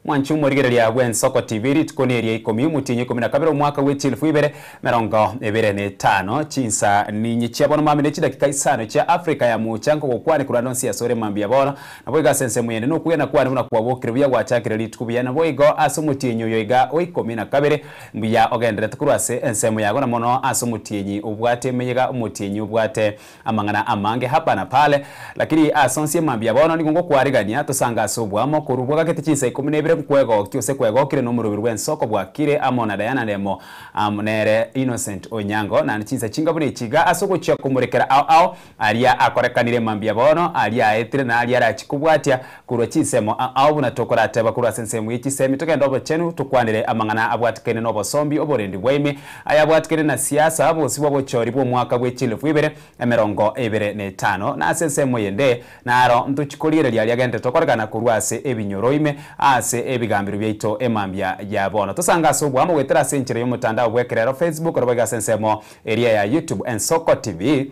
Mwanche omorigereria bw'Ensoko TV rituko neria ikomi omotienyi 12 omwaka bwe chilifu ibere 25, chinsa ninye chia bono mambia ne chidakika isano chia Africa ya mocha nkogokwane korwa ande onsi ase ore mambia bono. Naboigo ase ensemo yende nokwegena kwane buna kwabokire buya gwachakire rituko buya naboigo ase omotienyi oyo iga o 12 mbuya ogendererete korwa ase ensemo yago na mono ase omotienyi obwate emeyega omotienyi obwate Amang'ana amange hapa na pale, lakini ase onsi emambia bono nigo ngokwarigania tosange ase oboamo korwa bwagakete chinsa ikomi na ibere nkwegokia ose kwegokire nomoroberi bw'ensoko bwakire amo na Diana Ndemo amo nere Innocent Onyango naende chinsa chinga buna echi iga ase ogochia komorekera ao ao aria akorekanire emambia bono aria aetire na aria arachie kobwatia korwa chinsemo ao buna tokorateba korwa ase ensemo ye chisemi togende obochenu tokwanere amang'ana abwatikaine nobosombi oborendi bwaime ayabwatikene na siasa bosibwa bochori bw'omwaka bwe chilifu ibere 25 na ase ensemo eyende naro ntochi korigereria aria agenderete okorekana korwa ase ebinyoro ime ase ebigambero biaito emambia ya bono. Tosange ase oboamo goetera ase enchera y'omotandao bw'ekerero Facebook oroboigo ase ensemo eria ya YouTube Ensoko TV.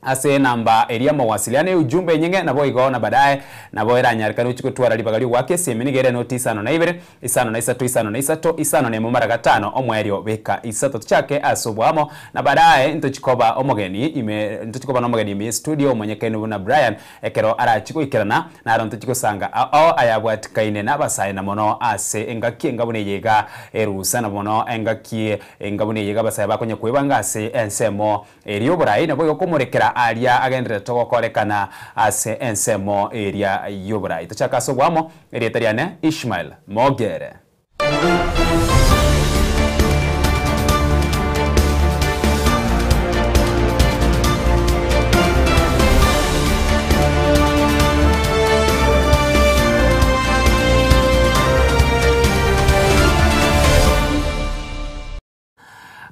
Ase enamba eria mowasiliano eujumbe enyinge naboigo na badaye nabo eranyarekane ochie gotwara ribaga ri'ogoaka esimi nigo ere noti isano na ibere, isano na isato isano na isato, isano na emo mara gatano, omoerio beka isato. Tochake ase oboamo na badaye ntochie koba omogeni ime ntochie koba nomogeni ime y'estudio omonyekani buna Brian ekero arachie goikerana naro ntochie gosanga ao ayabwatikaine nabasae na mono ase engaki enga buna eye iga erusa na mono engaki enga buna eye iga abasae bakonya kwebanga ase ensemo Erio oborai naboigo komorekera aria agendererete gokorekana ase ensemo eria y'oborai. Tochake ase oboamo, erieta riane Ishmael Mogere.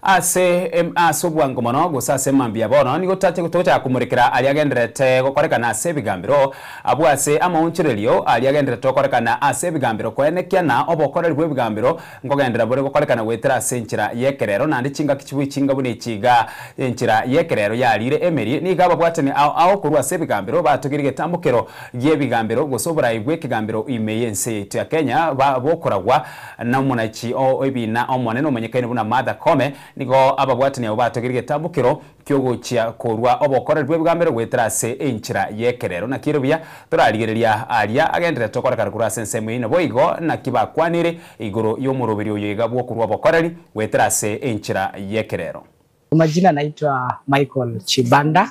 Ase ase obwango mono, gose ase mambia bono, nigo totache togochaka komorekera aria agendererete gokorekana ase ebigambero, abwo ase amaonchorerio aria agendererete gokorekana ase ebigambero koenekia na obokoreri bw'ebigambero nkogenderera bore gokorekana goetera ase enchera y'ekerero, naende chingaki chibwe chinga buna echi iga enchera y'ekerero yarire emeri, nigo ababwatani ao ao korwa ase ebigambero batogeire egetambokero gi'ebigambero gose oborai bw'ekegambero ime y'ense yaito ya Kenya ba bokoragwa Na omonachi o ebiina omonene omonyekaine buna Martha Koome, nigo ababwatani abo batogeire egetambokero ki'ogochia korua obokoreri bw'ebigambero goetera ase enchera y'ekerero. Naki ere buya torarigereria aria agendererete okorekana korwa ase ensemo eyio, naboigo naki bakwanire igoro y'omoroberi oyo iga bw'okorua obokoreri goetera ase enchera y'ekerero. Kwa majina naitwa Michael Chibanda,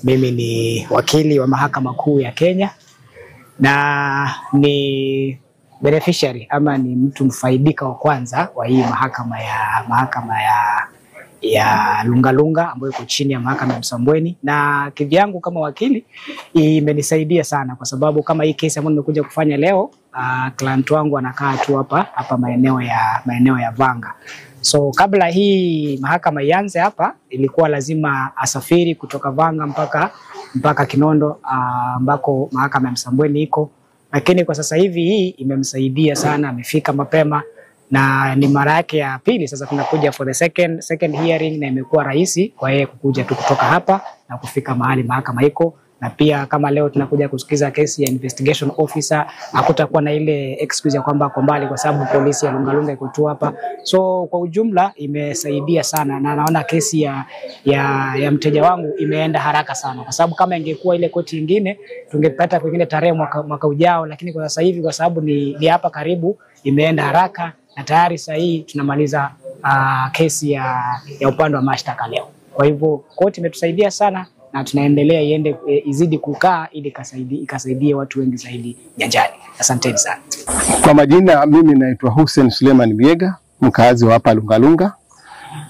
mimi ni wakili wa mahakama kuu ya Kenya na ni beneficiary ama ni mtu mfaidika wa kwanza wa hii mahakama ya mahakama ya ya Lungalunga ambayo iko chini ya mahakama ya Msambweni, na kivyangu kama wakili imenisaidia sana, kwa sababu kama hii kesi ambayo nimekuja kufanya leo uh, client wangu anakaa tu hapa hapa maeneo ya maeneo ya Vanga. So kabla hii mahakama ianze hapa, ilikuwa lazima asafiri kutoka Vanga mpaka mpaka Kinondo ambako uh, mahakama ya Msambweni iko, lakini kwa sasa hivi hii imemsaidia sana, amefika mapema na ni mara yake ya pili sasa tunakuja for the second, second hearing, na imekuwa rahisi kwa yeye kukuja tu kutoka hapa na kufika mahali mahakama iko na pia kama leo tunakuja kusikiza kesi ya investigation officer, hakutakuwa na ile excuse ya kwamba ako mbali, kwa sababu polisi ya Lungalunga iko tu hapa. So kwa ujumla imesaidia sana, na naona kesi ya, ya, ya mteja wangu imeenda haraka sana, kwa sababu kama ingekuwa ile koti ingine tungepata kwingine tarehe mwaka, mwaka ujao, lakini kwa sasa hivi kwa sababu ni, ni hapa karibu imeenda haraka na tayari sasa hii tunamaliza uh, kesi ya, ya upande wa mashtaka leo. Kwa hivyo koti imetusaidia sana na tunaendelea iende izidi kukaa ili ikasaidie, ikasaidie watu wengi zaidi nyanjani. Asanteni sana. Kwa majina mimi naitwa Hussein Suleiman Biega, mkaazi wa hapa Lungalunga.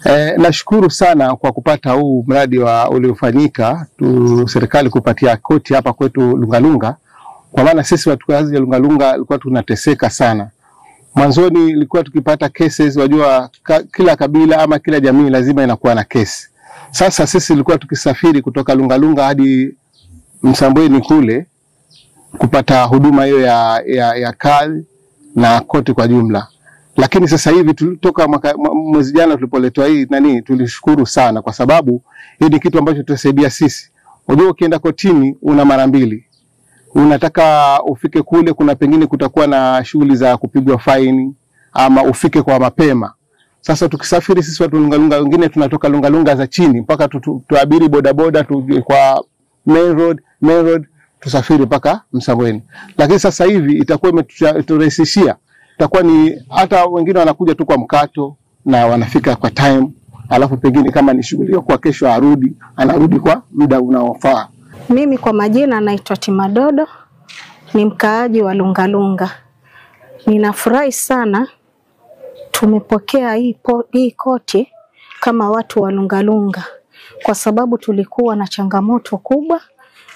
E, nashukuru sana kwa kupata huu mradi wa uliofanyika tu serikali kupatia koti hapa kwetu Lungalunga, kwa maana sisi watu wa Lungalunga ilikuwa tunateseka sana. Mwanzoni ilikuwa tukipata cases, wajua ka, kila kabila ama kila jamii lazima inakuwa na kesi. Sasa sisi ilikuwa tukisafiri kutoka Lungalunga hadi Msambweni kule kupata huduma hiyo ya, ya, ya kadhi na koti kwa jumla. Lakini sasa hivi toka mwaka, mwezi jana tulipoletwa hii nani, tulishukuru sana kwa sababu hii ni kitu ambacho tutasaidia sisi. Unajua, ukienda kotini una mara mbili. Unataka ufike kule, kuna pengine kutakuwa na shughuli za kupigwa faini ama ufike kwa mapema. Sasa tukisafiri sisi watu Lungalunga, wengine tunatoka Lungalunga za chini mpaka tuabiri bodaboda tuje kwa main road, main road tusafiri mpaka Msambweni. Lakini sasa hivi itakuwa imeturahisishia, itakuwa ni hata wengine wanakuja tu kwa mkato na wanafika kwa time, alafu pengine kama ni shughuli ya kwa kesho arudi, anarudi kwa muda unaofaa. Mimi kwa majina naitwa Timadodo, ni mkaaji wa Lungalunga. Ninafurahi sana tumepokea hii koti kama watu wa Lungalunga, kwa sababu tulikuwa na changamoto kubwa,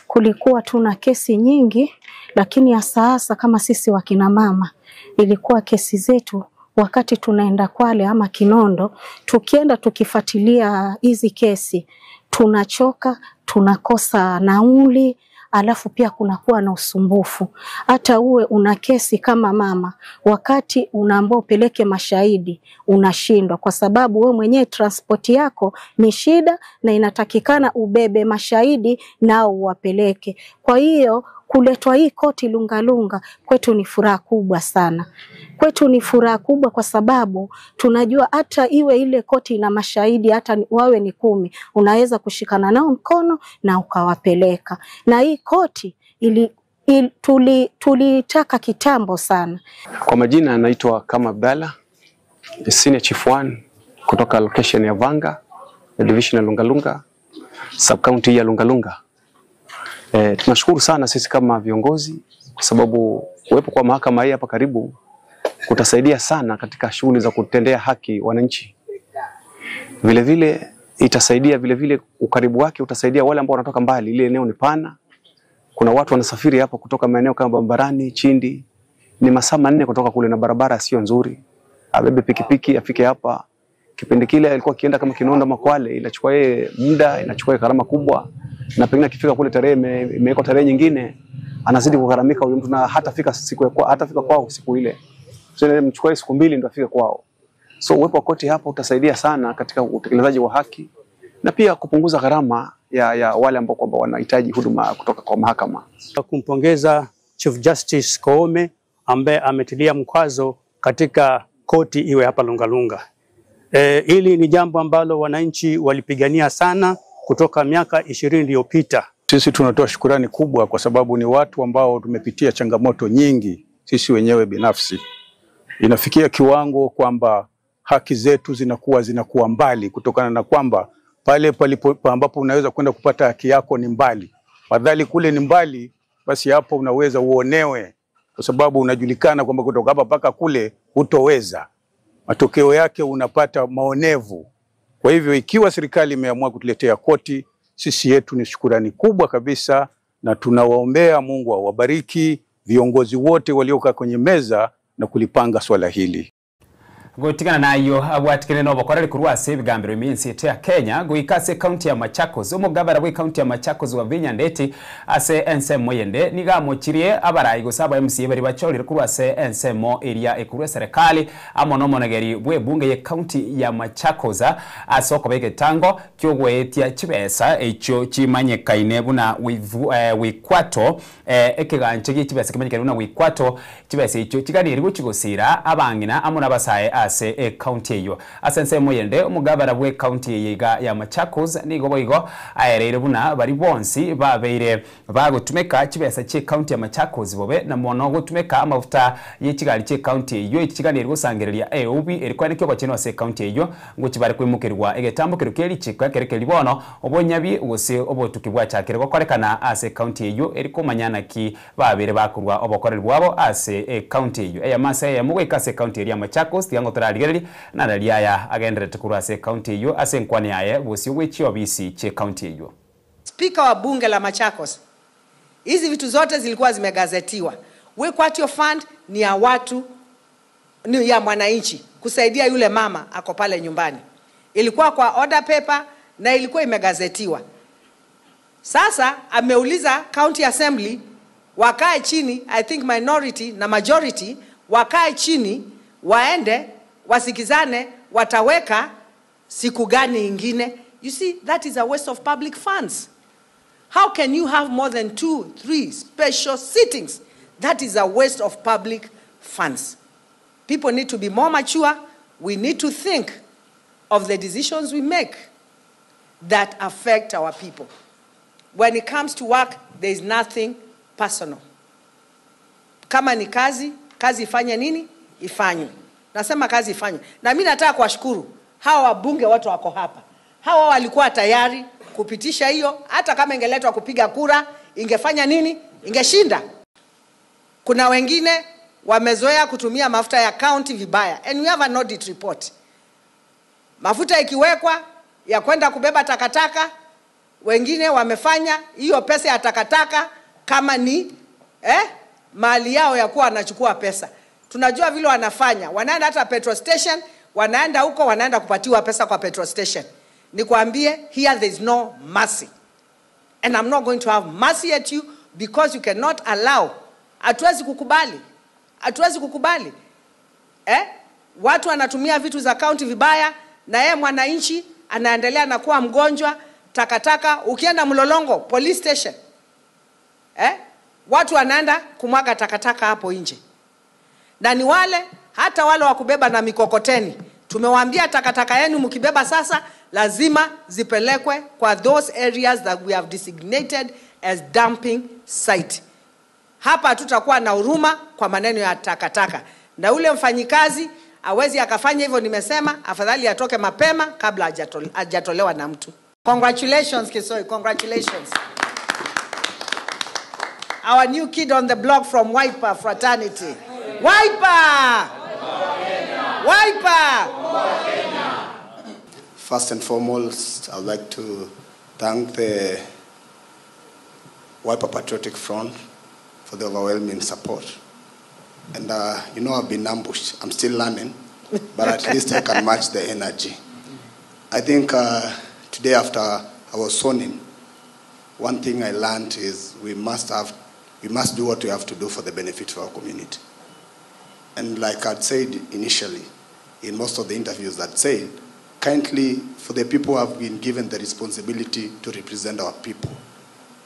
kulikuwa tuna kesi nyingi, lakini hasa hasa kama sisi wakina mama ilikuwa kesi zetu wakati tunaenda Kwale ama Kinondo, tukienda tukifuatilia hizi kesi tunachoka, tunakosa nauli, alafu pia kunakuwa na usumbufu. Hata uwe una kesi kama mama, wakati unaambiwa upeleke mashahidi unashindwa, kwa sababu we mwenyewe transport yako ni shida, na inatakikana ubebe mashahidi nao uwapeleke. Kwa hiyo kuletwa hii koti Lungalunga kwetu ni furaha kubwa sana. Kwetu ni furaha kubwa kwa sababu tunajua hata iwe ile koti ina mashahidi hata wawe ni 10, unaweza kushikana nao mkono na ukawapeleka. Na hii koti tulitaka kitambo sana. Kwa majina anaitwa Kama Abdalla, Senior Chief 1 kutoka location ya Vanga, division ya Lungalunga, sub county ya Lungalunga. Tunashukuru sana sisi kama viongozi kwa sababu kuwepo kwa mahakama hii hapa karibu kutasaidia sana katika shughuli za kutendea haki wananchi. Vile vile itasaidia, vile vile ukaribu wake utasaidia wale ambao wanatoka mbali. Ile eneo ni pana. Kuna watu wanasafiri hapa kutoka maeneo kama Bambarani, Chindi, ni masaa 4 kutoka kule na barabara sio nzuri. Abebe pikipiki afike hapa. Kipindi kile alikuwa akienda kama Kinondo ama Kwale, inachukua yeye muda, inachukua gharama kubwa, na pengine akifika kule tarehe imewekwa tarehe nyingine, anazidi kugharamika huyo mtu na hatafika siku ya hatafika kwao siku ile. So inamchukua siku 2 ndio afike kwao. So uwepo wa koti hapa utasaidia sana katika utekelezaji wa haki na pia kupunguza gharama ya wale ambao kwamba wanahitaji huduma kutoka kwa mahakama. Kumpongeza Chief Justice Koome ambaye ametilia mkazo katika koti iwe hapa Lungalunga. Hili ni jambo ambalo wananchi walipigania sana kutoka miaka 20 iliyopita. Sisi tunatoa shukurani kubwa kwa sababu ni watu ambao tumepitia changamoto nyingi sisi wenyewe binafsi. Inafikia kiwango kwamba haki zetu zinakuwa mbali kutokana na kwamba pale palipo ambapo unaweza kwenda kupata haki yako ni mbali. Fadhali kule ni mbali, basi hapo unaweza uonewe kwa sababu unajulikana kwamba kutoka hapa mpaka kule hutoweza. Matokeo yake unapata maonevu. Kwa hivyo ikiwa serikali imeamua kutuletea koti, sisi yetu ni shukurani kubwa kabisa, na tunawaombea Mungu awabariki viongozi wote waliokaa kwenye meza na kulipanga swala hili. Gotigana nayo abwatikene no bakorere kurwase ebigambiro eminsi ya Kenya goikase county ya Machakos. Omugabara we county ya Machakos wa Vinya Ndeti ase ensemo yende nigamochirie abarai gosaba MCA bari bachorire kurwase ensemo area ekurwe serikali amo no monageri bwe bunge ye county ya Machakos asoko bege tango kyogwetia chibesa echo chimanyekaine buna wikwato ekeganje chibesa kimanyekaine buna wikwato chibesa echo chiganiri guchigosira abangina amo nabasaye ase e county eyo asense moyende omugabara bwe county yiga ya Machakos nigo boigo aereire buna bari bonsi babeire bagotumeka chibesa che county ya Machakos bobe na mono gotumeka amafuta yechigali che county eyo echiganire gosangereria eubi erikwane kyo bachino ase county eyo ngochi bari kwimukirirwa egetambo kero keri chikwa kerekeri bono obonyabi gose obotuki bwachakire gokorekana ase county eyo erikomanyana ki babere bakurwa obokoreri bwabo ase e county eyo eya masa ya mugweka ase county ya Machakos tiango taraligereri na raliaya agenderete kurwa ase county eyo ase nkwani yaye bosi wechi obisi che county eyo. Spika wa bunge la Machakos, hizi vitu zote zilikuwa zimegazetiwa. Wekwatio Fund ni ya watu, ni ya mwananchi kusaidia yule mama ako pale nyumbani. Ilikuwa kwa order paper na ilikuwa imegazetiwa. Sasa ameuliza County Assembly wakae chini, I think minority na majority wakae chini waende wasikizane wataweka siku gani ingine. You see, that is a waste of public funds. How can you have more than 2, 3 special sittings? That is a waste of public funds. People need to be more mature. We need to think of the decisions we make that affect our people. When it comes to work, there is nothing personal. Kama ni kazi, kazi ifanye nini? Ifanywe. Nasema kazi ifanywe. Na mimi nataka kuwashukuru hawa wabunge wote wako hapa. Hawa walikuwa tayari kupitisha hiyo, hata kama ingeletwa kupiga kura, ingefanya nini? Ingeshinda. Kuna wengine wamezoea kutumia mafuta ya county vibaya, and we have an audit report. Mafuta ikiwekwa ya kwenda kubeba takataka, wengine wamefanya hiyo pesa ya takataka kama ni mali yao ya kuwa wanachukua pesa. Tunajua vile wanafanya, wanaenda hata petrol station, wanaenda huko, wanaenda kupatiwa pesa kwa petrol station. Nikwambie, here there is no mercy. And I'm not going to have mercy at you because you cannot allow. Hatuwezi kukubali. Hatuwezi kukubali. Watu wanatumia vitu za county vibaya na yeye mwananchi anaendelea na kuwa mgonjwa, takataka. Ukienda Mlolongo police station, watu wanaenda kumwaga takataka hapo nje. Na ni wale hata wale wa kubeba na mikokoteni. Tumewaambia takataka yenu mkibeba sasa lazima zipelekwe kwa those areas that we have designated as dumping site. Hapa hatutakuwa na huruma kwa maneno ya takataka. Na ule mfanyikazi hawezi akafanya hivyo, nimesema afadhali atoke mapema kabla hajatolewa na mtu. Congratulations Kisoi, congratulations. Our new kid on the block from Wiper fraternity. Wiper! Wiper! First and foremost, I'd like to thank the Wiper Patriotic Front for the overwhelming support. And I've been ambushed. I'm still learning, but at least I can match the energy. I think today after I was sworn in, one thing I learned is we must do what we have to do for the benefit of our community. And like I'd said initially, in most of the interviews I'd said, kindly, for the people who have been given the responsibility to represent our people,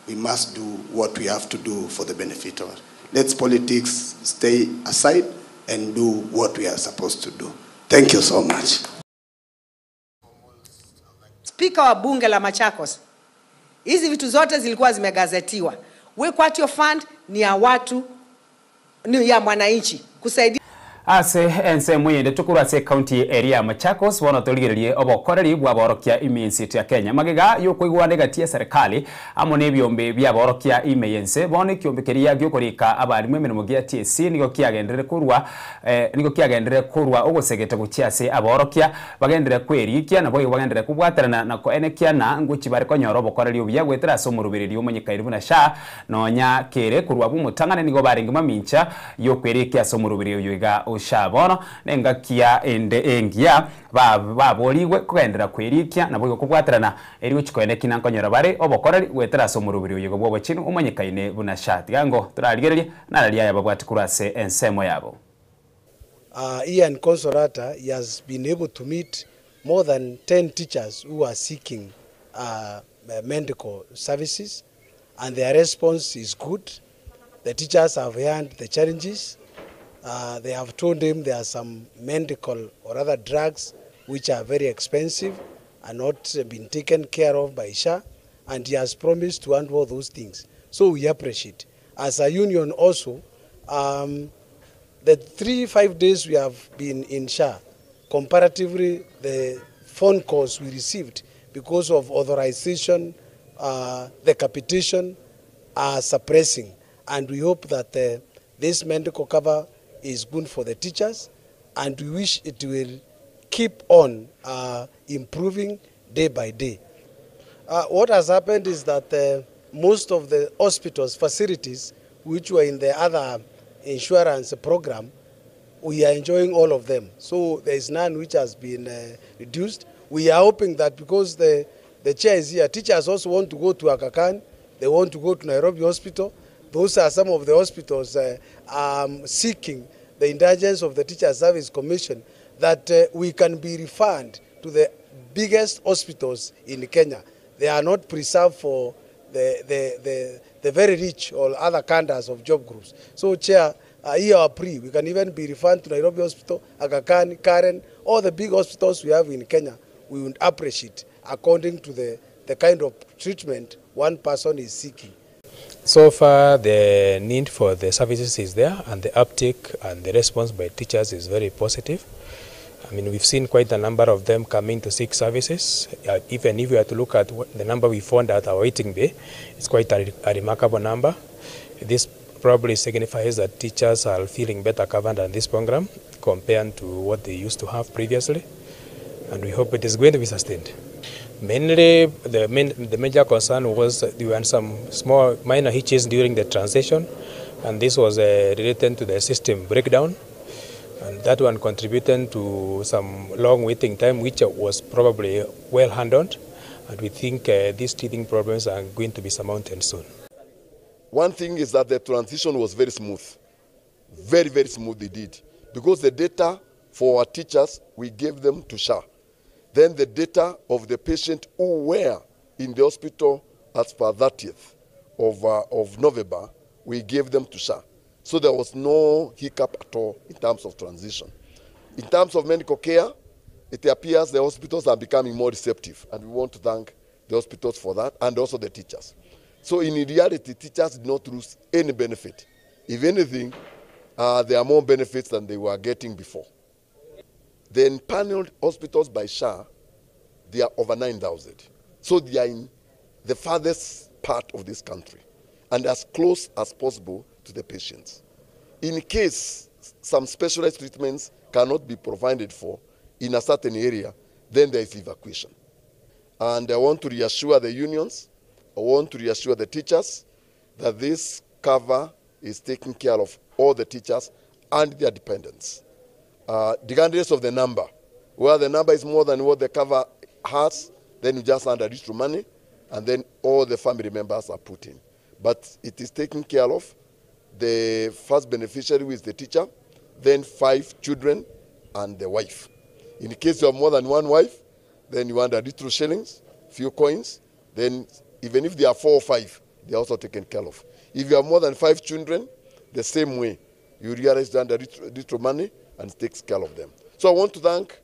we must do what we have to do for the benefit of it. Let's politics stay aside and do what we are supposed to do. Thank you so much. Speaker wa bunge la Machakos, hizi vitu zote zilikuwa zimegazetiwa. Wekwatio Fund ni ya watu, ni ya mwananchi kusaidia. Ase ense mwende tukuru ase county area Machakos wono torigererie obokoreri bwa borokia iminsi ya Kenya magega yokoigwa negatia serikali amo nebyombe bya borokia imeyense bone kyombekeria gyokorika abarimu emirimo gia TSC nigo kiagendere kurwa nigo kiagendere kurwa ogosegete guchia ase aborokia bagendere kwerikia nabo bagendere kubwaterana na koenekia na nguchi bari konyora obokoreri obuya gwetera ase omorubiriri omonyekairi buna SHA nonya kere kurwa bumutangane nigo baringi mamincha yokwerikia ase omorubiri oyo iga Shabono nengakia ende engia baboligwe kugendera kwerikia nabo kubwaterana eri guchikoene kinankonyora bare obokoreri gwetera ase omorubiri oyo bwo bochinu omonyekaine buna SHA tigango turarigereria nararia yababwati kurase ensemo yabo. Ian Consolata, he has been able to meet more than 10 teachers who are seeking medical services, and their response is good. The teachers have heard the challenges. They have told him there are some medical or other drugs which are very expensive and not been taken care of by SHA, and he has promised to handle those things. So we appreciate. As a union also, the 3-5 days we have been in SHA, comparatively the phone calls we received because of authorization, the capitation are suppressing. And we hope that this medical cover is good for the teachers, and we wish it will keep on improving day by day. What has happened is that most of the hospitals facilities which were in the other insurance program, we are enjoying all of them. So there is none which has been reduced. We are hoping that because the chair is here, teachers also want to go to Aga Khan, they want to go to Nairobi Hospital. Those are some of the hospitals seeking the indulgence of the Teacher Service Commission that we can be referred to the biggest hospitals in Kenya. They are not preserved for the, the, the, the very rich or other cadres of job groups. So, Chair, here are pre. We can even be referred to Nairobi Hospital, Aga Khan, Karen, all the big hospitals we have in Kenya. We would appreciate according to the, the kind of treatment one person is seeking. So far, the need for the services is there, and the uptake and the response by teachers is very positive. I mean, we've seen quite a number of them coming to seek services. Even if we are to look at what the number we found at our waiting bay, it's quite a remarkable number. This probably signifies that teachers are feeling better covered on this program compared to what they used to have previously, and we hope it is going to be sustained. Mainly, the major concern was there were some small minor hitches during the transition, and this was related to the system breakdown, and that one contributed to some long waiting time, which was probably well handled, and we think these teething problems are going to be surmounted soon. One thing is that the transition was very smooth, very, very smooth indeed, because the data for our teachers, we gave them to SHA. Then the data of the patient who were in the hospital as per 30th of November, we gave them to SHA. So there was no hiccup at all in terms of transition. In terms of medical care, it appears the hospitals are becoming more receptive, and we want to thank the hospitals for that, and also the teachers. So in reality, teachers did not lose any benefit. If anything, there are more benefits than they were getting before. The empaneled hospitals by SHA, they are over 9,000. So they are in the farthest part of this country and as close as possible to the patients. In case some specialized treatments cannot be provided for in a certain area, then there is evacuation. And I want to reassure the unions, I want to reassure the teachers that this cover is taking care of all the teachers and their dependents. Regardless of the number, where the number is more than what the cover has, then you just add additional money, and then all the family members are put in. But it is taken care of. The first beneficiary is the teacher, then 5 children and the wife. In case you have more than one wife, then you add additional shillings, few coins, then even if there are 4 or 5, they are also taken care of. If you have more than 5 children, the same way, you realize that additional money and takes care of them. So I want to thank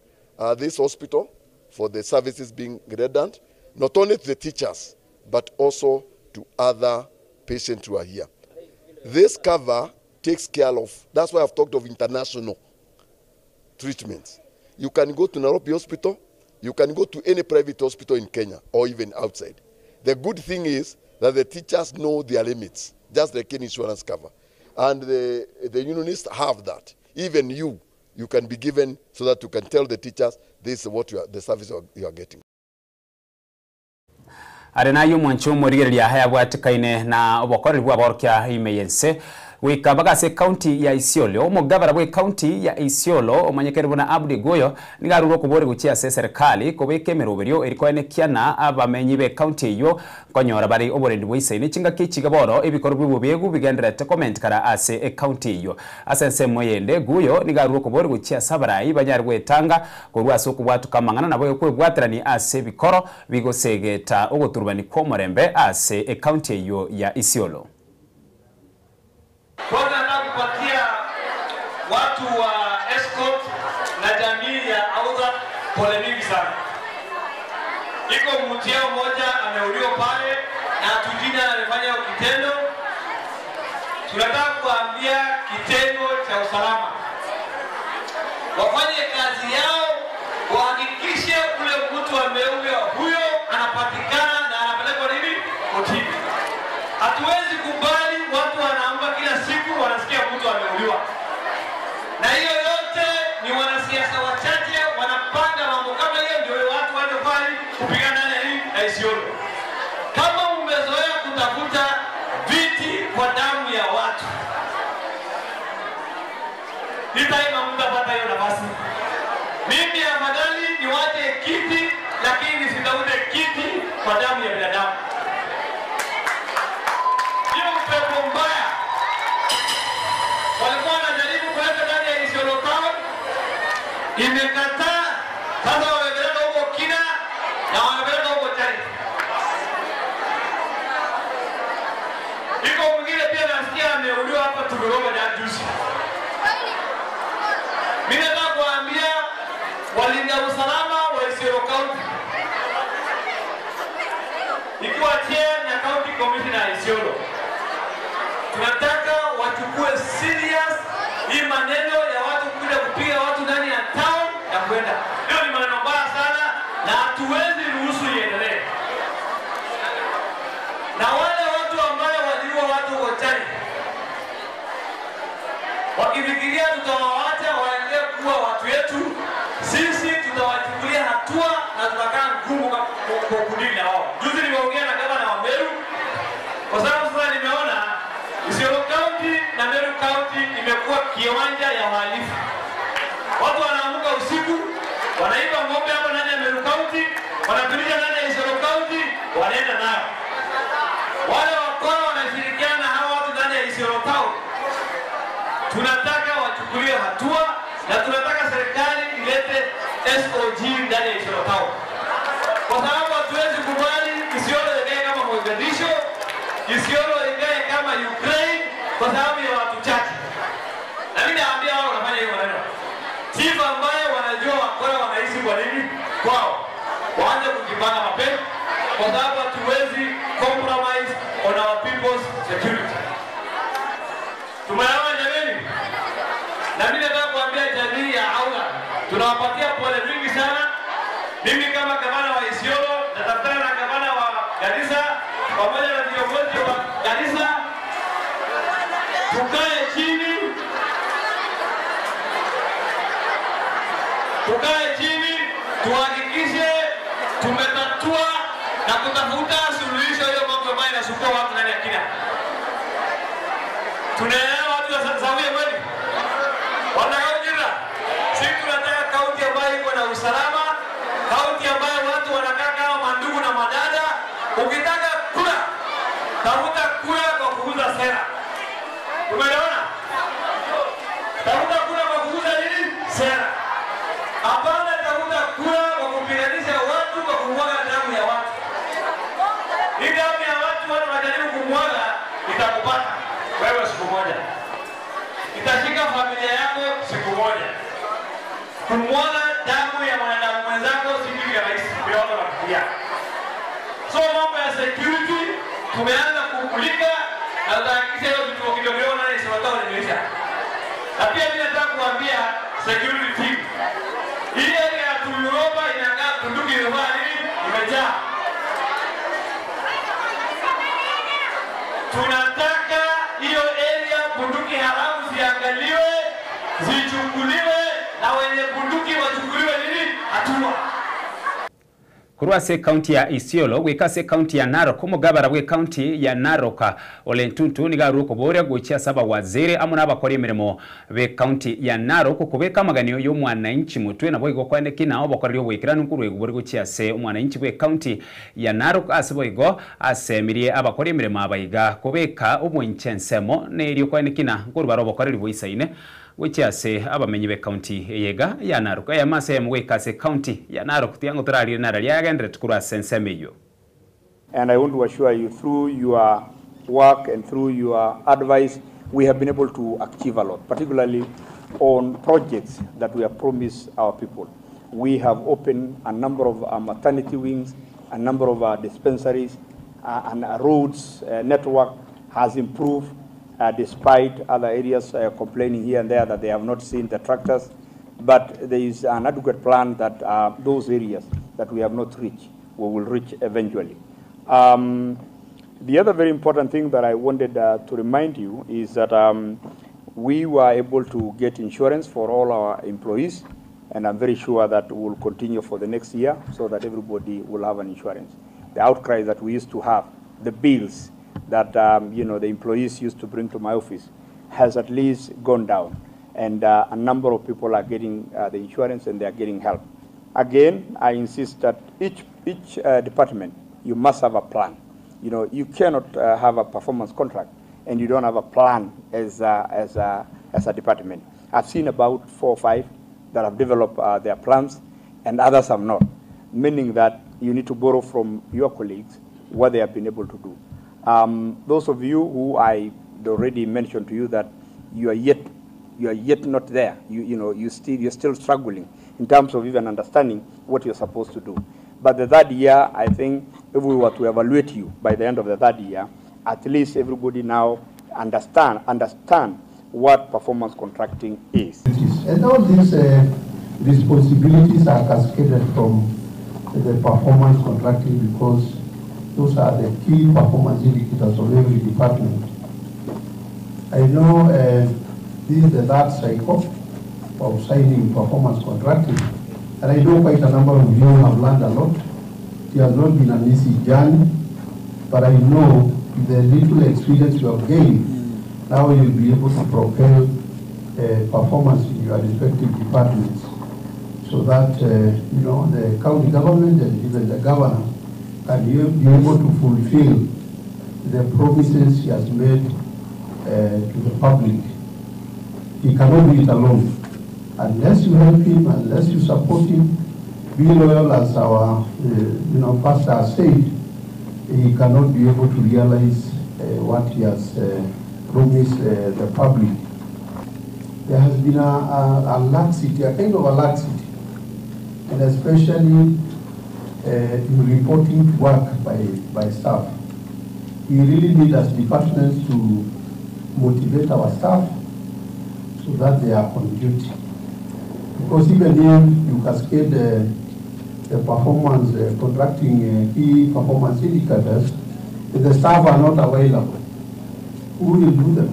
this hospital for the services being rendered, not only to the teachers, but also to other patients who are here. This cover takes care of, that's why I've talked of international treatments. You can go to Nairobi Hospital, you can go to any private hospital in Kenya or even outside. The good thing is that the teachers know their limits, just like any insurance cover. And the unionists have that. Even you can be given so that you can tell the teachers this is what you are, the service you are getting. Arena mwancho morigereria haya bwatikaine na obokoreri bwa borokia imeyense wika bagase county ya Isiolo omugabara bwe county ya Isiolo omanyekere bona Abdi Goyo nigaruro kubore guchia se serikali kobeke meroberio erikoene kiana abamenyi be county iyo konyora bari oborendi bwiseine chingaki chigaboro ebikoro bw'obubiegu bigenderete comment kara ase e county iyo asense moyende Guyo nigaruro kubore guchia sabarai banyarwetanga korwa ase okubwatuka mang'ana nabo yokwebwaterani ase bikoro bigosegeta ogoturubani kw'omorembe ase e county iyo ya Isiolo. Kwanza nataka kupatia watu wa Escort na jamii ya Audha pole mingi sana. Iko mtia mmoja ameuliwa pale na hatujui amefanya kitendo. Tunataka kuambia kitengo cha usalama wafanye kazi yao, wahakikishe ule mtu ameuliwa huyo anapatikana na anapelekwa nini kotini. Hatuwezi kubali watu wanaamka kila siku wanasikia mtu ameuliwa. Na hiyo yote ni wanasiasa wachache wanapanga mambo kama hiyo, ndio watu waende pale kupigana na hii na Isiolo. Kama umezoea kutafuta viti kwa damu ya watu, nitaima mtapata hiyo nafasi. Mimi afadhali niwache kiti, lakini nisitafute kiti kwa damu ya binadamu. Hiyo upepo mbaya walikuwa wanajaribu kuleta ndani ya Isiolo town, imekataa. Sasa wamepeleka huko Kina na wamepeleka huko China. tuchukue serious hii maneno ya watu kuja kupiga watu ndani ya town na kwenda. Hiyo ni maneno mbaya sana na hatuwezi ruhusu iendelee. Na wale watu ambayo waliua watu Kochani wakifikiria tutawaacha waendelee kuwa watu wetu, sisi tutawachukulia hatua na tutakaa ngumu kwa kudili na wao. Juzi nimeongea na gavana wa Meru kwa sababu sasa nimeona Isiolo County na Meru County imekuwa kiwanja ya wahalifu. Watu wanaamuka usiku, wanaiba ng'ombe hapo ndani ya Meru County, wanapitisha ndani ya Isiolo County, wanaenda nayo. Wale wakora wanashirikiana na hawa watu ndani ya Isiolo Town. Tunataka wachukuliwe hatua na tunataka serikali ilete SOG ndani ya Isiolo Town, kwa sababu hatuwezi kubali Isiolo ikae kama Mogadishu, Isiolo ikae kama Ukraine kwa sababu ya watu chache. Na mimi naambia wao wanafanya hiyo maneno, chief ambaye wanajua wakora wanaishi kwa nini kwao, waanze kujipanga mapema, kwa sababu hatuwezi compromise on our people's security. Tumeelewana jameni? Na mimi nataka kuambia jamii ya Aula, tunawapatia pole mingi sana. Mimi kama gavana wa Isiolo natafutana na gavana wa Garissa pamoja na viongozi wa Garissa, tukae chini, tukae chini tuhakikishe tumetatua na kutafuta suluhisho hiyo mambo ambayo inasumbua watu ndani ya kina. Tunaelewa watu wa Sawia kweli? Wanataka ujira. Sisi tunataka kaunti ambayo iko na usalama, kaunti ambayo watu wanakaa kama mandugu na madada. Ukitaka kura, tafuta kura kwa kuuza sera. Tumeelewana? Tafuta kura kwa kuuza nini? Sera. Hapana, tafuta kura kwa kupiganisha watu, kwa kumwaga damu ya watu. Hii damu ya watu watu wanajaribu kumwaga, itakupata wewe siku moja, itashika familia yako siku moja. Kumwaga damu ya mwanadamu mwenzako si kitu ya rahisi, vile watu wanafikiria. So mambo ya security tumeanza kumulika na tutahakikisha hiyo vituo kidogo kidogo ndani ya Isiolo Town imeisha. Na pia mimi nataka kuambia security team, hii area ya Tuluroba inakaa bunduki imevaa nini, imejaa. Tunataka hiyo area bunduki haramu ziangaliwe, zichukuliwe na wenye bunduki wachukuliwe nini hatua. Korwa ase ekaunti ya Isiolo goika ase ekaunti ya Narok, omogabara bwa ekaunti ya Narok Ole Ntutu nigo arure okoboria gochia ase abawaziri amo na abakori emeremo ba ekaunti ya Narok okobeka amaganio ya omwananchi motwe nabo igo okwaneki nao obokoreri oboikeranu nkorwa igo bore gochia ase omwananchi bwa ekaunti ya Narok ase boigo asemirie abakori emeremo aba iga kobeka obwanche ensemo na erio okwaneki na nkorwa bare obokoreri boisaine gochia ase abamenyi ba ekaunti eyega ya Narok. Eyemo ase eyemo goika ase ekaunti ya Narok tiga torarire nara riagenderete korwa ase ensemo eywo. And I want to assure you, through your work and through your advice, we have been able to achieve a lot, particularly on projects that we have promised our people. We have opened a number of maternity wings, a number of dispensaries, and our roads network has improved, despite other areas complaining here and there that they have not seen the tractors. But there is an adequate plan that those areas that we have not reached, we will reach eventually. The other very important thing that I wanted to remind you is that we were able to get insurance for all our employees, and I'm very sure that we will continue for the next year so that everybody will have an insurance. The outcry that we used to have, the bills that the employees used to bring to my office has at least gone down, and a number of people are getting the insurance and they are getting help. Again, I insist that each department, you must have a plan. You cannot have a performance contract and you don't have a plan as a department. I've seen about 4 or 5 that have developed their plans and others have not, meaning that you need to borrow from your colleagues what they have been able to do. Those of you who I already mentioned to you that you are yet not there, you're still struggling in terms of even understanding what you're supposed to do. But the third year, I think if we were to evaluate you by the end of the third year, at least everybody now understand, understand what performance contracting is. And all these responsibilities are cascaded from the performance contracting because those are the key performance indicators of every department. I know this is the third cycle of signing performance contracting, and I know quite a number of you have learned a lot. It has not been an easy journey, but I know with the little experience you have gained, now you'll be able to propel performance in your respective departments, so that you know, the county government and even the governor can be able to fulfill the promises he has made to the public. He cannot do it alone. Unless you help him, unless you support him, be loyal, as our you know, pastor has said, he cannot be able to realize what he has promised the public. There has been a laxity, a kind of a laxity, and especially in reporting to work by staff. We really need as departments to motivate our staff so that they are on duty. Because even if you cascade the performance contracting key performance indicators, if the staff are not available, who will do them?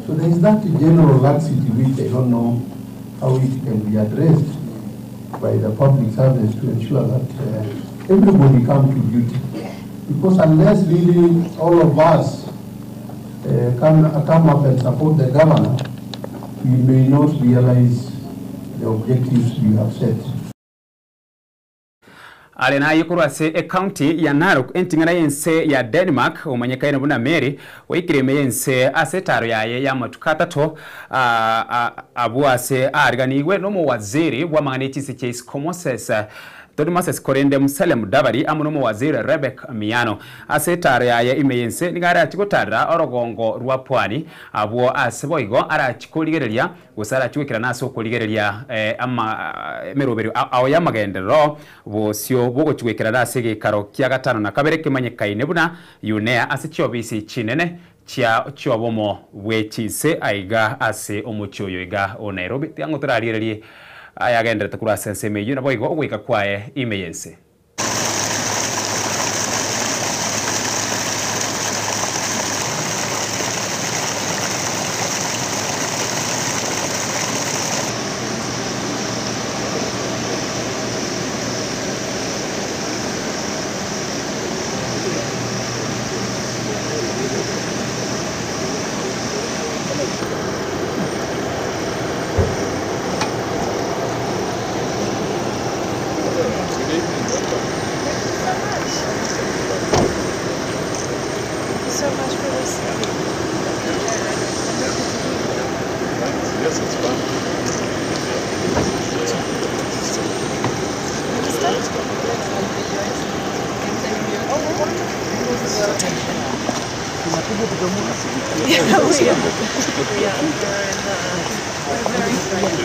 So there is that general laxity which I don't know how it can be addressed by the public service to ensure that everybody comes to duty. Because unless really all of us come up and support the governor, we may not realize the objectives we have set. Ale naye kurwase e county ya Narok entingana yense ya Denmark omanyekaine buna Mary oikireme yense ase taro yaye ya matuka atatu abu ase ariganigwe no muwaziri bw'amang'ana echisi cha Isiko Moses Todi Moses Korende Musalia Mudavadi amo n'omuwaziri Rebecca Miano ase etaro yaye ime yense nigo arachi orogongo rwa pwani abwo ase boigo arachi korigereria gose arachi goikerana ase okorigereria ama emeroberi ao ya magenderero bosio bogochi goikerana ase egekaro kia gatano na kabere kemanyekaine buna UNEA ase chiobisi chinene chia chiobomo bwechise aiga ase omochi oyo iga o Nairobi tiang'o torariererie ayagenderete korwa ase ensemo eywo nabo igo ogoika kwaye ime yense. So much for this. Yes, it's fun. Yeah, we are. We are. We're very friendly.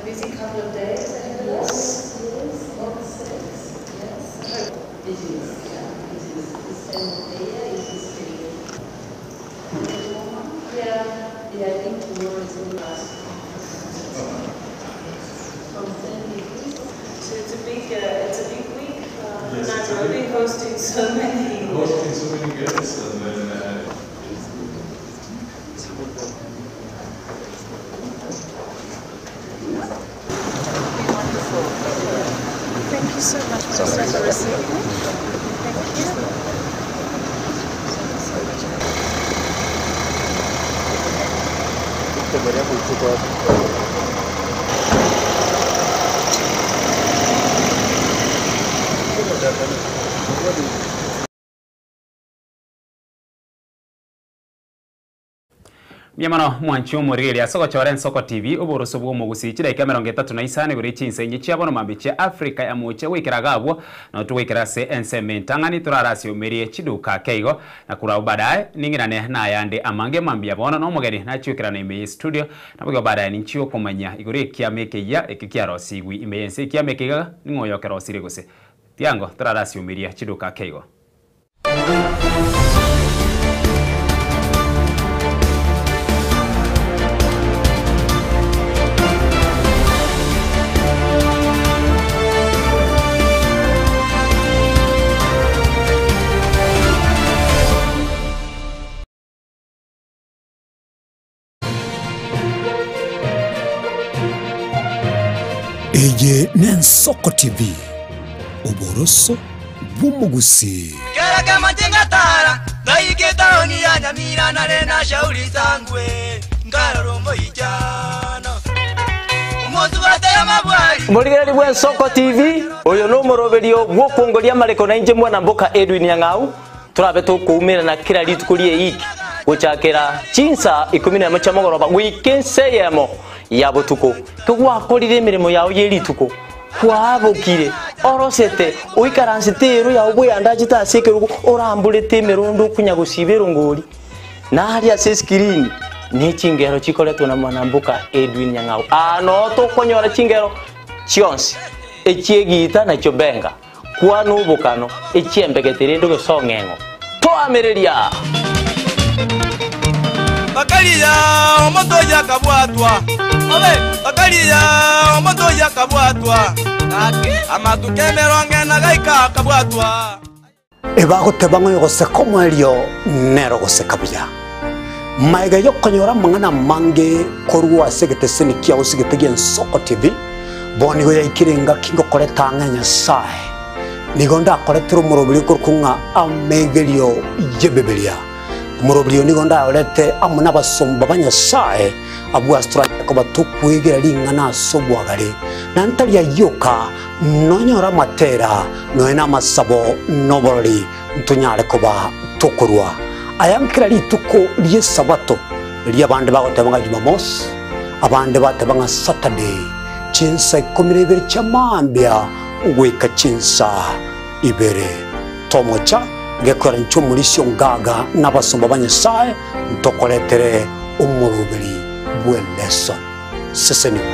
Busy couple of days ahead of us. Yes, on the 6th. Yes. It is, yeah. It is. This time of the year, it is really. Yeah, yeah, I think tomorrow is going to From 10 degrees. So it's a big week. Yes, it's a Nairobi big- hosting so many. Hosting so many guests, and then. Wonderful. Thank you so much, Minister, for receiving me. Thank you. So much. Mbuya mono mwanchi omorigereria ase ogochora Ensoko TV, oboroso bw'omogusii, chidaika 35 igoro ye chinsa inye chia bono mambia chia Africa ya mocha goikera iga abwo, nao togoikera ase ensemo entang'ani torarasiomerie chiduka ake igo, na korwa abwo baadaye ning'irane nayande amange mambia bono na omogeni nachiokerana ime ye studio, naboigo baadaye ninchie okomanya igoro y'ekiama ekeyia ekio kiarosigwe ime y'ense ekiama eke iga ning'o oyokerosirie gose. Tiango torarasiomeria chiduka ake igo. Eye n'Ensoko TV, oboroso bw'omogusii. Kera kemache ngatara ngaika etaoni ya Nyamira nare na shauri sangwe nkarora omoichano omosubate amabwari. Morigereri bw'Ensoko TV, oyo nomoroberio bw'okongoria amareko na inche mwana mboka Edwin Nyang'au, Torabe tokoumerana kera rituko ri'eiki, gochakera chinsa ikomi nemo chia mogoroba goika ensa eyemo ya botuko. Kegwakorire emeremo yao ye rituko, kwabokire, orosete, oikaransete eero yao bweyandachete ase ekerogo, oramborete emerondo okonya gosiba erongori, na aria ase eskirini ne chingero chikoretwe na mwanamboka Edwin Nyang'au. Aa noo tokonyora chingero chionsi, echi'egiita na chiobenga. Kwana obokano, echiembegete rende gose ong'eng'o. Toamereria! Bakaria omonto oyio akabwatwa, obe, bakaria omonto oyio akabwatwa, amatuko emerongo ena gaika akabwatwa. Ebagoteba ng'a oyogoseka omoerio nere ogoseka buya. Magega y'okonyora amang'ana amange korwa ase egeteseni kiao ase egete gi'Ensoko TV, bono nigo yaikire engaki ngokoreta ang'e Nyasae. Nigo ndakoretere omoroberio okorokwa ng'a Amegerio y'Ebibilia. Omoroberio oyo nigo ndayorete amo nabasomba ba Nyasae, abwo ase toranyare koba tokwegera ring'ana ase obwagare, na ntari ayio oka, nonyore amatera, nonya namasabo, na oborori, ntonyare koba tokorua aya nkera rituko ri'Esabato, riria abande bagoteba ng'a Jumamosi, abande bateba ng'a Saturday, chinsa ikomi na ibere chia mambia goika chinsa ibere. Tomocha gekoera inche omorisia ongaga na abasomba ba Nyasae ntokoretere omoroberi bw'eleson. Sesenigwa.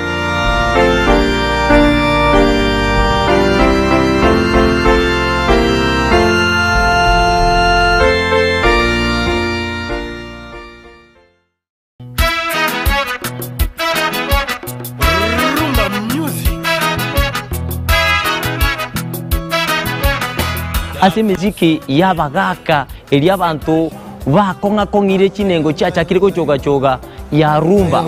Rumba music. Ase emesiki y'abagaaka eria abanto bakong'a-kong'ire chinengo chiachakire gochoga-choga ya rumba.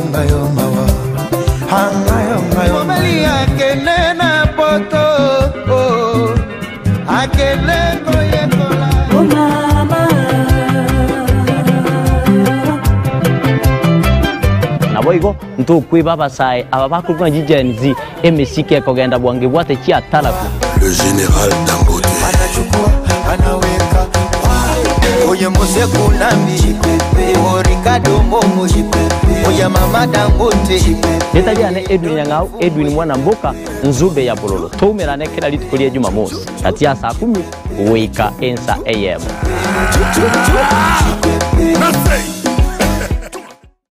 Mobali akende na poto oh, akende koyekola. Oh, mama. Naboigo ntokweba abasae aba bakorokwa ng'a Gen Z, emesiki ekogenda bwango ebwate chiataraku. Le général Dangote. Anachukua, anaweka oye Mose Kunambi, o Ricardo Momo, oye Mama Dangote. Rita riane Edwin Nyang'au, Edwin Mwana Mboka, Nzube ya Bololo. Toumerane kera rituko ria Jumamosi gati ya saa kumi goika ensa eyemo.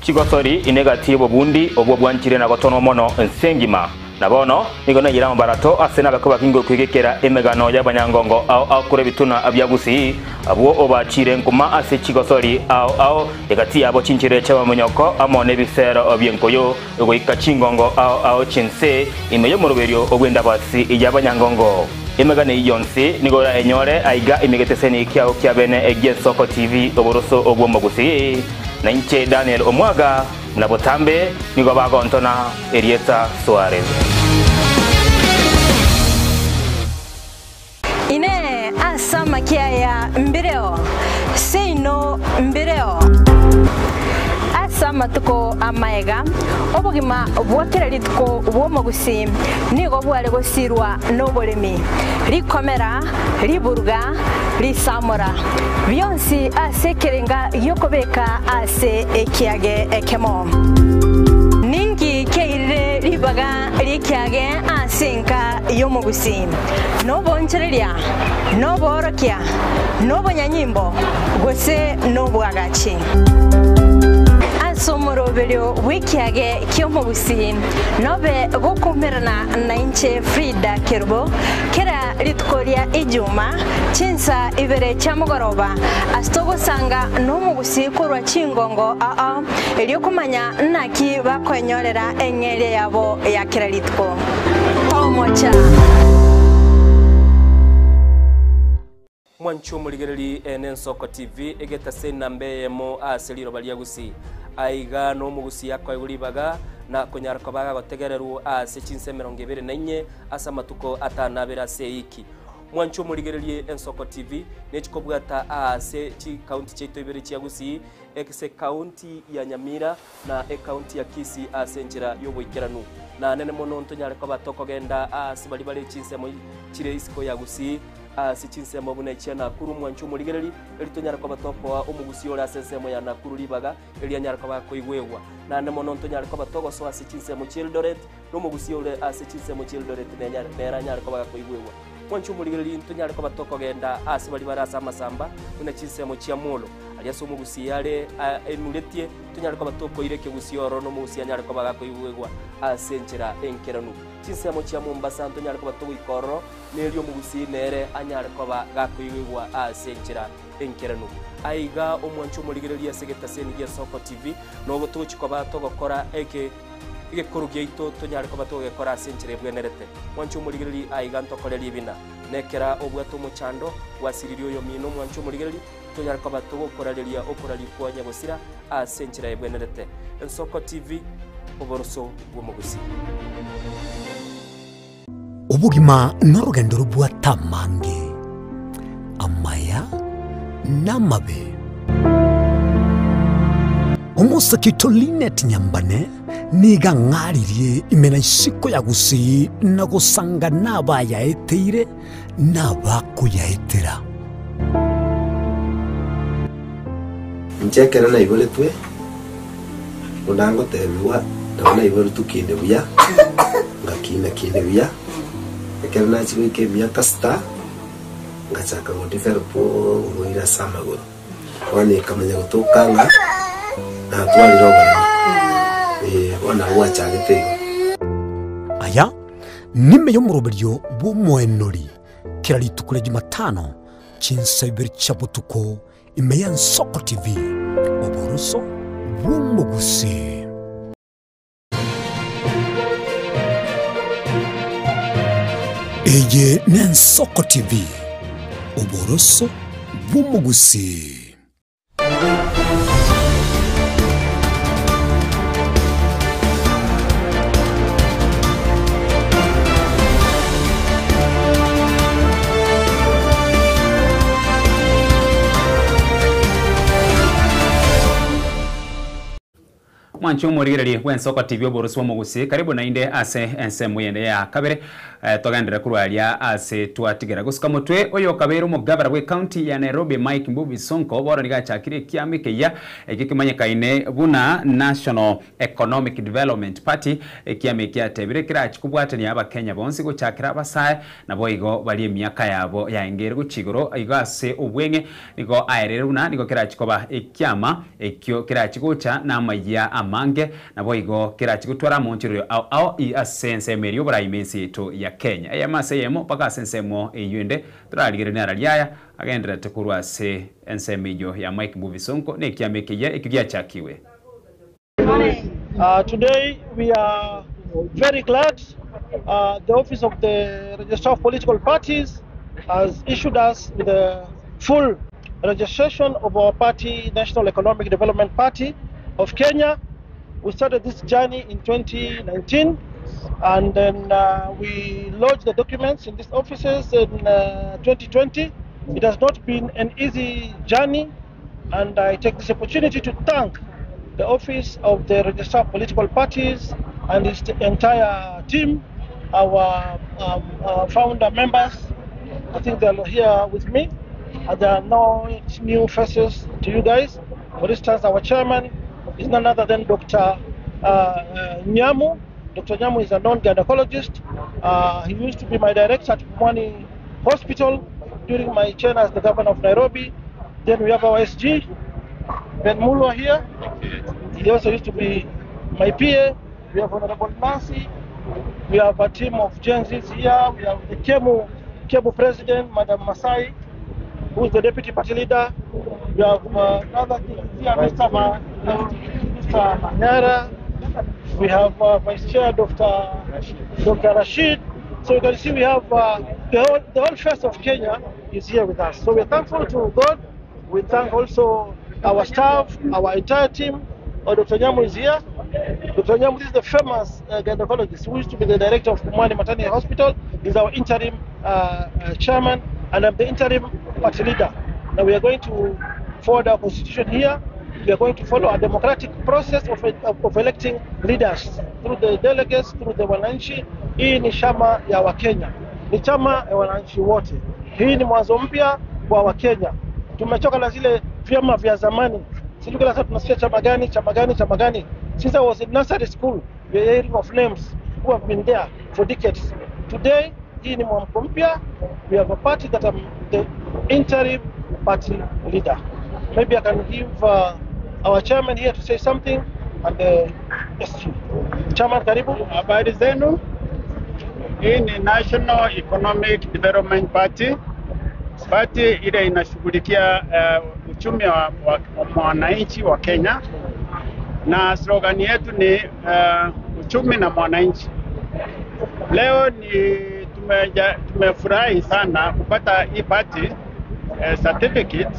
Chigosori ine gati y'obobundi obwo bwanchire na gotonwa mono ense engima. Na bono nigo naiyire amabarato ase nabakwe bakinge okwegekera emegano y'abanyangongo ao ao korwa ebituna bia Gusii, abwo obachire nkuma ase chigosori ao ao egati yabo chinchera chi'abamonyoko amo nebisero bi'enkoyo goika chingongo ao ao chi'ense ime y'omoroberio bw'endabasi y'abanyangongo. Emegano eyio yonsi nigo orayenyore aiga ime egeteseni kiao kia bene gi'Ensoko TV oboroso bw'Omogusii. Na inche Daniel Omwaga, buna botambe nigo bagontona erieta Suarez. Inee! Ase amakia aya mbireo? Seino mbireo. Ase. amatuko amaega, obogima bwa kera rituko bw'omogusii nigo bware gosirwa noboremi, rikomera, riburuga, risamora, bionsi ase ekerenga gi'okobeka ase ekiage ekemo. Ninki kiairire ribaga ri'ekiage ase enka y'omogusii? Nobonchereria, noboorokia, nobonyanyimbo, gose nobwagachi? Ase omoroberio bw'ekiage ki'omogusii nobe gokoumerana nainche Frida Kerubo kera rituko ria Ijuma chinsa ibere chia mogoroba ase togosanga nomogusii korwa chingongo ao erio komanya naki bakoenyorera eng'eria yabo ya kera rituko. Tomocha! Mwanche omorigereri ene Ensoko TV, egetase enamba eyemo ase riroba ria Gusii. Aiga nomogusii akoegwa ribaga na konyara koba agagotegererwa ase chinsa 24 ase amatuko atanabere ase eiki. Mwanche omorigererie Ensoko TV nechikobwata aase chikaunti chiaito ibere chia Gusii, ase ekaunti ya Nyamira na ekaunti ya Kisii ase enchera y'oboikeranu. Na nene mono ntonyare koba tokogenda aase baria bare chinsemo chire isiko ya Gusii, ase chinsemo buna echia Nakuru, mwanche omorigereri, erio tonyare koba tokoa omogusii ore ase ensemo ya Nakuru ribaga, erio anyare koba akoigwegwa. Naende mono ntonyare koba togosoa ase chinsemo chi'Eldoret, na omogusii ore ase chinsemo chi'Eldoret nere anyare koba gakoigwegwa. Mwanche omorigereri, ntonyare koba tokogenda aase baria bare ase amasamba, buna chinsemo chia Molo, aria ase omogusii are enuretie, tonyare koba tokoira ekegusii ororo, na omogusii anyare koba gakoigwegwa ase enchera enkeranu. Chinsemo chia Mombasa ntonyare koba togoika ororo, na erio omogusii nere anyare koba gakoigwegwa ase enchera enkeranu. Aiga omwanche omorigereria ase egetaseni gi'Esoko TV, nogo togochia koba togokora eke egekoro giaito tonyare koba togegekora ase enchera ebwenerete. Mwanche omorigereria aiga ntokore ribina, na ekera obwate omochando gwasiririe oyomino omwanche omorigereria, tonyare koba togokorareria okoraria kwa nyagosira ase enchera ebwenerete. Ensoko TV, oboroso bw'omogusii. Obogima norogendo robwate amange, amaya na amabe. Omosake oito Linet Nyambane nigo ang'aririe ime na isiko ya Gusii na gosanga nabayaeteire na abakoyaetera. Inche ekero naiboretwe, buna ngotebigwa, nabo naiboretwe kinde buya, ngakina kinde buya, ekero nachia goika emiaka sita, ngachaka go develop oborwaire ase amagoro. Bono ekamanya gotoka ng'a natwarire oboremo, eh, bono nabo gwachagete igo. Aya nime y'omoroberio bw'omoenori kera rituko ria Jumatano chinsa ibere chia botuko ime y'Ensoko TV, oboroso bw'omogusii. Eye n'Ensoko TV, oboroso bw'omogusii. Mwanche omorigereria bw'ensoko TV oborusi bw'omogusii karibu nainde ase ensemo yende ya kabere eh, togenderere korwa aria ase twatigera gosuka motwe oyo okabeire omogabera bwe county ya Nairobi Mike Mbuvi Sonko bono nigo achakire ekiama ekeyia ekio kimanyekaine buna National Economic Development Party ekiama eki atebire kerachi kobwatania abakenya bonsi gochakera abasae Naboigo baria emiaka yabo yaengeire gochia igoro, igo ase obweng'e nigo aerire buna nigo kerachie koba ekiama ekio kerachie gocha namayia amange, naboigo kerachie gotwara amoonchorerio ao ao ase ensemo eria y'oboraima ense yaito ya Kenya. Eyemo ase eyemo mpaka ase ensemo eyio ende torarigererie nara riaya agendererete korwa ase ensemo eyio ya Mike Mbuvi Sonko na ekiama ekeyia ekio giachakiwe. Uh, today we are very glad uh, the Office of the Registrar of Political Parties has issued us with a full registration of our party, National Economic Development Party of Kenya. We started this journey in 2019 and then uh, we lodged the documents in these offices in 2020. It has not been an easy journey, and I take this opportunity to thank the office of the Registrar of Political Parties and its entire team, our founder members. I think they are here with me. And there are no new faces to you guys. For instance, our chairman is none other than Dr. Nyamu. Dr. Nyamu is a known gynecologist. He used to be my director at Pumwani Hospital during my chair as the governor of Nairobi. Then we have our SG, Ben Mulwa here. He also used to be my PA. We have Honorable Nancy. We have a team of Gen Zs here. We have the Kemu president, Madam Masai, who is the deputy party leader. We have another here, Mr. Manyara. We have Vice Chair Dr. Rashid. So you can see we have the whole face of Kenya is here with us. So we are thankful to God. We thank also our staff, our entire team. Dr. Nyamu is here. Dr. Nyamu is the famous gynecologist who used to be the director of Pumwani Maternity Hospital. He's our interim chairman, and I'm the interim party leader. Now we are going to forward our constitution here. We are going to follow a democratic process of electing leaders through the delegates, through the wananchi. Hii ni chama ya Wakenya, ni chama ya wananchi wote. Hii ni mwanzo mpya kwa Wakenya. Tumechoka na zile vyama vya zamani. Sijui kila saa tunasikia chama gani, chama gani, chama gani. Since I was in nursery school, we are hearing of names who have been there for decades. Today, hii ni mwamko mpya. We have a party that I'm the interim party leader. Maybe I can give our chairman here to say something and the SG. Chairman, karibu. Habari zenu. Hii ni National Economic Development Party. Party ile inashughulikia uchumi wa mwananchi wa Kenya, na slogan yetu ni uchumi na mwananchi. Leo ni tumefurahi sana kupata hii party certificate.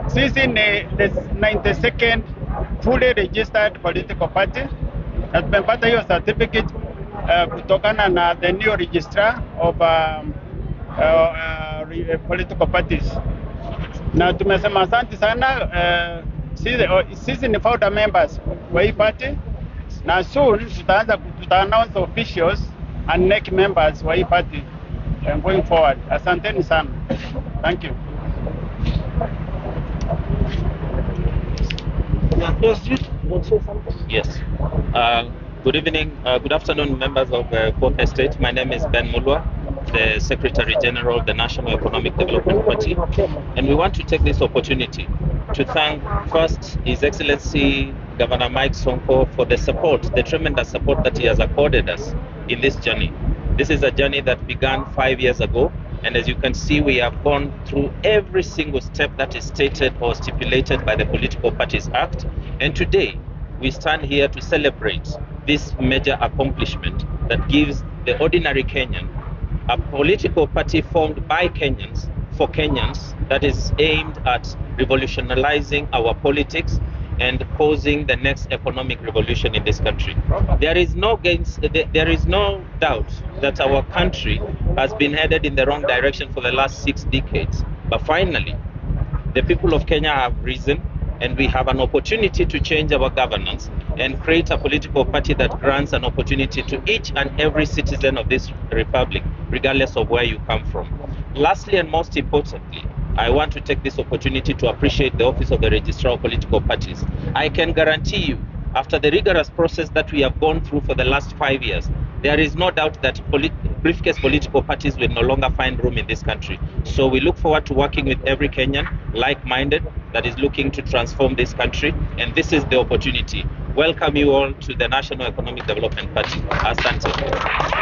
Sisi ni the 92nd fully registered political party, na tumepata hiyo certificate kutokana na the new registrar of political parties. Na tumesema asante sana. Sisi ni founder members wa hii party, na soon tuta announce officials and NEC members wa hii party going forward. Asanteni sana. Thank you. Yes. Good evening, good afternoon, members of Fourth Estate. My name is Ben Mulwa, the Secretary General of the National Economic Development Party. And we want to take this opportunity to thank first His Excellency Governor Mike Sonko for the support, the tremendous support that he has accorded us in this journey. This is a journey that began 5 years ago. And as you can see, we have gone through every single step that is stated or stipulated by the Political Parties Act. And today, we stand here to celebrate this major accomplishment that gives the ordinary Kenyan a political party formed by Kenyans for Kenyans that is aimed at revolutionizing our politics and causing the next economic revolution in this country. There is no doubt that our country has been headed in the wrong direction for the last 6 decades. But finally, the people of Kenya have risen, and we have an opportunity to change our governance and create a political party that grants an opportunity to each and every citizen of this republic, regardless of where you come from. Lastly, and most importantly, I want to take this opportunity to appreciate the Office of the Registrar of Political Parties. I can guarantee you, after the rigorous process that we have gone through for the last 5 years, there is no doubt that briefcase political parties will no longer find room in this country. So we look forward to working with every Kenyan, like-minded, that is looking to transform this country, and this is the opportunity. Welcome you all to the National Economic Development Party. Asante.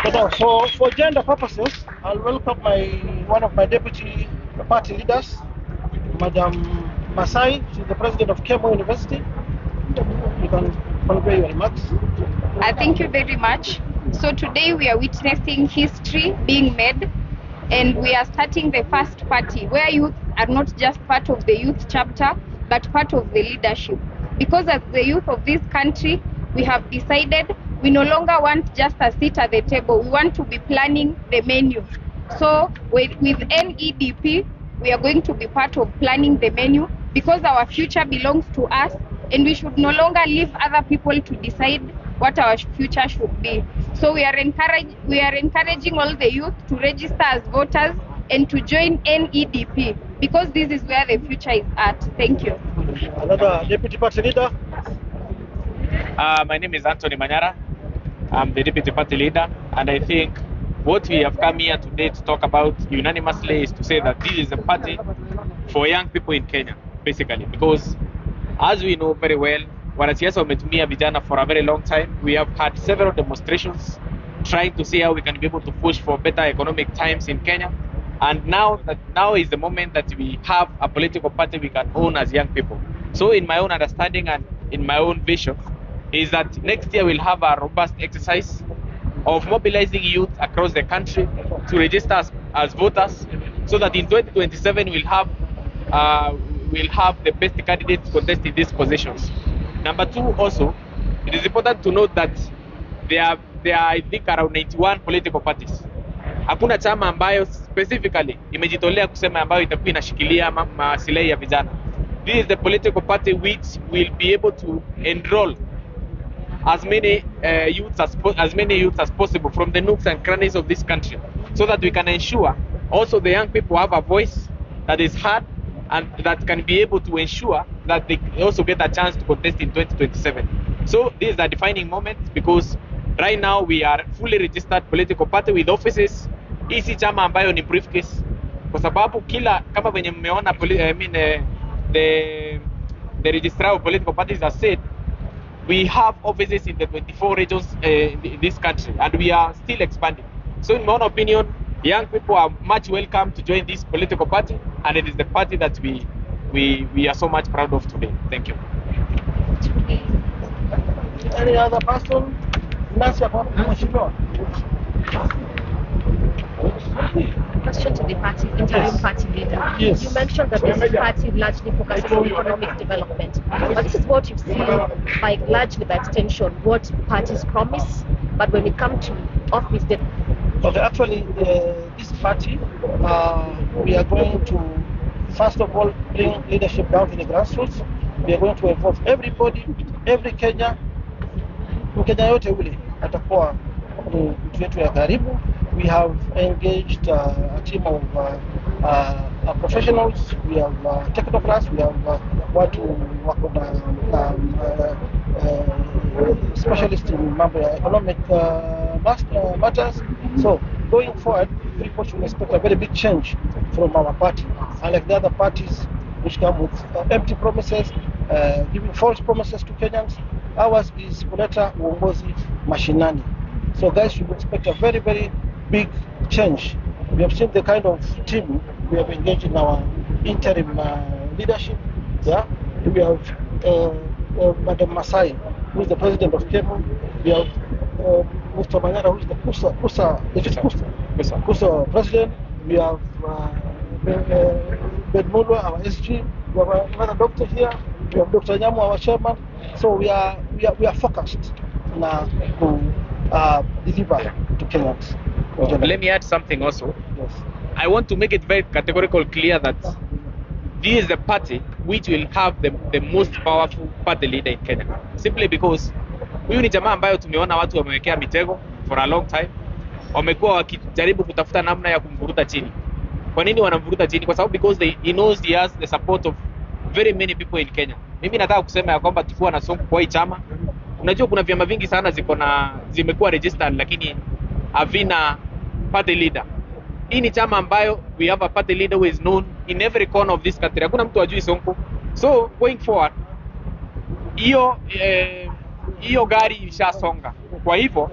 But for gender purposes, I'll welcome one of my deputy party leaders, Madam Masai. She's the president of Kemu University. You can convey your remarks. Thank you very much. So today we are witnessing history being made, and we are starting the first party where youth are not just part of the youth chapter, but part of the leadership. Because as the youth of this country, we have decided we no longer want just a seat at the table. We want to be planning the menu. So with NEDP, we are going to be part of planning the menu, because our future belongs to us. And we should no longer leave other people to decide what our future should be. So we are, encourage, we are encouraging all the youth to register as voters and to join NEDP because this is where the future is at. Thank you. Another deputy party leader. My name is Anthony Manyara. I'm the deputy party leader, and I think what we have come here today to talk about unanimously is to say that this is a party for young people in Kenya, basically, because as we know very well, wanasiasa wametumia vijana for a very long time. We have had several demonstrations trying to see how we can be able to push for better economic times in Kenya. And now is the moment that we have a political party we can own as young people. So in my own understanding and in my own vision, is that next year we'll have a robust exercise of mobilizing youth across the country to register as voters, so that in 2027 we'll have the best candidates contesting these positions. Number two, also, it is important to note that there are I think around 91 political parties. Hakuna chama ambayo specifically imejitolea kusema ambayo itakuwa inashikilia masilahi ya vijana. This is the political party which will be able to enroll as many youths as possible from the nooks and crannies of this country, so that we can ensure also the young people have a voice that is heard and that can be able to ensure that they also get a chance to contest in 2027. So this is a defining moment because right now we are fully registered political party with offices. Hii si chama ambayo ni briefcase, kwa sababu kila kama venye mmeona I mean, the registrar of political parties has said we have offices in the 24 regions in this country, and we are still expanding. So in my own opinion, young people are much welcome to join this political party, and it is the party that we are so much proud of today. Thank you. Any other person? Nancy hapo mheshimiwa. Question to the party, interim Yes. party leader. Yes. You mentioned that this party largely focuses on economic development. But this is what you've seen by largely by extension, what parties promise, but when it comes to office, they Okay, actually, this party, we are going to, first of all, bring leadership down to the grassroots. We are going to involve everybody, every Kenya. Mkenya yote ule atakuwa ni mtu wetu ya karibu. We have engaged a team of professionals, we have technocrats, we have watu wako na specialists in mambo ya economic matters. So going forward, people should expect a very big change from our party. Unlike the other parties which come with empty promises, giving false promises to Kenyans, ours is kuleta uongozi mashinani. So guys should expect a very, very big change. We have seen the kind of team we have engaged in our interim leadership. Yeah, we have Madam Masai, who is the president of KEMU. We have Mr. Manyara, who is the KUSA, is it KUSA? KUSA. KUSA president. We have Ben Mulwa, our SG. We have another doctor here. We have Dr. Nyamu, our chairman. So we are focused now to deliver to Kenyans. Let me add something also. Yes. I want to make it very categorical clear that this is the party which will have the most powerful party leader in Kenya. Simply because huyu ni jamaa ambayo tumeona watu wamewekea mitego for a long time, wamekuwa wakijaribu kutafuta namna ya kumvuruta chini. Kwa nini wanamvuruta chini? Kwa sababu because he knows he has the support of very many people in Kenya. Mimi nataka kusema ya kwamba tukiwa na Sonko kwa hii chama, unajua kuna vyama vingi sana ziko na zimekuwa registered lakini havina party leader. Hii ni chama ambayo we have a party leader who is known in every corner of this country. Hakuna mtu ajui Sonko. So going forward, hiyo gari ishasonga. Kwa hivyo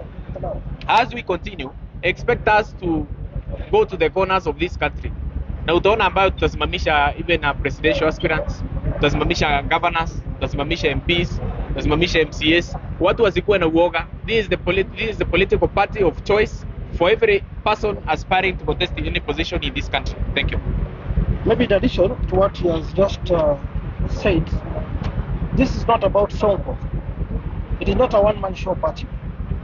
as we continue, expect us to go to the corners of this country, na utaona ambayo tutasimamisha even na presidential aspirants, tutasimamisha governors, tutasimamisha MPs, tutasimamisha MCAs. Watu wasikuwe na uoga. This is the political party of choice for every person aspiring to contest in any position in this country. Thank you. Maybe in addition to what he has just said, this is not about Sonko. It is not a one-man show party.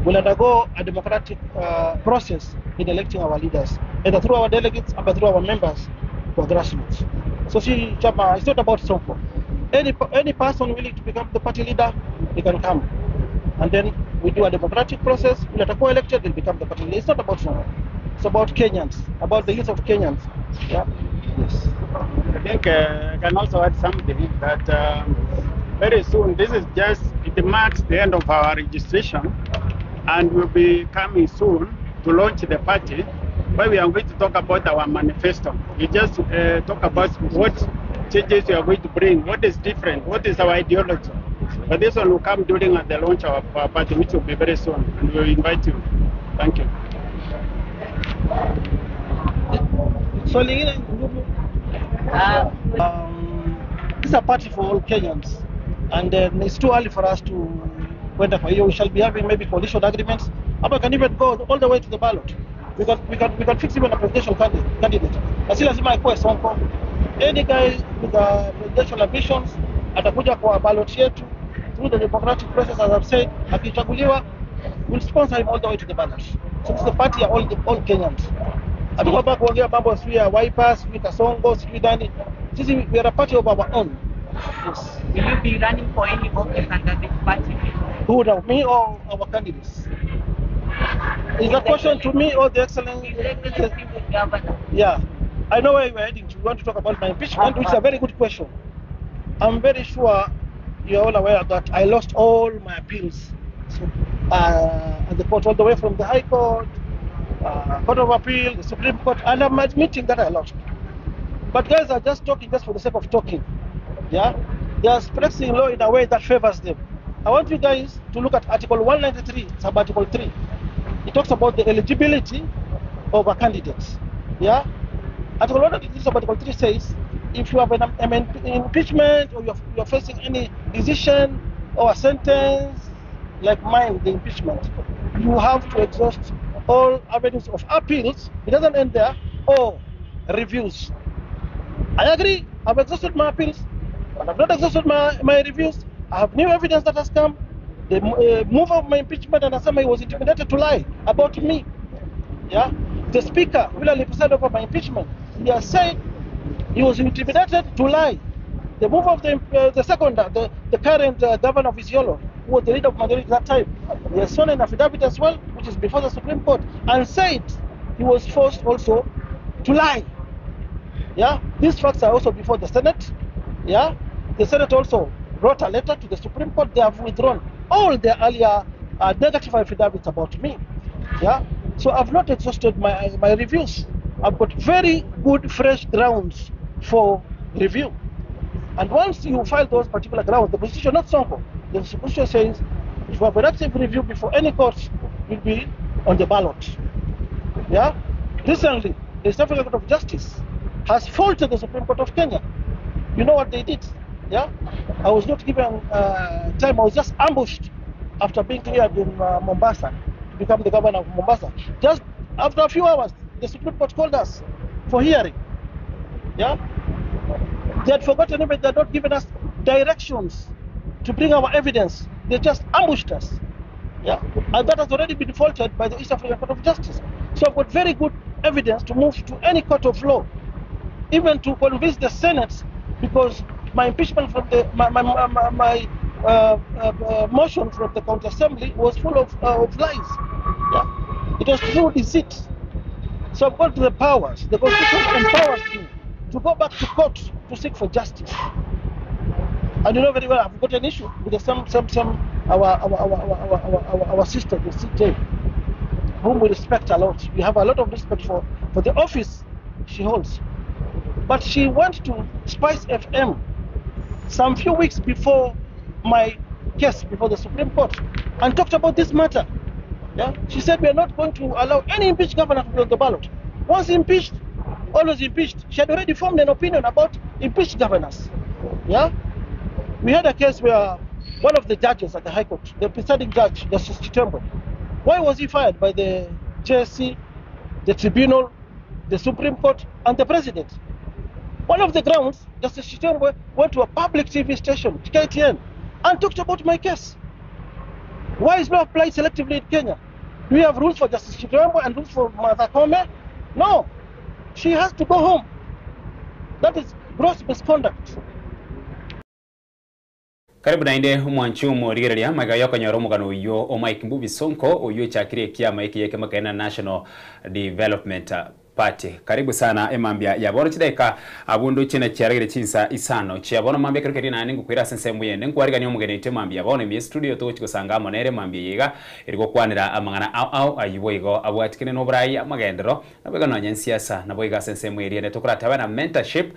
We'll undergo a democratic process in electing our leaders, either through our delegates or through our members who are grassroots. So see, chama, it's not about Sonko. Any, any person willing to become the party leader, he can come. And then we do a democratic process. Yule atakuwa elected, will become the party leader. It's not about Sonko. It's about Kenyans, about the youth of Kenyans. Yeah. Yes. I think I can also add something that very soon, this is just, it marks the end of our registration, and we'll be coming soon to launch the party, where we are going to talk about our manifesto. We just talk about what changes we are going to bring, what is different, what is our ideology. But this one will come during the launch of our party, which will be very soon, and we will invite you. Thank you. Swali lingine ndugu? This is a party for all Kenyans and it's too early for us to kwenda kwa hiyo. We shall be having maybe coalition agreements. Ama can even go all the way to the ballot. We can fix even a presidential candidate. Na si lazima akuwe Sonko. Any guy with a presidential ambitions atakuja kwa ballot yetu through the democratic process, as I've said, akichaguliwa, we'll sponsor him all the way to the ballot. So this is the party ya all Kenyans. Hatuko hapa kuongea mambo sijui ya Wiper, sijui Kasongo, sijui nani. Sisi, we are a party of our own. Yes. Will you be running for any office under this party? Who now, me or our candidates? Is the question to me or the excellent? His Excellency the Governor. Yeah, I know where you are heading to. You want to talk about my impeachment, which is a very good question. I'm very sure you're all aware that I lost all my appeals, so, at the court, all the way from the High Court, Court of Appeal, the Supreme Court, and I'm admitting that I lost. But guys are just talking just for the sake of talking. Yeah, they are expressing law in a way that favors them. I want you guys to look at Article 193, sub Article 3. It talks about the eligibility of a candidate. Yeah, Article 193, sub Article 3 says if you have an impeachment or you're facing any decision or a sentence like mine, the impeachment, you have to exhaust all avenues of appeals. It doesn't end there, or reviews. I agree, I've exhausted my appeals, but I've not exhausted my reviews. I have new evidence that has come. The move of my impeachment, and he was intimidated to lie about me. Yeah, the speaker, William preside over my impeachment, he has said he was intimidated to lie. The move of the second, the current governor of Isiolo, who was the leader of majority at that time, he has sworn an affidavit as well, which is before the Supreme Court, and said he was forced also to lie. Yeah, these facts are also before the Senate. Yeah, the Senate also wrote a letter to the Supreme Court. They have withdrawn all their earlier negative affidavits about me. Yeah, so I've not exhausted my reviews. I've got very good fresh grounds for review. And once you file those particular grounds, the Constitution, not Sonko, the Constitution says if you have an active review before any court, you'll be on the ballot. Yeah? Recently, the East African Court of Justice has faulted the Supreme Court of Kenya. You know what they did? Yeah? I was not given time. I was just ambushed after being cleared in Mombasa to become the governor of Mombasa. Just after a few hours, the Supreme Court called us for hearing. Yeah? They had forgotten even they had not given us directions to bring our evidence. They just ambushed us. Yeah? And that has already been faulted by the East African Court of Justice. So I've got very good evidence to move to any court of law, even to convince the Senate, because my impeachment from the my motion from the county assembly was full of lies. Yeah? It was through deceit. So I've got the powers. The Constitution empowers me to go back to court to seek for justice. And you know very well, I've got an issue with the some our sister, the CJ, whom we respect a lot. We have a lot of respect for the office she holds. But she went to Spice FM some few weeks before my case before the Supreme Court and talked about this matter. Yeah? She said we are not going to allow any impeached governor to be on the ballot. Once impeached, always impeached. She had already formed an opinion about impeached governors. Yeah? We had a case where one of the judges at the High Court, the presiding judge, Justice Chitembwe, why was he fired by the JSC, the tribunal, the Supreme Court, and the president? One of the grounds, Justice Chitembwe went to a public TV station, KTN, and talked about my case. Why is law applied selectively in Kenya? Do we have rules for Justice Chitembwe and rules for Martha Koome? No. She has to go home. That is gross misconduct. Karibu naende omwanchi omorigereria magega yokonyora omogano oyio o Mike Mbuvi Sonko oyio ochakire ekiama eke ekemo kene na National Development Party. Karibu sana emambia ya bono chidaeka abwo ndoche na chiaragire chinsa isano chia bono mambia ekero keria naende ngokwira ase ensemo yende nkwarigania omogeni oito emambia ya bono ime studio togochi gosanga amo nere emambia eye iga eri gokwanera amang'ana ao ao ayio boigo abwatikene noborai amagenderero Naboigo nonya ensiasa, naboigo ase ensemo eria ere tokoratabe na mentorship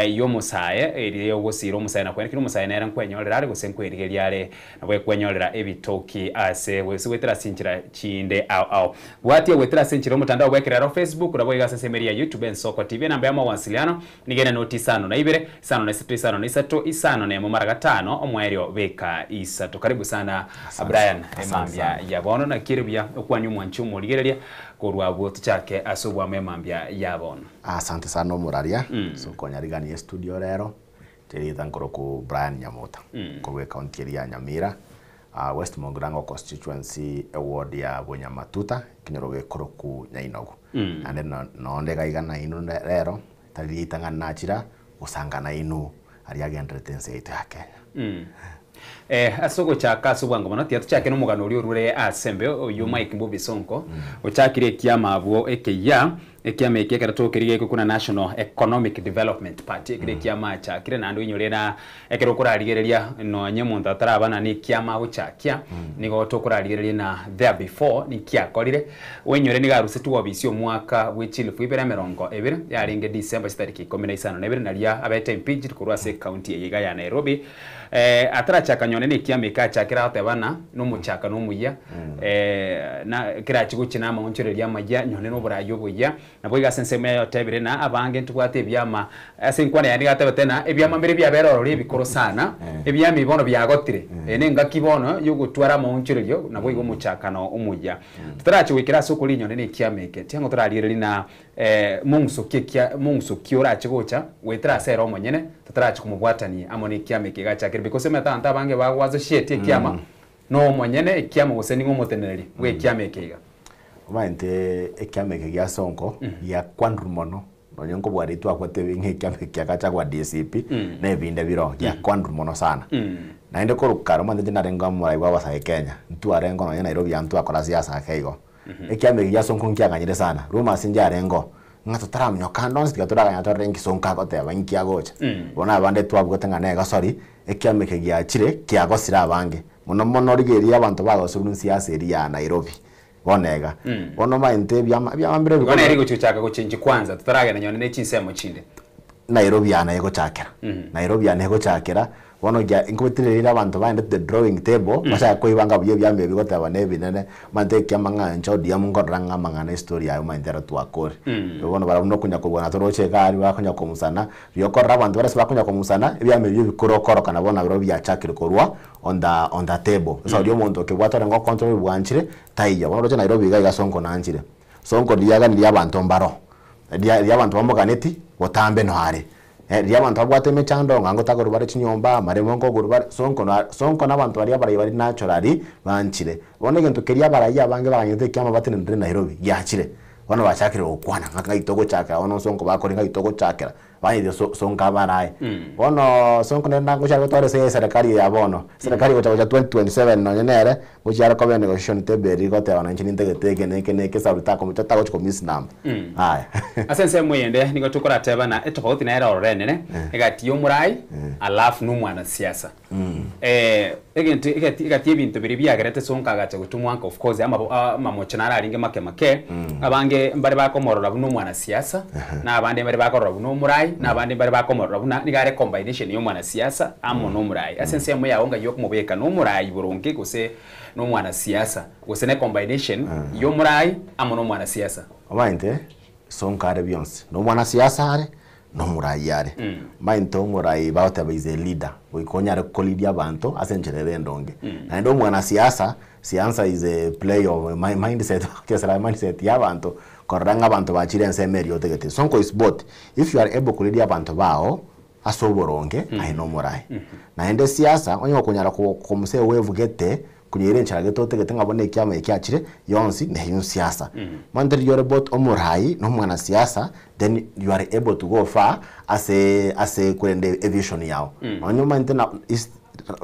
y'omosae, eria y'ogosiira omosae na kwenekera omosae nere nkwenyorera are gose nkwerigeria are, nabo ekwenyorera ebitoki ase gose goetera ase chinchera chinde ao ao. Bwatia goetera ase enchera y'omotandao bw'ekerero Facebook, naboigo ase ensemo eria ya YouTube Ensoko TV. Enamba y'amawasiliano nigo ere noti isano na ibere, isano na isato, isano na isato, isano na emo mara gatano, omoerio beka isato. Karibu sana Brian, emambia ya bono naki ere buya okwanie omwanchi omorigereria Korwa abwo tochake ase obwamo emambia ya bono. Asante sana omoraria ase okonyarigania estudio rero, inche rieta nkoroku Brian Nyamuta, korwa ecounty eria ya Nyamira, West Mugirango constituency eward ya Bonyamatuta, ekenyoro gekoroku Nyainogu. Naende nonde iga iga nainwe rero, tari ritang'ani nachira gosanga nainwe aria agendererete ense yaito ya Kenya. Ase ogochaka ase obwango mono, tiga tochake nomogano oria orure ase embeo, oyio Mike Mbuvi Sonko, ochakire ekiama abwo ekeyia, ekiama eke ekero tokerigia gekwe National Economic Development Party, ekero ekiama achakire naende oinyore na ekero okorarigereria nonye omonto ataraba na nekiama agochakia, nigo tokorarigereria na there before ninki akorire, oinyore nigo arusetwe obisi omwaka bwe chilifu ibere emerongo ebere, yarenge December chitariki ikomi na isano na ibere naria abete impeached korwa ase ecounty eye iga ya Nairobi. Atarachaka nyone nekiama eke achakire agoteba ng'a nomochakano omuya, na kerache gochia namaonchoreria amaya, nyone noboraai oboyia. Naboigo ase ensemo yaye otebire ng'a abange ntobwate ebiama, ase enkwana yaye nigo atebete ng'a ebiama mbire biabere ororo ebikoro sana, ebiama ebi bono biagotire, eye nengaki bono yogotwara amaonchorerio naboigo omochakano omuya. Totarache goikera ase okoria nyone nekiama eke, tiango torarigereria ng'a Mong'uso ki ekia mong'uso ki orache gocha goetera ase ere omonyene, totarache komobwatania amo nekiama eke egachakire because omanyete abanto abange bago associate ekiama na omonyene ekiama gose ning'o omoteneneri bwa ekiama eke iga. Omanyete ekiama eke gia Sonko giakwanrwe mono, nonye nkobua riria twakwete ng'a ekiama eke kiagacha kwa DCP na ebinde bire oo, giakwanrwe mono sana. Naende korwa kare omanyete inche narenge omorai bwa abasae Kenya, ntwarenge nonye Nairobi aa ntwakora siasa ake igo. Ekiama eke gia Sonko nkiaganyire sana, rumors nchiarengeo, ng'a totaramnyoka ande onsi tiga toraganya torore inki Sonko agoteba, inki agocha. Bono abande twabwate ng'a negosori, ekiama eke giachire kiagosire abange, mono mono rigerio abanto bagosirwe nsiasa eria ya Nairobi, bono iga. Bono omanyete ebiama ebiama mbire Igo nere egochi gochaka gochenchia kwanza totaragenda nyone ne chinsemo chinde. Nairobi aa naye egochakera, Nairobi aa naye egochakera, bono gia nkobetereri abanto baende to the drawing table, bachake koibanga buya ebiama ebi goteba na ebinene, omanyete ekiama ng'a inche ODM nkorora ng'a amang'ana estory yaye omanyete ero twakore. Bono barabwo nokonya korwana toroche iga aria bakonya kong'usana, riria okorora abanto baria ase bakonya kong'usana, ebiama ebio ebikoro okoroka nabo nabirobio biachakire korwa on the on the table. Sasa oria omonto okebwata orenge ocontrol bwanchire, taiyo. Bono oroche Nairobi iga iga Sonko nanchire, Sonko riagani ria abanto mbaro. Riria riria abanto bamoganeti, botambe noare. Riria abanto babwate emechando, ng'a ngotagorwa bare chinyomba, amaremo nkogorwa bare, sonko noare, sonko na abanto baria abarai bare naturally banchire. Bono egento keria abarai abange baganyete ekiama batenenire Nairobi, giachire. Bono bachakire gokwana ng'a ng'ai togochakera bono sonko bakore ng'ai togochakera. Banyete so sonko abarae. Bono sonko nere nagochia gotwara ase eserekari eye ya bono, eserekari egocha gocha 2027 nonye nere, ngochia are koba enegotiation table eria egoteba nonye inche nintagete eke na eke na eke sababu takomi tagochi ko miss number. Aya. Ase ensemo eyende nigo tokorateba na etofauti nere ororo enene egati ya omorai alafu na omwanasiasa. Egento egati egati y'ebinto biria biagerete Sonko agacha gotumwa nka of course amabo amamocho naro arenge make make, abange mbare bakomorora buna omwanasiasa, na abande mbare bakorora buna omorai, na abande mbare bakomorora buna nigo are combination ya omwanasiasa amo na omorai. Ase ensemo yago ng'ai okomobeka na omorai boronge gose na omwanasiasa, gose ne combination ya omorai amo na omwanasiasa. Omanyete, Sonko are bionsi, na omwanasiasa are, na omorai are. Omanyete omorai bagoteba is a leader, goika onyare kolead abanto ase enchera ere endonge. Naende omwanasiasa, siasa is a play of mindset, bagochesera mindset ya abanto, korora ng'a abanto bachire ensemo eria otagete. Sonko is both, if you are able kolead abanto bao ase oboronge, aye na omorai. Naende siasa, onye gokonyara komsa ewave gete, Konyeira enchera gete otagete ng'a bono ekiama eke kiachire yonsi neyio nsiasa. Bono riria ore both omorai na omwanasiasa then you are able to go far ase ase korenda evision yao. Nonye omanyete na is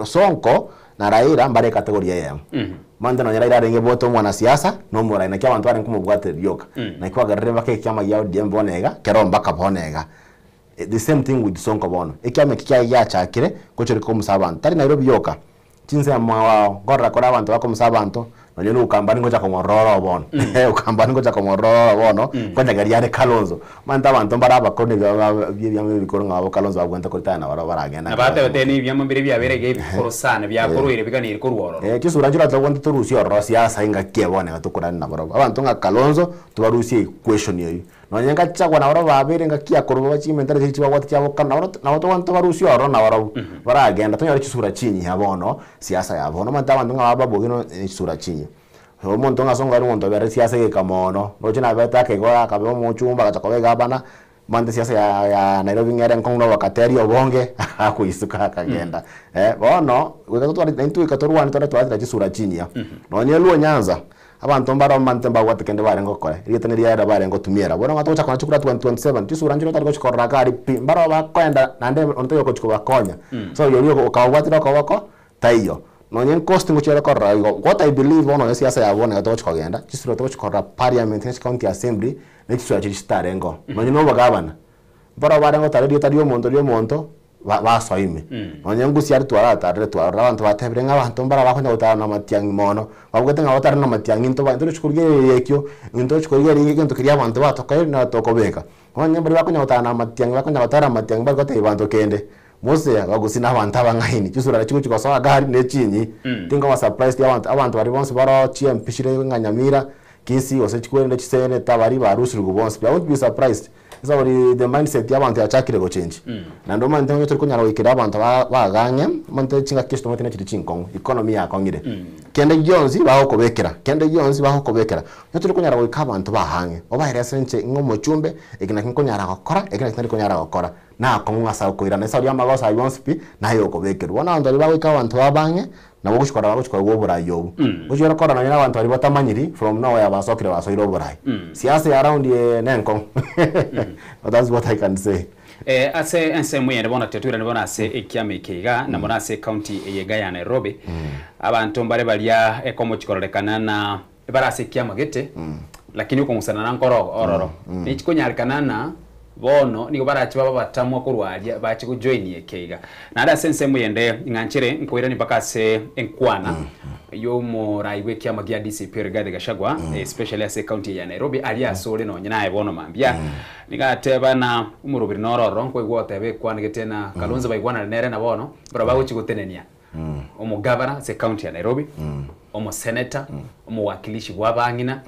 Sonko na Raila mbare ecategory eyemo. Omanyete nonye Raila arenge bote omwanasiasa na omorai naki abanto barenge komobwatereria rioka. Naki kwagerire mpaka ekiama gia ODM bono iga, kero mpaka bono iga. The same thing with Sonko bono. Ekiama eki kiaye giachakire, ngochoreka komusa abanto. Tari Nairobi yoka, chinsemo ao ao, nkorora kore abanto bakomusa abanto, nonye na Ukambani ngocha komorora oro bono. Ukambani ngocha komorora oro bono, nkonyageria are Kalonzo. Omanyete abanto mbare abakoro na ebiama bia ebiama ebikoro ng'a abwo Kalonzo babwenerete koritaya nabarabwo baragenda Na batebete na ebiama mbire biabeire iga ebikoro sana biakorwaire biganeire korwa ororo. Eh, chisura nchiroche tobwenerete torusie ororo siasa engaki eye bono iga tokorania nabarabwo. Abanto ng'a Kalonzo, tobarusie equation eywo. Nonye ngachagwa nabarabwo babeire engaki ya korwa chimentality chiria chibabwate chiabokana nabo nabo tobwenerete tobarusie ororo nabarabwo. Baragenda tonyore chisura chinyia bono, siasa ya bono. Omanyete abanto ng'a bababoge no chisura chinyia. Omonto ng'a ase ongare omonto obere siasa egeka mono, roche nabete akegora akaba omochumba agacha koba egavana, omanyete siasa ya ya Nairobi ng'a ere enkong'u na obokateri obonge, akoisuka akagenda. Bono, goika totware naintwe goika torwane tore twatira chisura chinyia. Nonye Luo Nyanza, abanto mbare omanyete mbabwate kende barenge gokora, erieta neriaye barenge gotumiera. Bono ng'a togocha konyora chikura 2027, chisura nchire otari gochikorora iga aria pi, mbaro bakoenda naende onde taiyo ogochi kobakonya. So oria okababwatire okoboko, taiyo. Nonye nkosti ngochiere korora igo, what I believe bono nonye siasa ya bono iga togochi kogenda, chisura togochi korora parliament ne chicounty assembly, ne chisura chiria chitarengeo. Nonye na obogavana, mbarabwo barenge gotara erieta ria omonto ria omonto, ba basoa ime. Nonye ngusia aria twaratarire twarora abanto batebire ng'a abanto mbara bakonya gotara na amatiang'i mono, babwate ng'a gotara na amatiang'i intwe ba intwe tochi korigereria ekio, intwe tochi korigereria egento keria abanto batokorire nabo tokobeka. Nonye mbaria bakonya gotara na amatiang'i bakonya gotara amatiang'i mbari gotebia banto kende. Mose agagusii na abanto abang'aini, chisura chigochia gosoa gari ne chinyi. Tinkoba surprised abanto abanto baria bonsi baroo chiMP chire ng'a Nyamira, Kisii gose chikwerende chiseneta baria barusirigwe bonsi pi. I won't be surprised ase bori the mindset ya abanto yachakire gochenji. Naende omanyete onye tori konyara goikera abanto ba bagang'e, omanyete chingaki echi tomanyete nechiri chinkong'u, economy yakong'ire. Kende gionsi bagokobekera, kende gionsi bagokobekera. Onye tori konyara goika abanto bagang'e, obaerese inche ng'a omochumbe, eke naki nkonyara gokora, eke naki ntari konyara gokora. Nakong'u ase okoirana ase aria amagoso ayio onsi pi, naye okobekerwa. Bono abanto baria bagoika abanto babe ang'e, nabo ogochia korora bagochia koegwa oborai obwo. Gochia ore korora nonye na abanto baria batamanyiri, from nowhere basokire basoire oborai. Siasa ya round eye nenkong'u. But that's what I can say. Eh, ase ensemo eyende bono tetwirane bono ase ekiama eke iga, na mono ase ecounty eye iga ya Nairobi, abanto mbare baria ekomochi kororekana na Ebare ase ekiama gete, lakini okong'usanana nkoro ororo. Nechikonyarekana ng'a bono nigo barache babe abatamwa korwa aria bache gojoinia eke iga. Naende ase ensemo eyende ng'a nchere nkoirania mpaka ase enkwana y'omorai bw'ekiama gia DCP Rigathi Gachagua especially ase ecounty eye ya Nairobi aria ase ore nonye naye bono mambia nigo ateba ng'a omoroberi noro ororo nkoigwa ogoteba ekwana gete ng'a Kalonzo baigwanane nere na bono barabwo bagochia gotenenia Omogavana ase ecounty ya Nairobi, omoseneta, omowakilishi bw'abang'ina.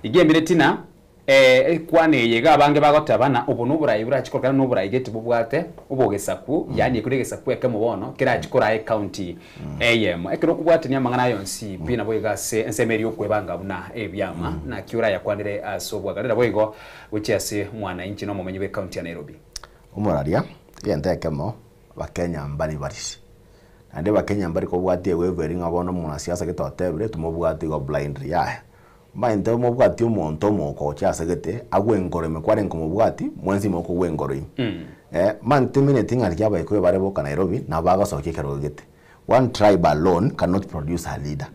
Iga emire tina ekwana eye iga abange bagoteba ng'a obo noborai borachi korokana noborai gete bobwate obogesaku, yaani ekio negesaku ekemo bono kerachi koraa ecounty eyemo. Ekero okobwatania amang'ana aya onsi pi nabo iga ase ensemo eria okwebanga buna ebiama, naki orayakwanere ase obwagare naboigo gochia ase mwananchi na omomenyi bw'ecounty ya Nairobi. Omoraria, egento ekemo, Bakenya mbari barisi. Naende Bakenya mbari kobwatia ewave eria ng'a bono omwanasiasa gete otebire timobwati igo blindly yaya. Omanyete omobwati omonto omoko gochia ase gete agwe enkoro ime kwarenge komobwati mwensi mokogwa enkoro ime. Omanyete mineti ng'a riria abaikuyu bare boka Nairobi nabo bagosokia ekerogo gete. One tribe alone cannot produce a leader.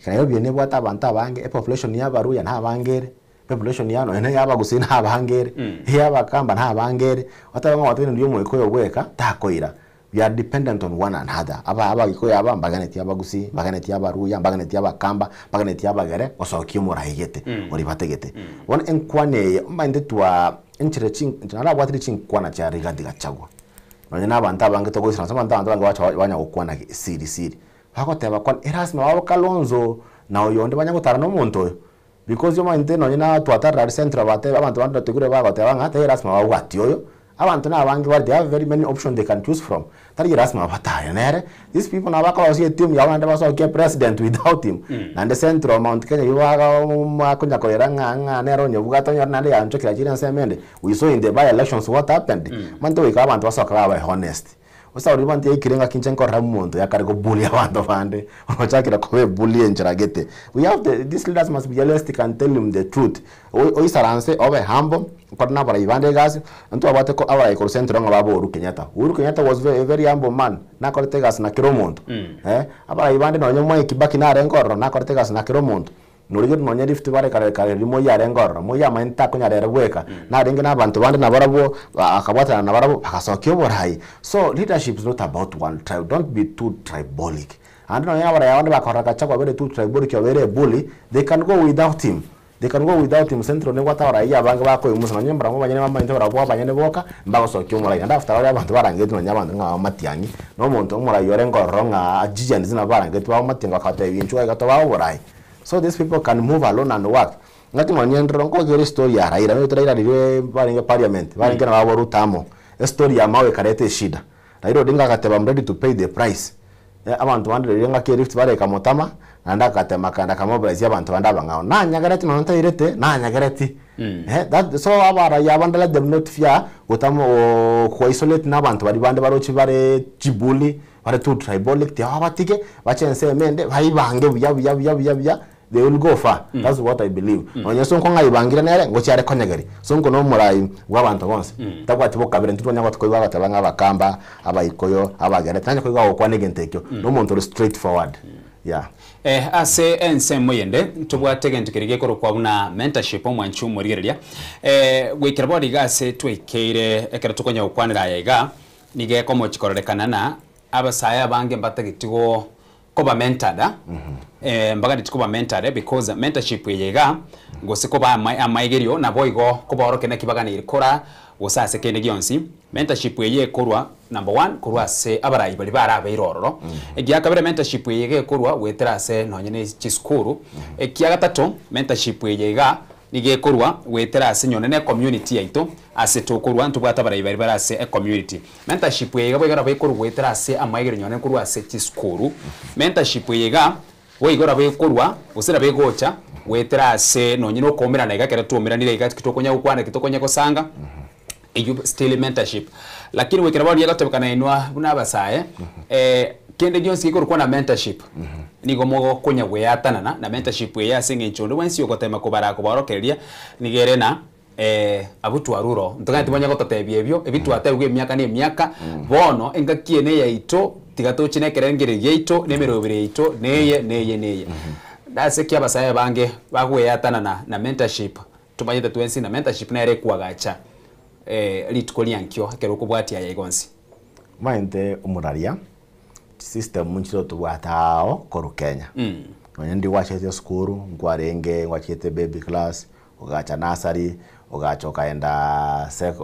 Nairobi eye nebwate abanto abange, epopulation ya abaluhya nabange ere, Population yao nonya na ey'abagusii nabange ere, ey'abakamba nabange ere, otebe ng'a ogotebia ndi omoikuyu bweka, takoira. We are dependent on one another. Aba abagikuyu aba mbaganeti abagusii, mbaganeti abaruya, mbaganeti abakamba, mbaganeti abagere, gosokia omorai gete, oria batagete. Bono enkwana eye, omanyete twa enchera chi narabwatire chinkwana chia Rigathi Gachagua, nonya na abanto abange togoisaransa, abanto abanto abange bacha banya gokwana siri siri, bagoteba kwana erasima babo Kalonzo na oyonde banya gotara na omonto oyo. Because omanyete nonye na twatarire aria central batebe abanto bande toigure bagoteba ng'a tari lasima babwatie oyo, abanto na abange bare they have very many options they can choose from, tari lasima batare nere, these people nabo bakorosia etimu yabo naende basokie president without him, naende central Mount Kenya eywo baga bakonya koira ng'a ng'a nere onyebwate onyore naende yanchokire achire ensemo ende, we saw in the by elections what happened, omanyete goika abanto basoke babe honest. Osauri abanto yaikire ng'aki inche nkorora omonto yakare kobully abanto bande, ochakire koba ebully enchera gete. We have the, these leaders must be realistic and tell him the truth. Oi oisaranse obe humble, okore na abarai bande egasi, ntwabwate ko abarai korwa central ng'a baba Uhuru Kenyatta. Uhuru Kenyatta was ve a very humble man, nakorete egasi na kera omonto eh. Abarai bande nonye Mwai Kibaki narenge ororo, nakorete egasi na kera omonto. Norigereria nonye Rift Valley kare kare riria Moi arenge ororo, Moi amaene takonyara ere bweka, narenge na abanto bande nabarabwo akabwaterana nabarabwo bagasokia oborai. So leadership is not about one tribe, don't be too tribolic. Naende nonye abarai abande bakorora Gachagua abeire too tribolic obeire ebully, they can go without him. They can go without him, Central nebwate abarai abange bakoimusa nonye mbarabwo abanyene bamaete barabwo abanyene boka, mbagosokia omorai. Naende after all abanto barangetwe nonye abanto ng'a Matiang'i, na omonto omorai orenge ororo ng'a Gideon nabo barangetwe babo Matiang'i bakabatebia inchuo iga tobae oborai. So these people can move alone and work. Ngaki nonye ndoro nkogera estory ya Raila, omanyete Raila riria barenge parliament, barenge nabo abo Ruto amo, estory ya mawe ekareta eshida. Raila Odinga agateba I'm ready to pay the price. Abanto bande riria ngaki Rift Valley ekamotama, naende agatema akaenda akamobilize abanto bande abang'ao. Nanyagereti nonya ntairete, nanyagereti. That so abarai abande let them not fear gotama ko isolate na abanto baria bande baroche bare chibully, bare too tribalic, tiga babatige, bache ensemo ende, baibange buya buya buya buya buya, they will go far. That's what I believe. Nonye Sonko ng'aibangire nere, ngochia are konyegeria. Sonko na omorai bwa abanto bonsi. Tabwati bokabira, intwe twanya koigwa agoteba ng'a abakamba, abaikoyo, abagere, tanya koigwa agokwana egento ekio. Na omonto ore straight forward. Yeah. Ase ensemo eyende, ntobwate egento keria gekorokwa buna mentorship, omwanchi omorigereria. Goikera bono iga ase twaikeire ekero tokonya gokwanera aya iga, nigo ekomochi kororekana na abasae abange mbatageti go koba mentored ah, mbaganeti koba mentored because mentorship eye iga, gose koba ama amaigerio naboigo kobaorokia naki baganeire kora gose ase kende gionsi, mentorship eye ekorwa number one, korwa ase abarai baria barabeire ororo. Egiakabere mentorship eye iga ekorwa goetera ase nonye ne chisukuru. Ekiagatato, mentorship eye iga nigo ekorwa goetera ase nyone ne ecommunity yaito, ase tokorwa ntobwate abarai baria bare ase ecommunity. Mentorship eye iga boigo nabo ekorwa goetera ase amaegerio nonye korwa ase chisukuru. Mentorship eye iga boigo nabo ekorwa gose nabo egocha goetera ase nonye na okoumerana iga ekero twaumeranire iga tokonya gokwana ki tokonya gosanga, eywo still mentorship. Lakini goikera bono riria egotebekana inwe buna abasae, kende gionsi gekorokwa na mentorship, nigo mogokonya goeatanana na mentorship eye ase eng'encho onde bwensi ogotema kobara kobaorokereria nigo ere na abwo twarure oo, ntoganyete banya gototebia ebio, ebi twatebigwa emiaka na emiaka, bono engaki eye neyaito, tiga toche na ekerengererio giaito, na emeroberi yaito, na eye, na eye, na eye. Nase ki abasae abange bagoeatanana na mentorship, tomanyete twensi na mentorship nere ekwagacha rituko ria nkio ekero okobwatia aya iga onsi. Omanyete omoraria, chisystem nchire tobwate ao korwa Kenya. Nonye ndi gwachete esukuru, nkwarenge ngwachete baby class, Ogacha nursery, ogacha okaenda sec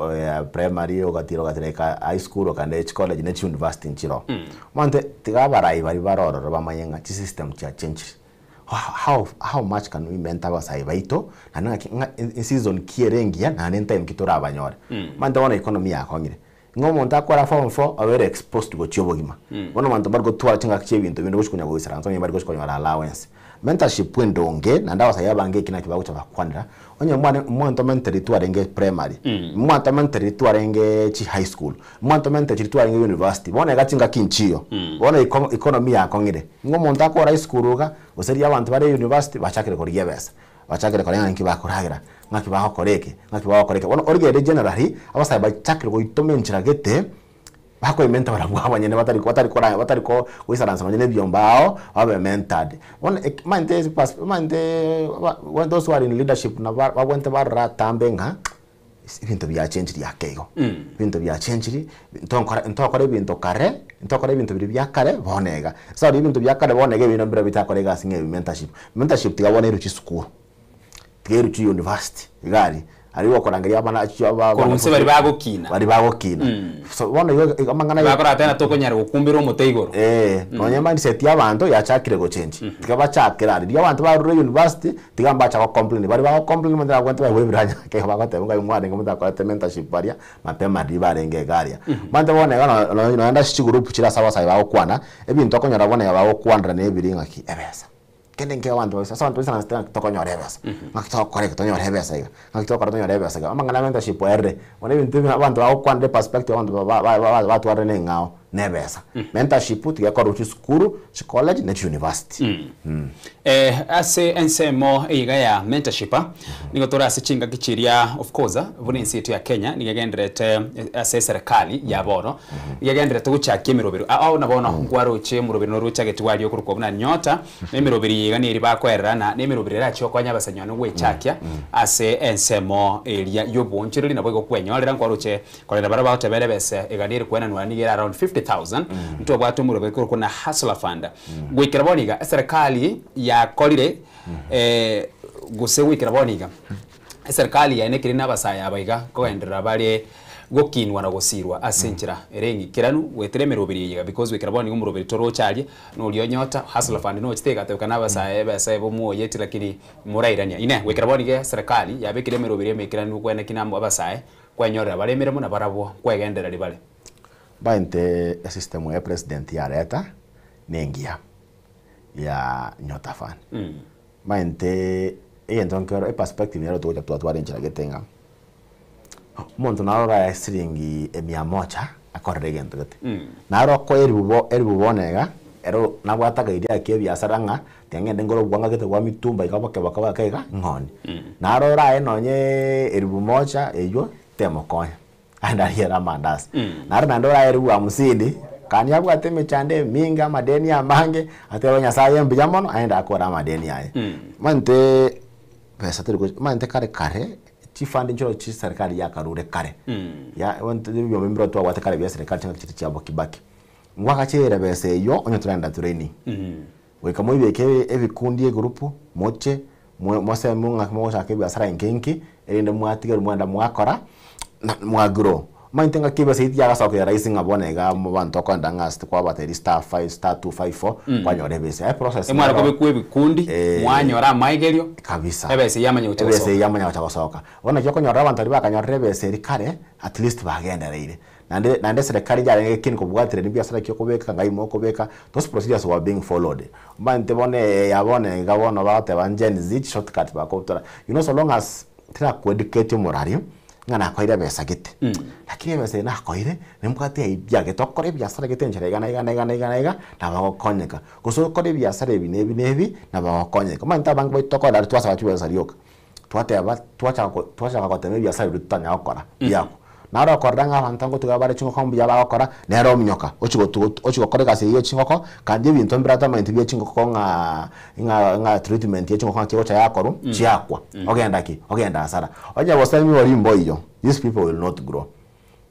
primary, ogatira ogatira ika high school, okaenda echi college ne chiuniversity nchiroo. Omanyete tiga abarai baria bare ororo bamanye ng'a chisystem chiachenchire. How how much can we mentor abasae baito, naende ng'aki ng'a eseason ki ere engiya naende etime ki torabanyore. Omanyete bono economy yakong'ire, ng'a omonto akore form four abere exposed gochia obogima. Bono abanto mbari gotwara chingaki chia ebinto binde gochia konya goisaransa onye mbari gochia konyora allowance. Mentorship endonge naende abasae abange eki nakio bagocha bakwanera, onye mwane mwantomenteriri twarenge primary, mwantomenteriri twarenge chi high school, mwantomenteriri chiri twarenge university, bono iga chingaki nchiyo. Bono eco economy yakong'ire, ng'a omonto akore high school iga, gose riria abanto bare university bachakire korigia ebesa. Bachakire korora ng'a inki bakoragera, ng'aki bagokora eke, ng'aki bagokora eke. Bono origererie generally, abasae bachakire goitoma enchera gete, bakoimenta barabwo abanyene batari batari kora batari ko goisaransa nonye na ebiombe ao, babe mentored. Bono ek omanyete ase pers omanyete ba when those who are in leadership nabo babwenerete barore atambe ng'a ebinto biachenchirie ake igo, ebinto biachenchirie, ntonkora ntokora ebinto kare, ntokora ebinto biria bia kare bono iga. Ase aria ebinto bia kare bono iga ebinto mbire bitakora egasi ng'a ebi mentorship. Mentorship tiga bono erwe chisukuru, tiga erwe chiuniversity iga aria, aria gokorangeria abana chi aba Korwa inse baria bagokina. Baria bagokina. So bono igo igo amang'ana ya Bakora tena tokonyara gokumbera omote igoro. Eh, nonye mindset ya abanto yachakire gochenji. Tiga bachakere aria. Riria abanto barure university, tiga mbacha go complain. Baria bago complain monto nabwate baigwe ebiranya ekero bagoteba ng'a mwarenge motakorete mentorship baria, mapema riria barenge iga aria. Omanyete bono iga no- no- noenda ase chigroup chire ase abasae bagokwana, ebinto okonyora bono iga bagokwanera na ebiri ng'aki, ebesa. Kende nkeigo abanto baise, ase abanto baise nase ng'aki tokonyora ebesa, ng'aki togokora eke tonyore ebesa iga, ng'aki togokora tonyore ebesa iga. Amang'ana ya mentorship aerire, bono ebinto ebi abanto bagokwanera eperspective abanto ba- ba- ba- batwarire na eng'ao. na ebesa. Mentorship tiga ekorwa chisukuru, chicollege na chiuniversity. Eh, ase ensemo eyeiga ya mentorship ah, nigo tore ase chingaki chiria of course ah, buna ense yaito ya Kenya nigo egendererete ase eserekari ya bono, nigo egendererete gochakia emerobero. Ao na bono nkwaroche omoroberi norochagete gwaria okorokwa buna Nyota, na emeroberi eye iga neri bakoerera na emeroberi erachie gokonya abasanyi one gwechakia ase ensemo eria y'oboonchoreri naboigo kwenyorera nkwaroche Korende baria bagotebera ebese egani ere kwenanwa nigo ere around 50,000, ntobwate omorwebe korokwa na Hustler Fund. Goikera bono iga, eserekari yakorire gose goikera bono iga, eserekari yaenekire na abasae aba iga kogenderera bare gokinwa na gosirwa ase enchera ere eng'ikeranu goetera emeroberi eye iga because goikera bono iga omoroberi toroche aria, noria onyota, Hustler Fund nochete egatebeka na abasae ebesa ebomoyeti lakini morairania. Inee, goikera bono iga eserekari yabekire emeroberi emeikeranu kweneki na abasae Kwenyorera bare emeremo na barabwo nkwegendereria bare. Mbaente esystem eye president yareta nengiya ya Nyota Fund. Mbaente egento nkero eperspective nero togocha twatwara enchera gete ng'a omonto naro orae siringi emia moja akorere egento gete. Naro okoa eribubo eribubo bono iga ero nabwate akaidea ka ebiasara ng'a tiga ngende ngore obwanga gete bwa mitumba iga boke boke boke iga ng'onie. Naro oraye nonye eribu moja eywo temokonya aende ariere amandasi. Naro naende oraye eribu hamsini kani abwate emechando eminge amadeni amange atebe Nyasaye mbuya mono aende akore amadeni aye. Omanyete besa teri gocha omanyete kare kare chifund nchiro chiserikali yakarure kare ya ebiombe mbire twabwate kare bia serikali chingaki chiria chia Kibaki. Ngwagacheire besa eywo onye toragenda training. Goika moibeke ebikundi egroup, moche moseme ng'a mogochaka ebiasara inki inki, erinde mwatigerwa mwagenda mwakora, na mwagrow. Omanyete ng'aki ebesa eyio tiyagasokera rahisi ng'a bono iga abanto okoenda ng'a ase kwabatebirie star five, star two five four, kwanyora ebesa. Eprocess Emware nero kobekwa ebikundi, mwanyora amaigerio, kabisa. Ebesa eyio yamanya gocha Ebesa gosoka. eyio yamanya gocha gosoka. Bono naki okonyora abanto baria bakanyorire ebesa eria kare, at least bagendereire. Naende naende eserekari yarenge keen kobwaterania ebiasara ki okobeka, ng'ai mokobeka, those procedures were being followed. Omanyete bono eye ya bono iga bono bagoteba Gen Z shortcut bakobutora, you know so long as tirakoeducate omorari ng'a nakoeire ebesa gete, lakini ebesa eye nakoeire nimbwate idea gete okore ebiasara gete enchera iga na iga na iga na iga na iga nabagokonyeka. Gose okore ebiasara ebi na ebi na ebi nabagokonyeka. Omanyete abange baito tokogenda aria twasaba chibesa rioka. Twateba, twachaka ko twachaka gotema ebiasara biria totanya gokora biakwa. Naro okorora ng'a abanto ngotiga bare chingoko mbuya bagokora, nere ominyoka ochia gotu ochia gokora egasi eyio ya chingoko, kandi ebinto mbire atamanyeti bia chingoko ng'a ng'a ng'a treatment ya chingoko ng'aki egocha yakorwa, chiakwa. Ogenda ki? Ogenda hasara. Onye gose nigo mboiyo, these people will not grow.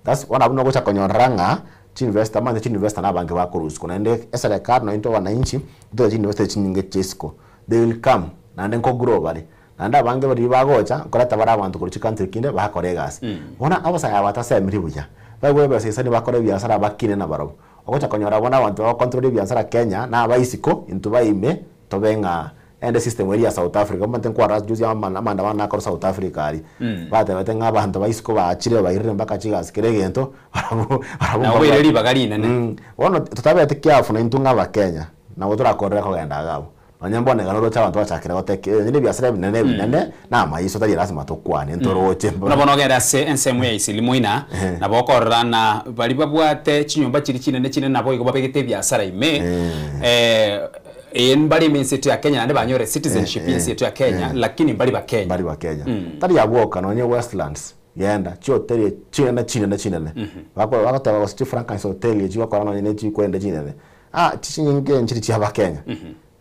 That's bono abwo nogocha konyorora ng'a chiinvestor omanyete chiinvestor na abange bakorwa isiko naende eserekari nonya intwe abananchi ntobwate chiinvestor chinyinge chia isiko, they will come naende nko grow bare. Naende abange baria bagocha nkoreta bare abanto korwa chicountry kinde bakore egasi. Bono abasae aba batasemiri buya, baigwe ebesa isani bakore ebiasara bakine nabarabwo. Ogocha konyora bono abanto bagocontrol ebiasara Kenya na abaisiko intwe baime tobe ng'a ende system eria ya South Africa omanyete nkwarora juzi amaandamano nakorwa South Africa aria, batebete ng'a abanto ba isiko bachire bairire mpaka chigasi kera egento barabwo barabwo Nabo baire ribaga rinene. Bono totabeti careful naintwe ng'a abakenya nabo torakorere kogenda iga abwo. Nonya mbono iga noroche abanto bachakire goteka onye na ebiasara ebinene ebinene na amaiso tari lasima tokwane ntoroche. Buna bono ogende ase ensemo ya Isili moina, nabo okorora na baria babwate chinyomba chiria chinene chinene nabo igo babegete ebiasara ime, Ee, mbare ime ense yaito ya Kenya naende banyore citizenship y'ense yaito ya Kenya, lakini mbari Bakenya. Mbari Bakenya. Tari abwo oka, nonye Westlands, genda, chihoteli chinene chinene chinene. Bako bagoteba gose chifrankans hoteli echi gokora nonye ne chikwende chinene. Ah, chinyinge nchiri chia Abakenya.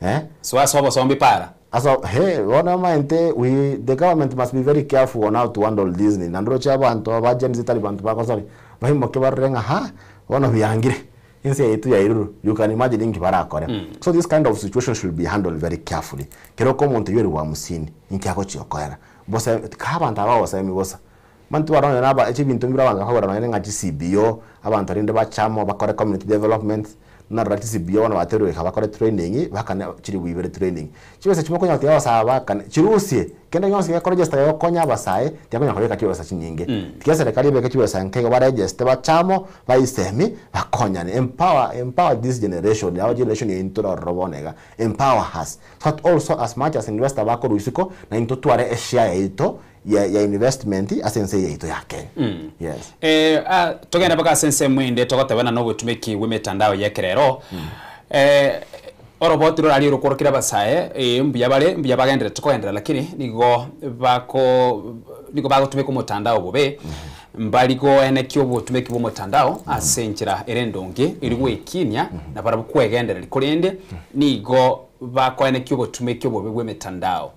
Eh? So ase obosombi para. Ase he, bono omanyete we, the government must be very careful on how to handle this nini. Naende oroche abanto aba Gen Z tari banto bagosori, baimoke barore ng'a haa, bono biangire. Ense yaito ya iruru, you can imagine inki barakore. So this kind of situation should be handled very carefully. Kero oko omonto oyio ore hamsini, inki agochia gokorera? Bose, kaa abanto aba bagosemi bosa. Mani twarora nonye naba ebinto mbire abanto bakogora nonye ng'a chi CBO, abanto rende bache amo bakore community development, narora chi CBO bono baterwe goika bakore training, bakane chilifu ibere training. Chibesa chimo okonyora tiga abasae bakane, chirusie, kende gionsi gekoregister gegokonya abasae, tiga kobeka chibesa chinyinge. Tiga eserekari ebeke chibesa nke igo baregeste bache amo, baisemi, bakonyane. Empower, empower this generation, our generation yaito torororo bono iga, empower us. So that also as much as investor bakorwa isiko, naintwe totware eshare yaito. ya ya investment ase ense eye yaito ya Kenya. Yes. Eh, ah, togende mpaka ase ensemo ende togotebana na obotumeki bwa emetandao ya ekerero. Eh, oroboti roraria orokworokire abasae, eh, mbuya bare, mbuya bagenderete kogenderera lakini nigo bako nigo bagotumeka omotandao bobe, mbari goenekia obotumeki bwa omotandao ase enchera ere endonge, eri gwekinia na barabwo kwegendereria korende nigo bakoenekia obotumeki obobe bwa emetandao.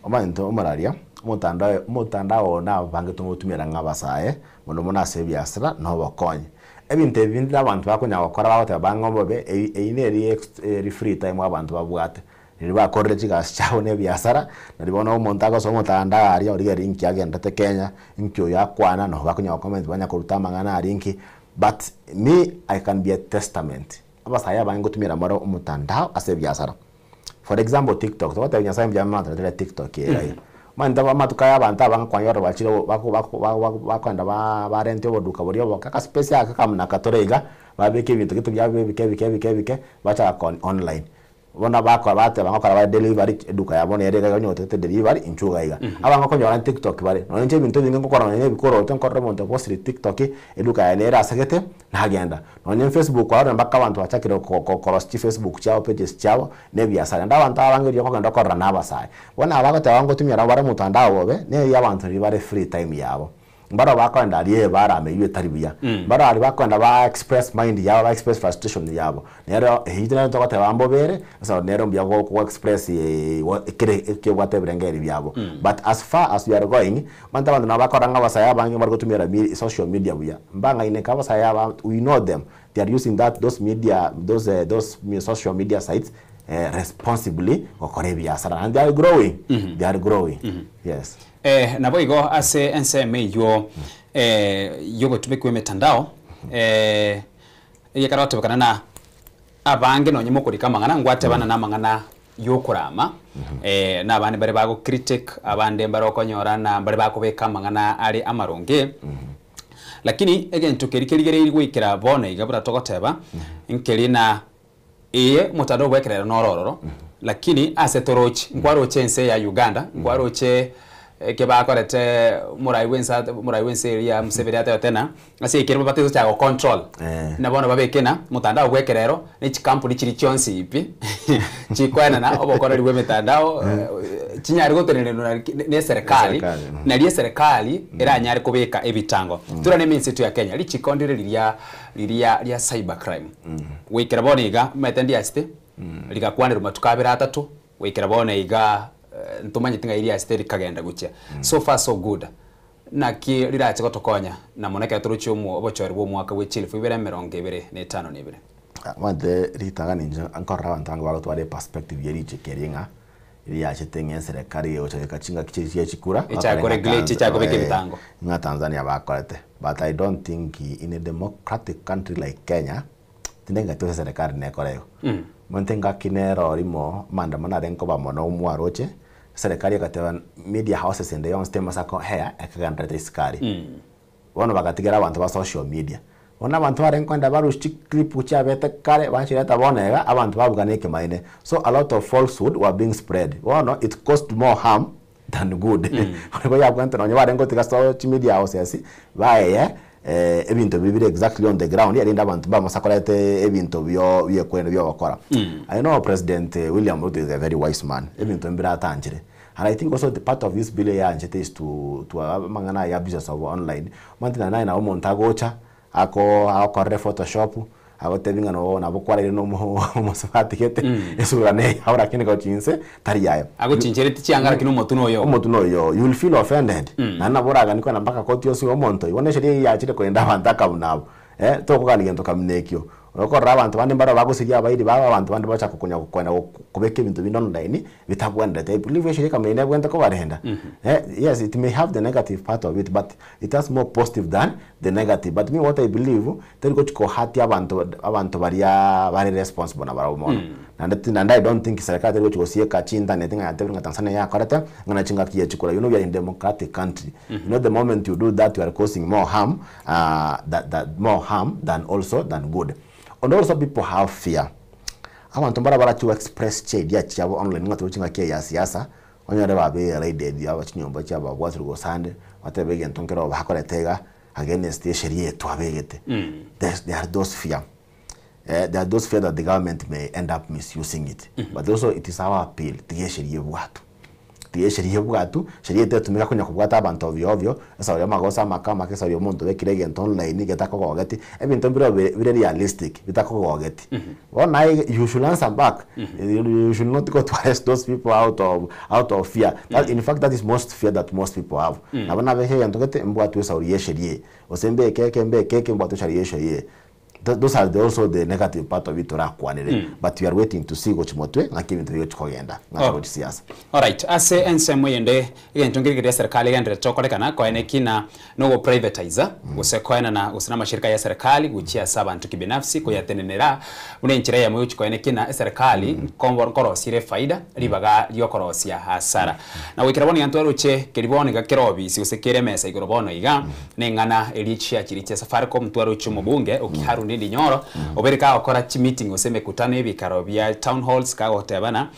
Omanyete omoraria, omotandao omotandao oyo nabangetwe ngotumera ng'a abasae, mono mono ase ebiasara na obokonyi. Ebinto ebi binde abanto bakonya gokora bagoteba bang'e obobe, eyi eyi neri ex eri free time abanto babwate. Riria bakorire chigasi chiabo na ebiasara, nari bono omonto agosoa omotandao aria origereria inki agenderete Kenya, inki oyo akwana, nabo bakonya go comment banya koruta amang'ana aria inki, but me I can be a testament, abasae abange ngotumera more omotandao ase ebiasara. For example tiktok, togotebia Nyasaye mbuya mono atoretere tiktok eye iga. Omanyete amatuko aya abanto abange kwanyora bachire bako bako bakoenda ba barente oboduka boria oboke agaspace aka kamuna katore iga, babeka ebinto gete biabo ebike ebike ebike ebike, bachaka koonia online. Bono bako bateba ngokora bare delivery, eduka yabo nere iga onye otagete delivery inchuo iga iga. Abange okonyora tiktok bare, nonye inche ebinto ebinge ngokora nonye na ebikoroto nkorora omonto opostire tiktok, eduka yaye nere asegete, nagenda. Nonye Facebook aroro mpaka abanto bachakire ko ko korosia chifacebook chiabo pages chiabo na ebiasara. Naende abanto abange riria okogenda okorora na abasae. Bono aba bagoteba ngotumia nabo bare omotandao bobe, neri abanto riria bare free time yabo. Mbaro bakoenda aria ebarama eywo etari buya. Mbaro aria bakoenda ba express mind yabo ba express frustration yabo. Nero eywo nero togoteba mbobere, ase nero mbuya go go express kere eki obwate ebirengererio biabo. But as far as we are going, Omanyete abanto nabo bakorora ng'a abasae abange mbare gotumera mi social media buya. Mbang'aineke abasae aba, we know them, they are using that those media those those social media sites responsibly gokora ebiasara and they are growing, they are growing, yes. Eh, naboigo ase ensemo eyio eh, y'obotumeki bw'emetandao eh, eyekare gotebekana na abange nonye mokorika amang'ana ngwatebana na amang'ana y'okorama, na abande mbare bago critic, abande mbare okonyora na mbare bakobeka amang'ana are amaronge. Lakini egento keria kerigereiri goikera bono iga buna togoteba, nkeri na eye omotandao bw'ekerero noro ororo, lakini ase toroche, nkwaroche ense ya Uganda, nkwaroche eke bakorete omorai bwense ate omorai bwense eria Museveni atebete ng'a Ase ekero babate gochaka go control na bono babeke na motandao bwa ekerero ne chikampuni chiria chionsi pi chikoenana obokoreri bwa emetandao chinyare gotenenerwa na eserekari nario eserekari eranyare kobeka ebitango. Torore emensi yaito ya Kenya richiko ndire riria riria ria cyber crime goikera bono iga omanyete ndiachete rigakwanerwa matuko abere atato goikera bono iga ntomanyeti ng'ai riachete rikagenda gochia so far so good. Naki rirache gotokonya, na mono ekero torochie obochori bw'omwaka bwe chilifu ibere emerongo ebere na etano na ebere. Omanyete ritang'ani inche nkorora abanto abange bagotwara eperspective ye richiko eri ng'a riachete ng'a eserekari egocha goika chingaki chiria chia chikura Echake bakore ko ng'a regulate, Tanz- echake kobeka eh, ebitango. ng'a Tanzania bakorete. But I don't think in a democratic country like Kenya, tinde ng'a ase eserekari nekore igo. Omanyete ngaki nero rimo maandamano arenge koba mono mwaroche, Eserekari egateba media houses ende yonsi temasa ko air ekagenderete isikari. Bono bagatigera abanto ba social media. Bono abanto barenge kogenda barusia chiclip chiabete kare bachireta bono iga abanto babuga na ekemaene. So a lot of falsehood were being spread. Bono it caused more harm than good. Bono igo yabwate nonye barenge gotiga so chimedia houses baeye ebinto ebi bire exactly on the ground erinde abanto mbamasa koreta ebinto bio biekwene biogokora. I know President William Ruto is a very wise man, ebinto mbire atanchire and I think also the part of this bill eyanchete is to to amang'ana aya abuses of online, omanyete naende naye nabo omonto agocha ako agokorere photoshop agotebi ng'a noo nabo kwaraire na omo omosubati gete esura neyao lakini gochia inse tari yaye. Agochinchereti chianga lakini omotwe noyomo. Omotwe noyomo, you will feel offended naende nabo oraganie kogenda mpaka koti osibe omonto oyio. Bono esheria eyio yachire korenda abanto akabuna abwo eh, tokogania gento kamuna ekio. Okorora abanto bande mbaro bagosiria abairi babo, abanto bande bachaka konya kogenda kobeka ebinto binde online bitabwenereti. I believe esheria ekamenya nebwenerete kobarenda eh, yes it may have the negative part of it but it has more positive than the negative. But me what I believe, teri gochi kohatia abanto abanto baria bare responsible nabarabwo mono. Naende ti naende I don't think serikali teri gochi gosieka chiinternet ng'a yatebire ng'a Tanzania yakorete ng'a na chingaki ye chikura. You know we are in democratic country. You know the moment you do that you are causing more harm that that more harm than also than good. And also people have fear. Abanto mbara barachi go express chiidea chiabo online ng'a torochi ng'aki eye ya siasa, Onyore babeire raided aba chinyomba chia babwatirwe gose ande, batebe egento nkere oo bakorete iga against esheria eye twabegete. There's there are those fear. There are those fear that the government may end up misusing it. But also it is our appeal, tiga esheria ebwatwe. Tiga esheria ebwatwe, sheria etetumeka konya kobwata abanto ovyo ovyo, esauri amagoso amake amake, esauri omonto obekire egento online getakogogeti, ebinto mbire bire realistic bitakogogeti. Bono naye you should answer back, you should not go to arrest those people out of out of fear. That in fact that is most fear that most people have. Nabo nabeke egento gete mbwatwe esauri ya esheria eye, gose mbeke eke mbeke eke mbwatwe esauri ya esheria eye. Those are the also the negative part of it torakwanere but we are waiting to see gochia motwe ng'aki ebinto bigochia kogenda ng'aki gochia siasa. Alright, ase ensemo eyende egento nkere keria eserikali egendererete gokorekana koene ki na nogo privatise gose koenana gose na amashirika ya eserikali gochia ase abanto kibinafsi koyatenenera buna enchera eyemo yogochia koene ki na eserikali nko nkorosia ere efaida ribaga riokorosia hasara. Na goikera bono iga ntwaroche keria bono iga kere obisi gose kere emesa igoro bono iga Neng'ana eria chiachiri chia Safaricom twaroche omobunge o Kiharu Ndindi Nyoro obeire kagokora chimeeting gose emekutano y'ebikaro bia town halls kagotebana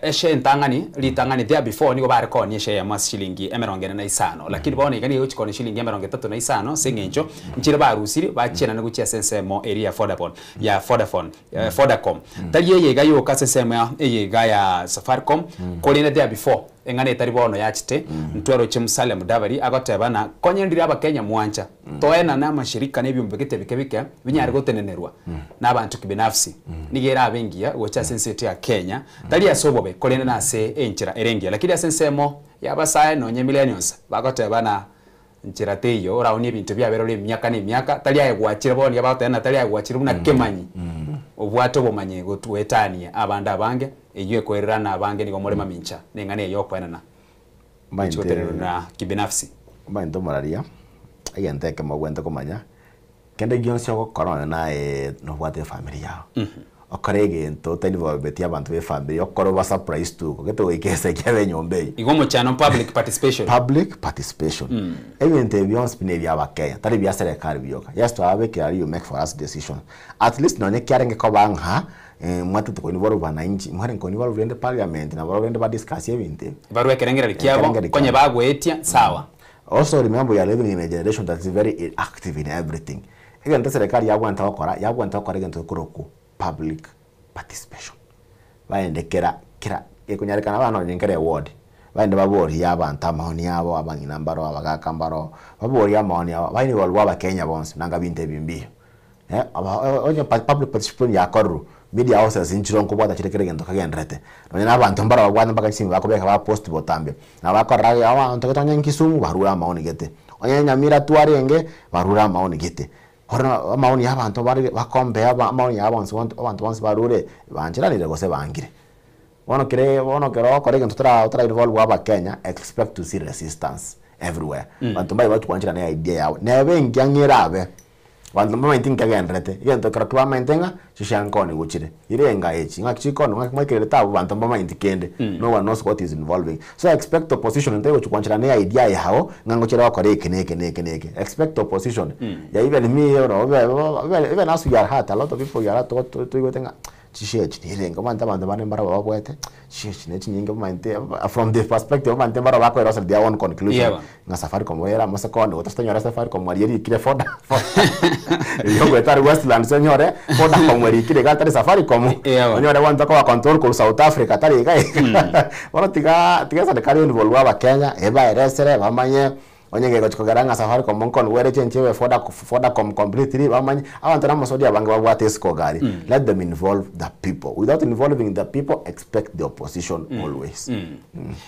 eshe entang'ani ritang'ani there before nigo bare koonia eshe eyemo ase shilingi emerongo ene na isano lakini bono iga nigo egochi koonia shilingi emerongo etato na isano ase eng'encho nchire barusiri bachienane gochia ase ensemo eria ya affordable ya Vodafone Vodacom tari eye iga yoka ase ensemo eye iga ya Safaricom korende there before Eng'ana etari bono yachete, ntweroche Musalia Mudavadi agoteba na konya ndire abakenya mwancha toenane amashirika na ebiombe gete bike bike binyare gotenenerwa na abanto kibinafsi. Nigo erabe engiya gocha ase ense yetu ya Kenya tari ase obobe korende nase enchera ere engiya. Lakini ase ensemo ya abasae nonye millennials bagoteba na nchera teiyo oraonie ebinto biabere ore emiaka na emiaka tari aye gwachire bono nigo bagoteba ng'a tari aye gwachire buna kemanyi obwate obomanyi goetania abande abange eyio ekoererana abange nigo more mamincha na eng'ana eye yokoenana Omanyete gochi na kibinafsi. Omanyete omoraria, egento ekemo obwenerete komanya, kende gionsi ogokora nonye naye nobwate efamiri yao, okore egento otari involveti abanto ba efamiri, okore oba surprise tu, ogete goika esegi abe enyomba eywo. Igo omochano public participation. Public participation. Ebinto ebi bionsi pi nebia abakenya, tari bia serikali bioka. Yes twababekera aria you make for us decision. At least nonye kiarenge koba ng'a mwatete ko involve wananchi, mwarenge ko involve rende parliament nabo rende ba discuss ebinto ebi. Barwe ekerengererio kiabo, Ekerengererio konye kiabo. bagoetia, sawa. Also remember we are living in a generation that is very active in everything. Egento eserekari yabwenerete gokora, yabwenerete gokora egento gekorokwa public participation. Baende kera kera gekonyarekana abana nonye nkere eward, baende baborie abanto amaoni abo, abang'ina mbaro, abagaka mbaro, baborie amaoni abo, ba involve abakenya bonsi nanga binto ebi mbiyo. Onye public participation yakorerwe, media houses nchire nkobwata chire kera egento kegendererete. Nonye na abanto mbaro babwate mpaka chisimi bakobeka ba post botambe. Nabo bakorora iga abanto gete onye Kisumu barure amaoni gete, onye Nyamira twarenge barure amaoni gete. Bono amaoni ya abanto bare bakompea amaoni ya bonsi abanto bonsi barure bancheranire gose bangire. Bono kere bono ekero ogokora egento otara otara involve abakenya expect to see resistance everywhere. Abanto mbaye bagochi na idea yabo, nebe engiya ng'a erabe. Abanto mbamaeti nkegenderete, egento ekero kebamaete ng'a chishankoni gochire, ire enga echi, ng'aki chikoni, ng'aki mwaikereretie abwo banto mbamaeti kende, no one knows what is involving. So expect opposition ntari gochi kwancherana na idea yao ng'a ngochire gokora eke na eke na eke na eke. Expect opposition. Yeah even me you know, even even us we are hurt, a lot of people we are hurt toigwete ng'a chishe echi nire enga, omanyete abanto bande mbaro bababwate, chishe echi nechinyinge omanyete from the perspective omanyete mbaro bakoeroseria their own conclusion. Yeah. Ng'a Safaricom ere amo sekondi gose tonyore Safaricom aria erikire Voda erio ogoeta aria Westlands onyore Vodacom erikire iga tari Safaricom Yeah. onyore bono tokoba control korwa South Africa tari iga iga bono tiga tiga eserekari involve abakenya ebaeresere bamanye onye gegochi kogera ng'a Safaricom nkonigwa ere chenche ebe Voda Vodacom completely bamanye abanto na amaswali abange babwate isiko iga aria let them involve the people without involving the people expect the opposition always.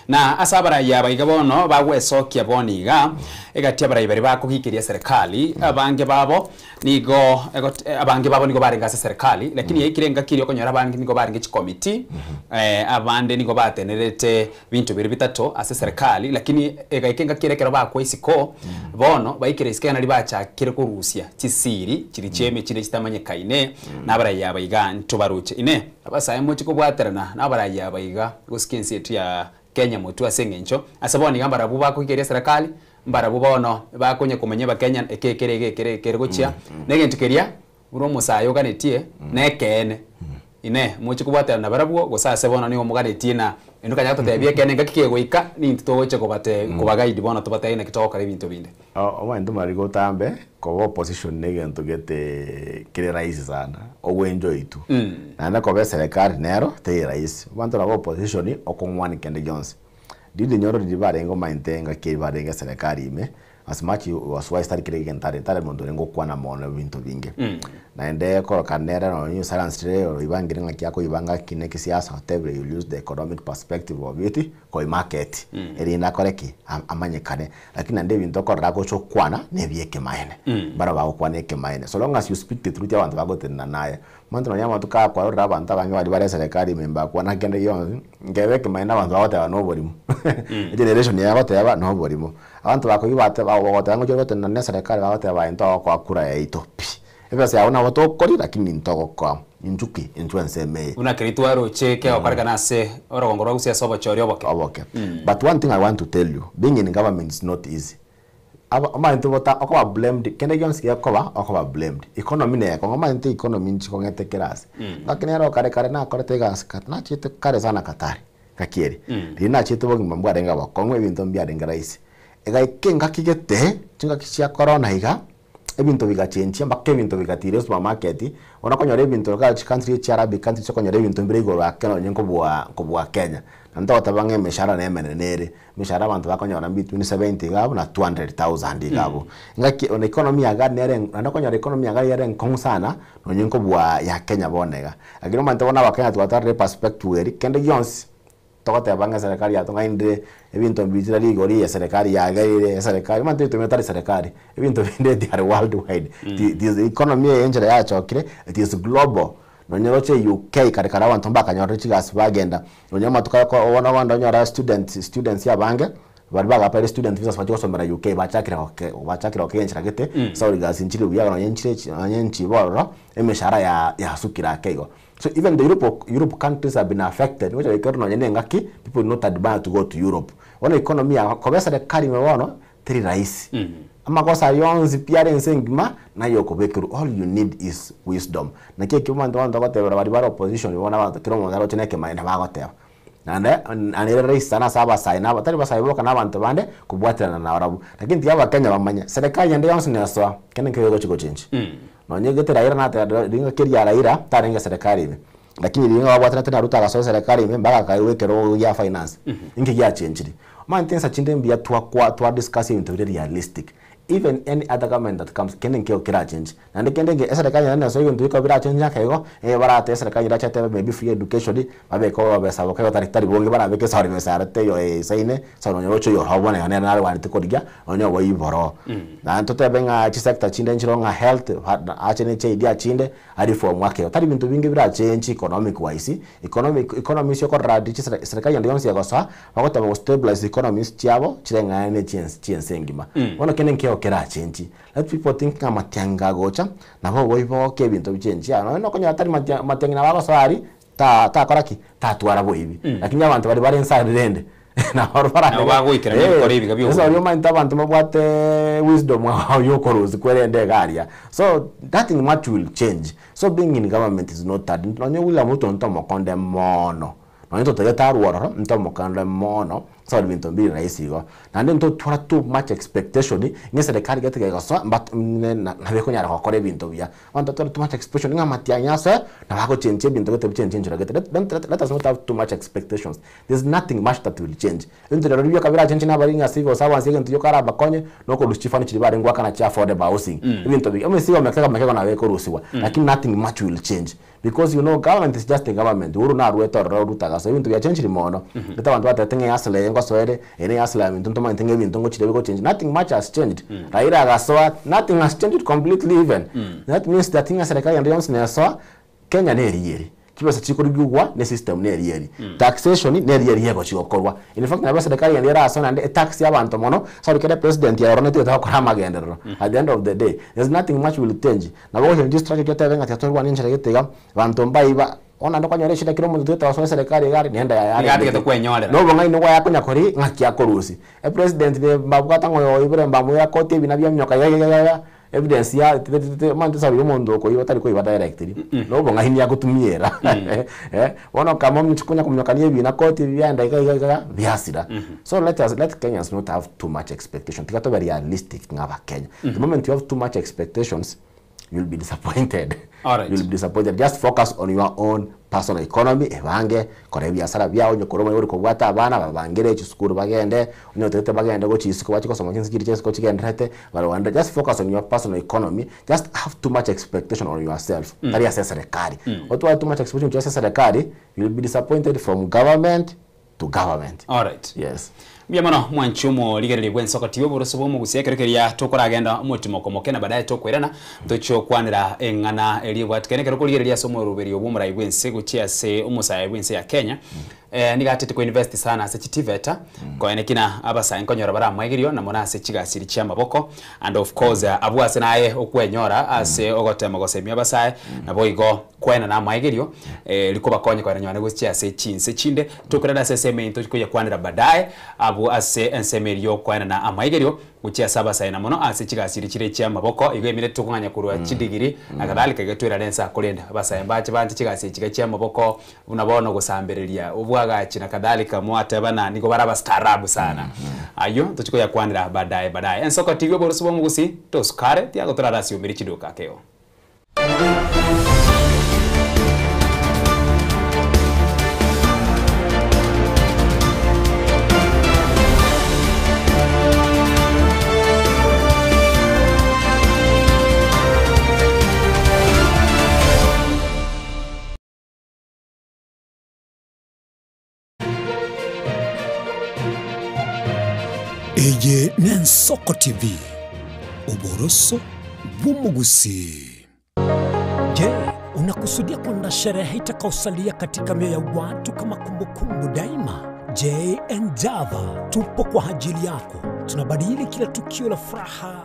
Na ase abarai aba iga bono bagwesokia bono iga, egati abarai baria bakogikeria serikali, abange babo nigo egot abange babo nigo barenge ase serikali, lakini yaikire engaki eria okonyora abange nigo barenge chikomiti, abande nigo batenerete binto biria bitato ase serikali, lakini egaika engaki eria ekero bakwa isiko, bono baikire isiko iga naria bachakire korusia chisiri chiria chia emechie chitamanyekaine, na abarai aba iga ntobaroche. Inee! Abasae mochie kobwaterana nabarai aba iga gosika ense yetu ya Kenya motwe ase eng'encho ase bono iga mbarabwo bakoigeria eserekari, mbarabwo bono bakonya komanya abakenya eke ekere iga ekere ekere gochia, na egento keria buna omosae oganetie na ekeene. Inee! Mochie kobwaterana nabarabwo, gose ase bono nigo moganetie na intwe kanya gototebia ekeene engaki kegoika, nintwe togochia kobate kobagaidi bono tobatebie naki togokora ebinto binde. Omanyete omorari gotambe, koba opposition na egento gete kere rahisi sana, ogoenjoy tu. Naende koba eserekari nero teri rahisi. Abanto nabo opposition okong'wani kende gionsi. Ndindi nyoro riria barenge omanyete engaki eria barenge eserekari ime, As much he was wise tari kera egento are tari monto orenge gokwana mono ebinto binge. Naende korokana nere nonye oisaransire oibangire ng'aki akoibanga ki na ekesiasa otebire you will use the economic perspective of it koimarket erinde akore ki? Amanyekane. Lakini naende ebinto okorora agocha okwana na ebiekemaene. Mbaro bagokwana ekemaene. So long as you speak the truth abanto bagotenena naye. Omonto nonye amatuko aya kwarorire abanto abange baria bare eserekari ime mbakwana kende gionsi, nkebe ekemaene abanto bagoteba noborimo. Egeneration eye egoteba noborimo. Abanto bakoigwa bateba bagoteba ngochia gotenena ne eserekari bagoteba aye ntogokoa kura yaito pi. Ebesa yao nabo tokoria lakini ntogokoa. Intwe ki? Intwe ensemo eye. Buna keria twaroche kegokorekana ase orogongo rwa Gusii ase obochori oboke. Oboke. But one thing I want to tell you, being in government is not easy. Aba omanyete bota okoba blamed kende gionsi gekoba okoba blamed. Economy neye ekong'u omanyete economy nchikong'ete kera ase. Ngaki nere okare kare nakorete egasi ka nachiete kare sana Qatar. Ngaki eri, riria nachiete obogima mbwarenge obokong'u, ebinto mbiarenge rahisi. Egaika engaki gete, chingaki chia corona iga, ebinto bigachenchia mpaka ebinto bigatira esupermarket, bono okonyora ebinto iga chicountry echi Arabic countries okonyora ebinto mbire igoro ake nonye nkobua nkobua Kenya. Na ntogoteba ng'a emeshahara nemenene ere, emeshahara abanto bakonyora between 70 iga abwo na 200,000 iga abwo. Ngaki ona economy ya iga nere naende okonyora economy ya iga yere enkong'u sana, nonye nkobua ya Kenya bono iga. Lakini omanyete bono abakenya twatwarire eperspective eria, kende gionsi togoteba ng'a eserekari yatong'ainire, ebinto mbichire rigori, eserekari yagerire, eserekari, omanyete ebinto binde tari serikali, ebinto binde they are world wide. It is economy eye enchera yachokire, it is global. Nonye roche UK kare kare abanto mbakanyorire chigasi bagenda, nonye amatuko aya bono ogende onyore students students abange, Baria bagapaire student visas bachia gosomera UK bachakire goke bachakire gokega enchera gete ase ore gasi nchire buya nonye nchire chi nonye nchibe ororo emeshahara ya yasukire ake igo. So even the Europe Europe countries have been affected ngocha goika ore nonye na engaki people will not admire to go to Europe. Bono economy ya koba eserekari ime bono teri rahisi. Amagoso ayio onsi pi are ense engima naye okobekerwa all you need is wisdom. Naki ekio abanto bono togotebera baria bare opposition bono abanto kera omonto aroche na ekemaene bagoteba. Naende nere rahisi sana ase abasae na tari basae boka na abanto bande kobwaterana nabarabwo. Lakini tiga abakenya bamanye, serikali ende yonsi nesoa, kende nkeiyo egochi gochenji. Nonye gete Raila nateba ring'aki eria Raila tarenge serikali ime, lakini riria babwatanete na Ruto agasoa eserekari ime mpaka akaegwa ekerogo gia finance, inki giachenchiri? Omanyete insa chinde mbuya twakwa twa discuss ebinto bire realistic. Even any other government that comes, kende nkeiyo kerachenji. Naende kende eke, eserekari naende nesoe egento geka birachenche ake igo, eh barate eserekari erache etebe maybe free education, babeke obobesa boke igo tari tari bonge barabeke esaro besa ere teiyo eisaine, ase nonye oche oyore bono iga nere narwanete korigia, nonye oboiboro. Naende totebe ng'a chisector chinde nchiroo ng'a health, ache ne chiidea chinde, areform ake igo. Tari binto binge birachenchi economic wise, economic economy ase okorora chisere serikali ende yonsi egosoa, bagotema go stabilize economies chiabo, chireng'ane ne chiense chiense engima. Bono kende nkeigo kerachenchi. Let people think ng'a amatiang'i agocha, nabo oboiboke ebinto bichenchie aa. Nonya nokonyora tari matia matiang'i nabo agosoa aria, ta takora ki? Tatwara boibi. Lakini abanto baria bare inse aria rende, nabo Nabo baranyore bagoikerania ebikora ebiga bia Sasa oboibi. oria omanyete abanto mbabwate wisdom yokorusia kwerenda iga aria. So, nothing much will change. So being in government is not hard. Nonya William Ruto ntomokonde mono. Nonya totagete arwe ororo, ntomokande mono, ase ebinto mbiri rahisi igo. Naende ntotwara too much expectation ng'a eserekari gete kegosoa but nabo ekonyara gokora ebinto buya. Abanto batware too much expectation ng'a amatiang'i asoe, nabo agochenchia ebinto gete bichenchie enchera gete. Let don't let us not have too much expectations. There's nothing much that will change. Ebinto rirorio bioka birachenchie nabare ng'a civil servants egento gioka arabakonye, nokorusia chifund chiria barenge goakana chia affordable housing. Ebinto bi emesigo mekego mekego nabo ekorusiwa, lakini nothing much will change. Because you know government is just a government, Uhuru narwete ororo Ruto agasoa, ebinto biachenchiri mono. Gete abanto batebete ng'a ehustle eye ngosoa ere, eye ne ehustle ya minto ntomanyete ng'a ebinto ngochire bigochenji, nothing much has changed. Raila agasoa, nothing has changed completely even. That means that ng'a serikali ende yonsi nesoa, Kenya neriya ere, chibesa chikorigigwa ne system neriya ere, taxation neriya eria egochi gokorwa. In fact nabo eserekari ende erasoe naende etax abanto mono, ase orikere president aye ororo netagete gokora amagenderero. At the end of the day, there's nothing much will change. Nabo ogochenchia chistructure chiria otebe ng'a tiga twarwane enchera gete iga, abanto mbaiba, bono naende okonyora eshida kera omonto otagete gosoa eserekari iga are nenda yaye Nigo arendete. atagete kwenyorera. Na obong'aini bwaye akonya koria ng'aki akorusia. Epresident ne mbabwata ng'a oyo oibire mbamoira koti ebina bia eminyoka iga iga iga iga. Evidence ya omanyete sabi omonto okoiba otari koiba directly, na obong'aini agotumiera. Eh, bono kama ominche konya kominyokania ebina koti ebi biaenda iga iga iga biasira. So let us let Kenyans not have too much expectation. Tiga tobe realistic ng'a abakenya. The moment you have too much expectations, you'll be disappointed. Alright. You'll be disappointed. Just focus on your own personal economy, ebange, kora ebiasara biao, onye korwa omanye ore kobwata abana, babangere chisukuru bagende, onye otagete bagende gochia isiko bache gosoma chinse chiria chia isiko chigendererete, barwande, just focus on your personal economy, just have too much expectation on yourself, tari ase eserekari. Otware too much expectation gochia ase eserekari, you'll be disappointed from government to government. Alright. Yes. Mbuya mono mwanche omorigereria bw'ensoko tiga oboroso bw'omogusia ekero keria tokoragenda omotimoko moke na baadaye tokoirana tochie gokwanera eng'ana eria ebwatikane ekero okorigereria ase omoroberio bw'omorai bw'ense gochia ase omosae bw'ense ya Kenya eh, nigo atete koinvest sana ase chitiveta koene kina abasae nkonyora baramwegerio na mono ase chigasiri chi'amaboko and of course abwo ase naye okwenyora ase ogotema gosemia abasae naboigo Koenana amaegerio, rikobakonya koenana nyone gochia ase chinse chinde. Tokorende ase ensemo eye ntokoyekwanera baadaye, abwo ase ensemo eria y'okoenana amaegerio gochia ase abasae na mono ase chigasi chiria chire chi'amaboko. Igo emene tokong'anya korwa chidigiri na kadhalika iga twerare ense aa korende abasae mbache banche chigasi echi iga chi'amaboko buna bono gosambereria obwagachi na kadhalika mwatebana nigo bare abastaarabu sana. Ayio ntochia koyakwanera baadaye baadaye. Ensoko TV oboroso bw'omogusii tosukare tiagotorara ase omeri chiduka akeo. Eye n'Ensoko TV, oboroso bw'omogusii. Je, unakusudia kuandaa sherehe itakayosalia katika mioyo ya watu kama kumbukumbu daima? JN Java tupo kwa ajili yako. Tunabadili kila tukio la furaha,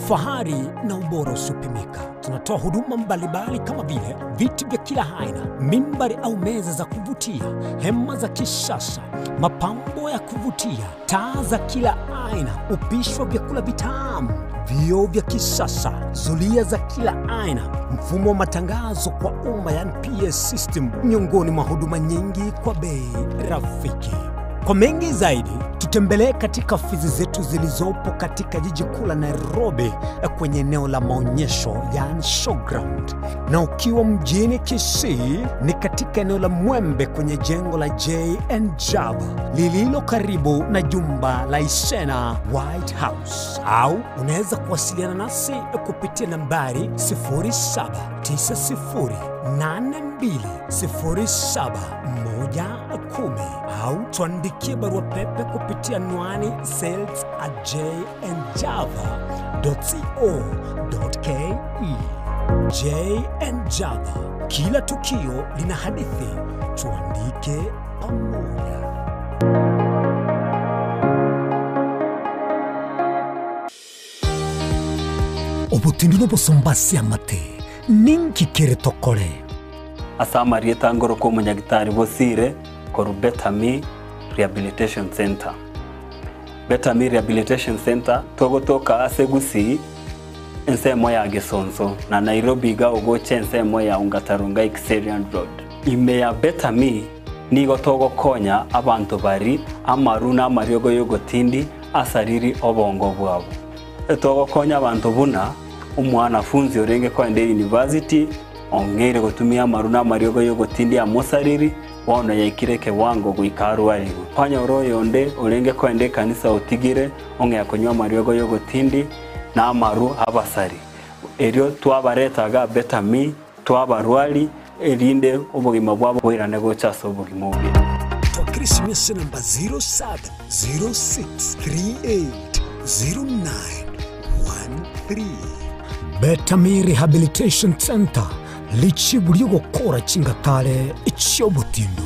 fahari na ubora usiopimika. Tunatoa huduma mbalimbali kama vile viti vya kila aina, mimbari au meza za kuvutia, hema za kisasa, mapambo ya kuvutia, taa za kila aina, upishi wa vyakula vitamu, vioo vya kisasa, zulia za kila aina, mfumo wa matangazo kwa umma yani PS system, miongoni mwa huduma nyingi kwa bei rafiki. Kwa mengi zaidi, tutembelee katika ofisi zetu zilizopo katika jiji kuu la Nairobi kwenye eneo la maonyesho yani showground, na ukiwa mjini Kisii ni katika eneo la Mwembe kwenye jengo la JN Java lililo karibu na jumba la Isena White House, au unaweza kuwasiliana nasi kupitia nambari 0790820710 au tuandikie barua pepe kupitia anwani sales at jnjava.co.ke. JN Java, kila tukio lina hadithi, tuandike pamoja. Obotindu nobosomba ase amate, ninki kere tokore? Ase amarieta ngorokwa omonyagitari Bosire korwa Better Me Rehabilitation Centre. Better Me Rehabilitation Centre togotoka ase Gusii ensemo ya Gesonso na Nairobi iga ogocha ensemo ya Ongata Rongai Kiserian Road. Ime ya Better Me nigo togokonya abanto bari amaru na amariogo y'ogotindi asariri obongo bwabo. Togokonya abanto buna omwanafunzi orenge koenda university ong'eire gotumia amaru na amariogo y'ogotindi amosariri bono yaikire ekewango goika arwarigwe. Kwanyora oyonde orenge koenda ekanisa otigire ong'ea konywa amariogo y'ogotindi na amaru abasari. Erio twabareta iga Better Me, twabarwari, erinde obogima bwabo boirane gocha ase obogima obuya. Twakire esimi ase enamba 0706380913. Better Me Rehabilitation Centre, richibu ri'ogokora chingatare chi'obotindu.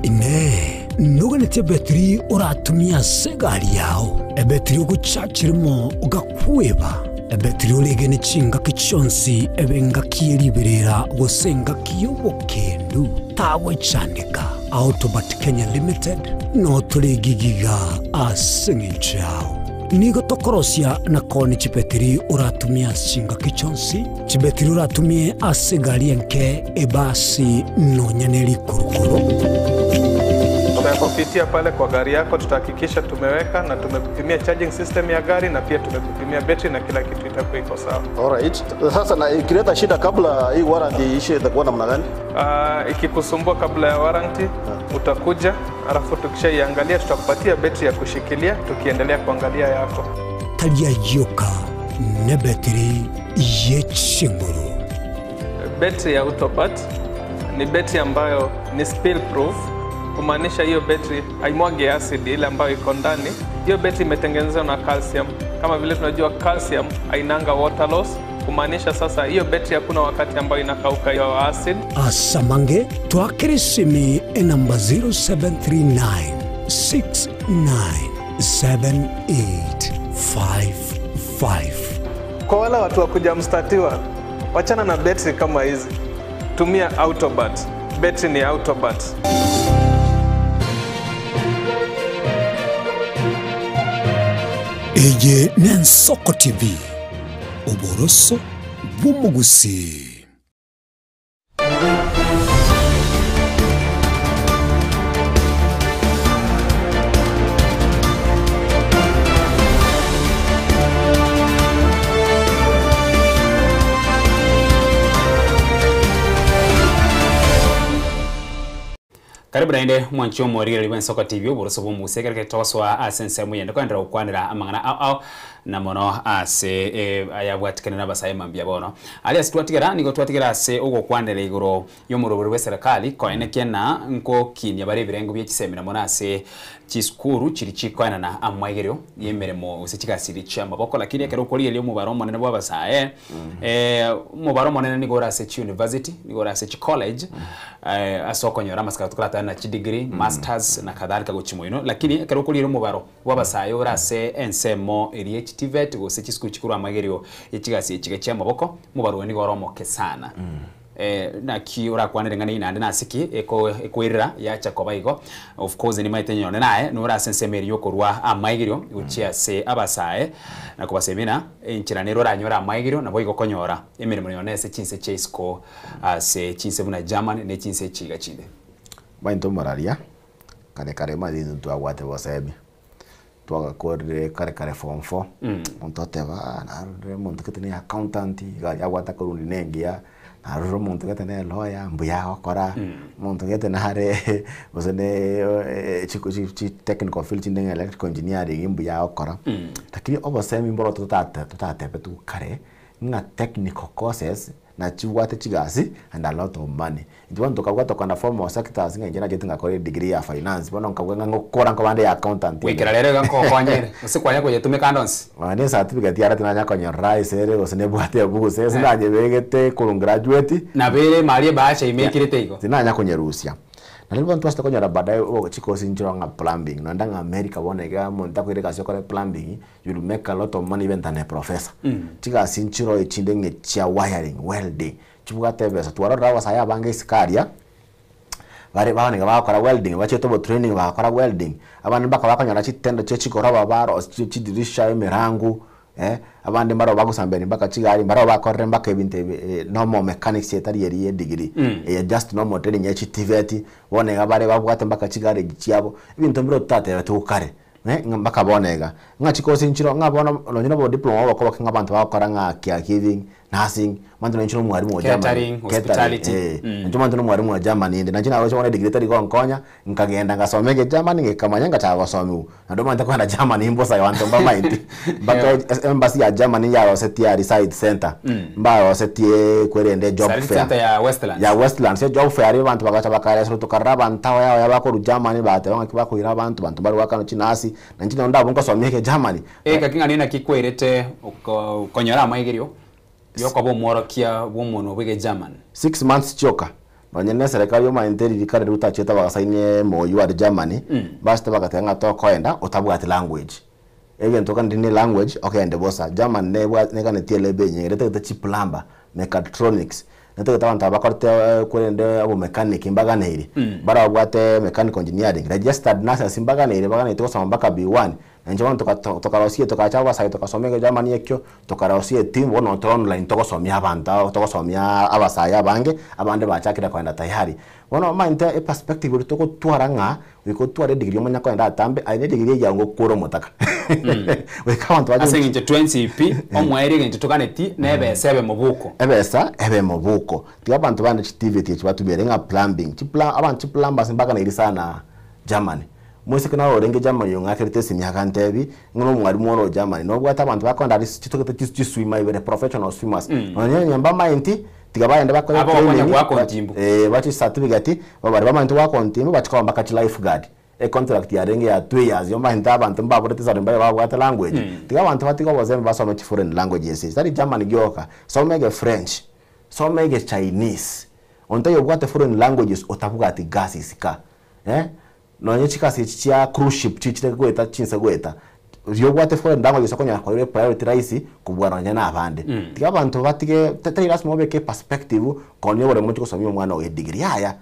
Inee! Noganetie ebetiri oratumie ase egari yao, ebetiri ogochacha erimo ogakweba, ebetiri oregene chingaki chionsi ebe engaki ye riberera gose engaki y'obokendu? Tagwechandeka. Autobat Kenya Limited noo tore gigiga ase engencho yao. Nigo tokorosia na koonia chibetiri oratumie ase chingaki chionsi, chibetiri oratumie ase egari enke, ebasi, nonya ne rikurukuru. Tutakupitia pale kwa gari yako, tutahakikisha tumeweka na tumekupimia charging system ya gari na pia tumekupimia betri na kila kitu itakuwa iko sawa. Alright. Sasa na ikileta shida kabla hii warranty iishe itakuwa namna gani? Ikikusumbua kabla ya warranty utakuja, alafu tukishaiangalia tutakupatia betri ya kushikilia tukiendelea kuangalia yako. Tari ayioka nebetiri ye chinguru. Betri ya Autopat ni betri ambayo ni spill proof, kumaanisha hiyo betri haimwagi acid ile ambayo iko ndani. Hiyo betri imetengenezwa na calcium. Kama vile tunajua calcium hainanga water loss, kumaanisha sasa hiyo betri hakuna wakati ambayo inakauka hiyo acid. Asamange twakere esimi enamba 0739 697855. Kwa wale watu wa kuja mstatiwa, wachana na betri kama hizi, tumia Autobat. Betri ni Autobat. Eye n'Ensoko TV, oboroso bw'omogusii. Karibu naende mwanchi omorigereri bwa Ensoko TV oboroso bwa omogusii ekero getogosoa ase ensemo eyende koenderera gokwanera amang'ana ao ao na mono ase eh, ayabwatikane na abasae mambia bono. Aria ase twatigera nigo twatigera ase ogokwanera igoro y'omorobori bwa eserekari koenekia na nkokinia bare ebirengo bia chisemi na mono ase chisukuru chiri chikoenana amaigerio y'emeremo gose chigasiri chi'amaboko lakini ekero okorigereria omobaro omonene bwa abasae eh, omobaro omonene nigo ore ase chiuniversity nigo ore ase chicollege eh, ase okonyora amasiko tokoratane na chidegree masters na kadhalika gochia moino lakini ekero okorigereria omobaro bwa abasae ore ase ensemo eria ye chiTVET gose chisukuru chikorwa amaigerio ye chigasi echi iga chi'amaboko omobaro oyo nigo ore omoke sana. Eh, naki orakwanere ng'a naende nase ki eko ekoirera yacha koba igo of course nimaete nyone naye nore ase ensemo eria yokorwa amaigerio gochia ase abasae na kobasemia ng'a enchera nere oranyore amaigerio nabo igo okonyora emeremo yone ase chinse chia isiko ase chinse buna Germany ne chinse echi iga chinde. Baintwe moraria, kare kare omanyete intwe ntwabwate boseemi, twagakorire kare kare form four, omonto oteba ah narorire omonto gete ne accountant, iga aria abwate akorundi na engiya, narorire omonto gete ne lawyer mbuya agokora, omonto gete nare gose ne chiko chi chi technical field chinde ng'a electrical engineering mbuya agokora. Lakini obosemi mboro totate totatebetiwe kare, ng'a technical courses Nachibwate chigasi and a lot of money. Inche bono tokabwata kogenda formal sectors ng'a inche nachete ngakora edegree ya finance bono nkabua ng'a ngokora nkoba nde ya accountant ende. Goikera rero iga nkogokonyere, gose kwanya koyetumeka ande onsi. Nonya ne ecertificate yane tinanya konyorora ase ere gose nebwate ebuku gose ase nanyebegete korwa ngraduate. Nabo ere maria ebahasha ime ekirete igo. Tinanya konyerusia. Naende bono twachete konyora baadaye chikosi nchiroo ng'a plumbing nonya ng'a America bono iga omonto akoira egasi okore plumbing You will make a lot of money even than a professor. Chigasi nchiroo echinde ng'a chia wiring, welding, chibwate ebesa. Twarorire abasae abange isiko aria, bare bono iga bagokora welding, bachete obotraining bagakora welding, abande mpaka bakonyora chitendo chia chigoroba barosia chidirisha, emerango, eh, abande mbaro bagosamberi mpaka chigari, mbaro bakorire mpaka ebinto ebi normal mechanics etari eria ya edegree, eye just normal training ya chitiveti, bono iga bare babwate mpaka chigarage chiabo, ebinto mbire totatebetiwu kare. Ng'a mpaka bono iga, ng'a chikosi nchiroo, ng'a bono nonye na obodiploma oboke oboke ng'a abanto bagokora ng'a caregiving, nursing, omanyete nonye inche na omwalimu o Germany, Catering, catering, hospitality. eh, inche omanyete na omwalimu o Germany inde, nainche naroche bono edegree tari gonkonya, nkagenda ngasoma egegermany ngekamanya ngachaka gosomiwa, naende omanyete kogenda Germany mbosa abanto mbamaeti, mpaka embassy ya Germany yarosetie aria Sarit Centre, mbarosetie kwerende ejob Sarit fair. Centre ya Westlands. Ya Westlands, ejob fair aria abanto bagacha bakareserwa tokarora abanto abaye abaye bakorwa Germany bateba ng'aki bakoira abanto, banto mbare goakana chinurse, na inche nonye ndabwo nkosomia ekegermany. Egaki ng'a naki kwerete okonyora amaigerio yokoba omworokia bw'omonwa bw'egegermany. 6 months chioka, nonye na eserekari omanyete ririka riria otachete bagasign MOU aria Germany, bachete bagateba ng'a tokoenda otabwati language. Egento oganetie ne language okende bosa. Germany nebwa neganetie elabor enyinge netagete chiplumber, mechatronics, netagete abanto aba bakorete korende obomechanic mbaganeiri, bare babwate mechanical engineering, registered nurses mbaganeiri baganetie gosoma mpaka B1. Inche bono toka tokarosia tokacha abasae tokasoma egegermany ekio, tokarosia eteam bono tore online togosomia abanto aba togosomia abasae abange, abande bachakire kogenda tayari. Bono omanyete eperspective eria togotwara ng'a goika otware edegree omanye kogenda atambe, aye na edegree eyio ngokora omotaka. Goika abanto bache Ase eng'encho twensi pi, omoerio egento toganeti, na ebesa ebe mobuko. Ebesa ebe mobuko. Tiga abanto bande chitiveti echi batumere ng'a plumbing, chipla abanto chiplumbers mbaganeiri sana Germany. Moiseke naro orenge Germany ong'akerete esimi agantebi, ng'a nomwalimu ore o Germany, nobwate abanto bakoenda aria chitogete chi chiswimmer ibere, professional swimmers. Nonye onye mbamaeti, tiga bagende bakore Abo bakonya training, goaka ontimbu. bache chicertificate, baria bamaete goaka ontimbu bache koba mpaka chilife guard. Econtract yarenge ya 2 years, omanyete abanto mbaborete sare mbaye babwate language. Tiga abanto batige obosemi basome chiforeign languages echi, tari Germany gioka, soma egefrench, soma egechinese, onto aye obwate foreign languages otabwati gasi isika eh, nonye chigasi echi chia cruise ship chichire goeta chinse goeta, riria obwate foreign languages okonyora koirwe priority rahisi kobua nonye na abande. Tiga abanto batige tari lasima obeke eperspective konya oboremo ochi gosomia omwana oye edegree yaya.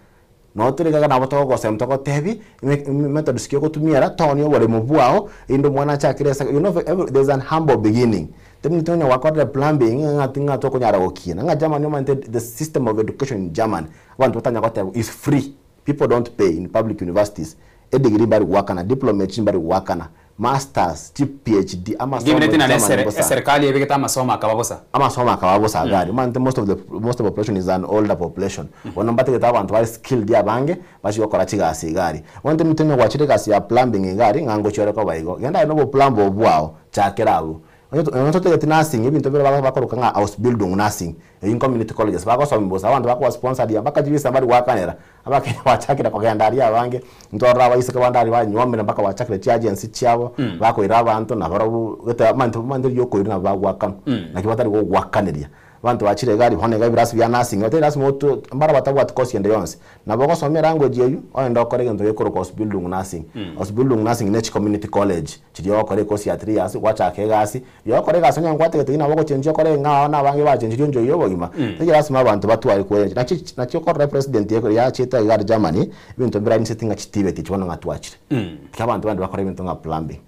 Nabo tore iga nabo togogosemi togotebi, methods ki ogotumia toonia oboremo bwao, erinde omwana achakere ase you know every there is an humble beginning. Tari onye gwakorire plumbing ng'a ng'a tokonyara gokina, ng'a Germany omanyete the system of education in Germany, abanto batanya goteba is free, people don't pay in public universities, edegree mbari goakana, diploma echi mbari goakana, masters, chi PhD, amasomo Ngemineti in nare Germany esere bosa. eserikali ebegete amasomo akaba bosa. Amasomo akaba bosa iga aria. Omanyete most of the most of the population is an older population. Bono mbatagete abanto bare skilled abange, bachie gokora chigasi iga aria. Bono intwe onye gwachire egasi ya plumbing iga aria, ng'a ngochia ore koba igo. Genda aye na oboplumber obwo bwao, chakera abwo. Onye onye totageti nursing, ebinto bire bakoroka ng'a ausbildung nursing, eywo community colleges, bagosomia bosa, abanto bakoba sponsored mpaka chibesa mbari goakanera. Abakenya bachakire kogenda aria abange, ntwarora abaiseke bande aria banywomire mpaka bachakire chiagency chiabo, bakoira abanto nabarobwo gete omanyete omanyete riria okoirwa nabo bagoakanwa, naki batari gogoakaneria. Abanto bachire iga aria bono iga ebirasi bia nursing, otari lasima oto mbaro batabwati course ende yonsi. Nabo ogosoma elanguage eywo, ogende okore egento gekorokwa ausbildung nursing. Ausbildung nursing ne chicommunity college, chiria ogokora ecourse ya 3 years, gwachaka egasi, Riria ogokora egasi onye nkwategete ng'a nabo ogochenchia okore ng'a na abange bachenchirie enchera y'obogima, tari lasima abanto batware kwerencha. Naki naki okorora epresident yachete iga are Germany, ebinto mbirainiseti ng'a chitibeti echi bono ng'a twachire. Tiga abanto bande bakore ebinto ng'a plumbing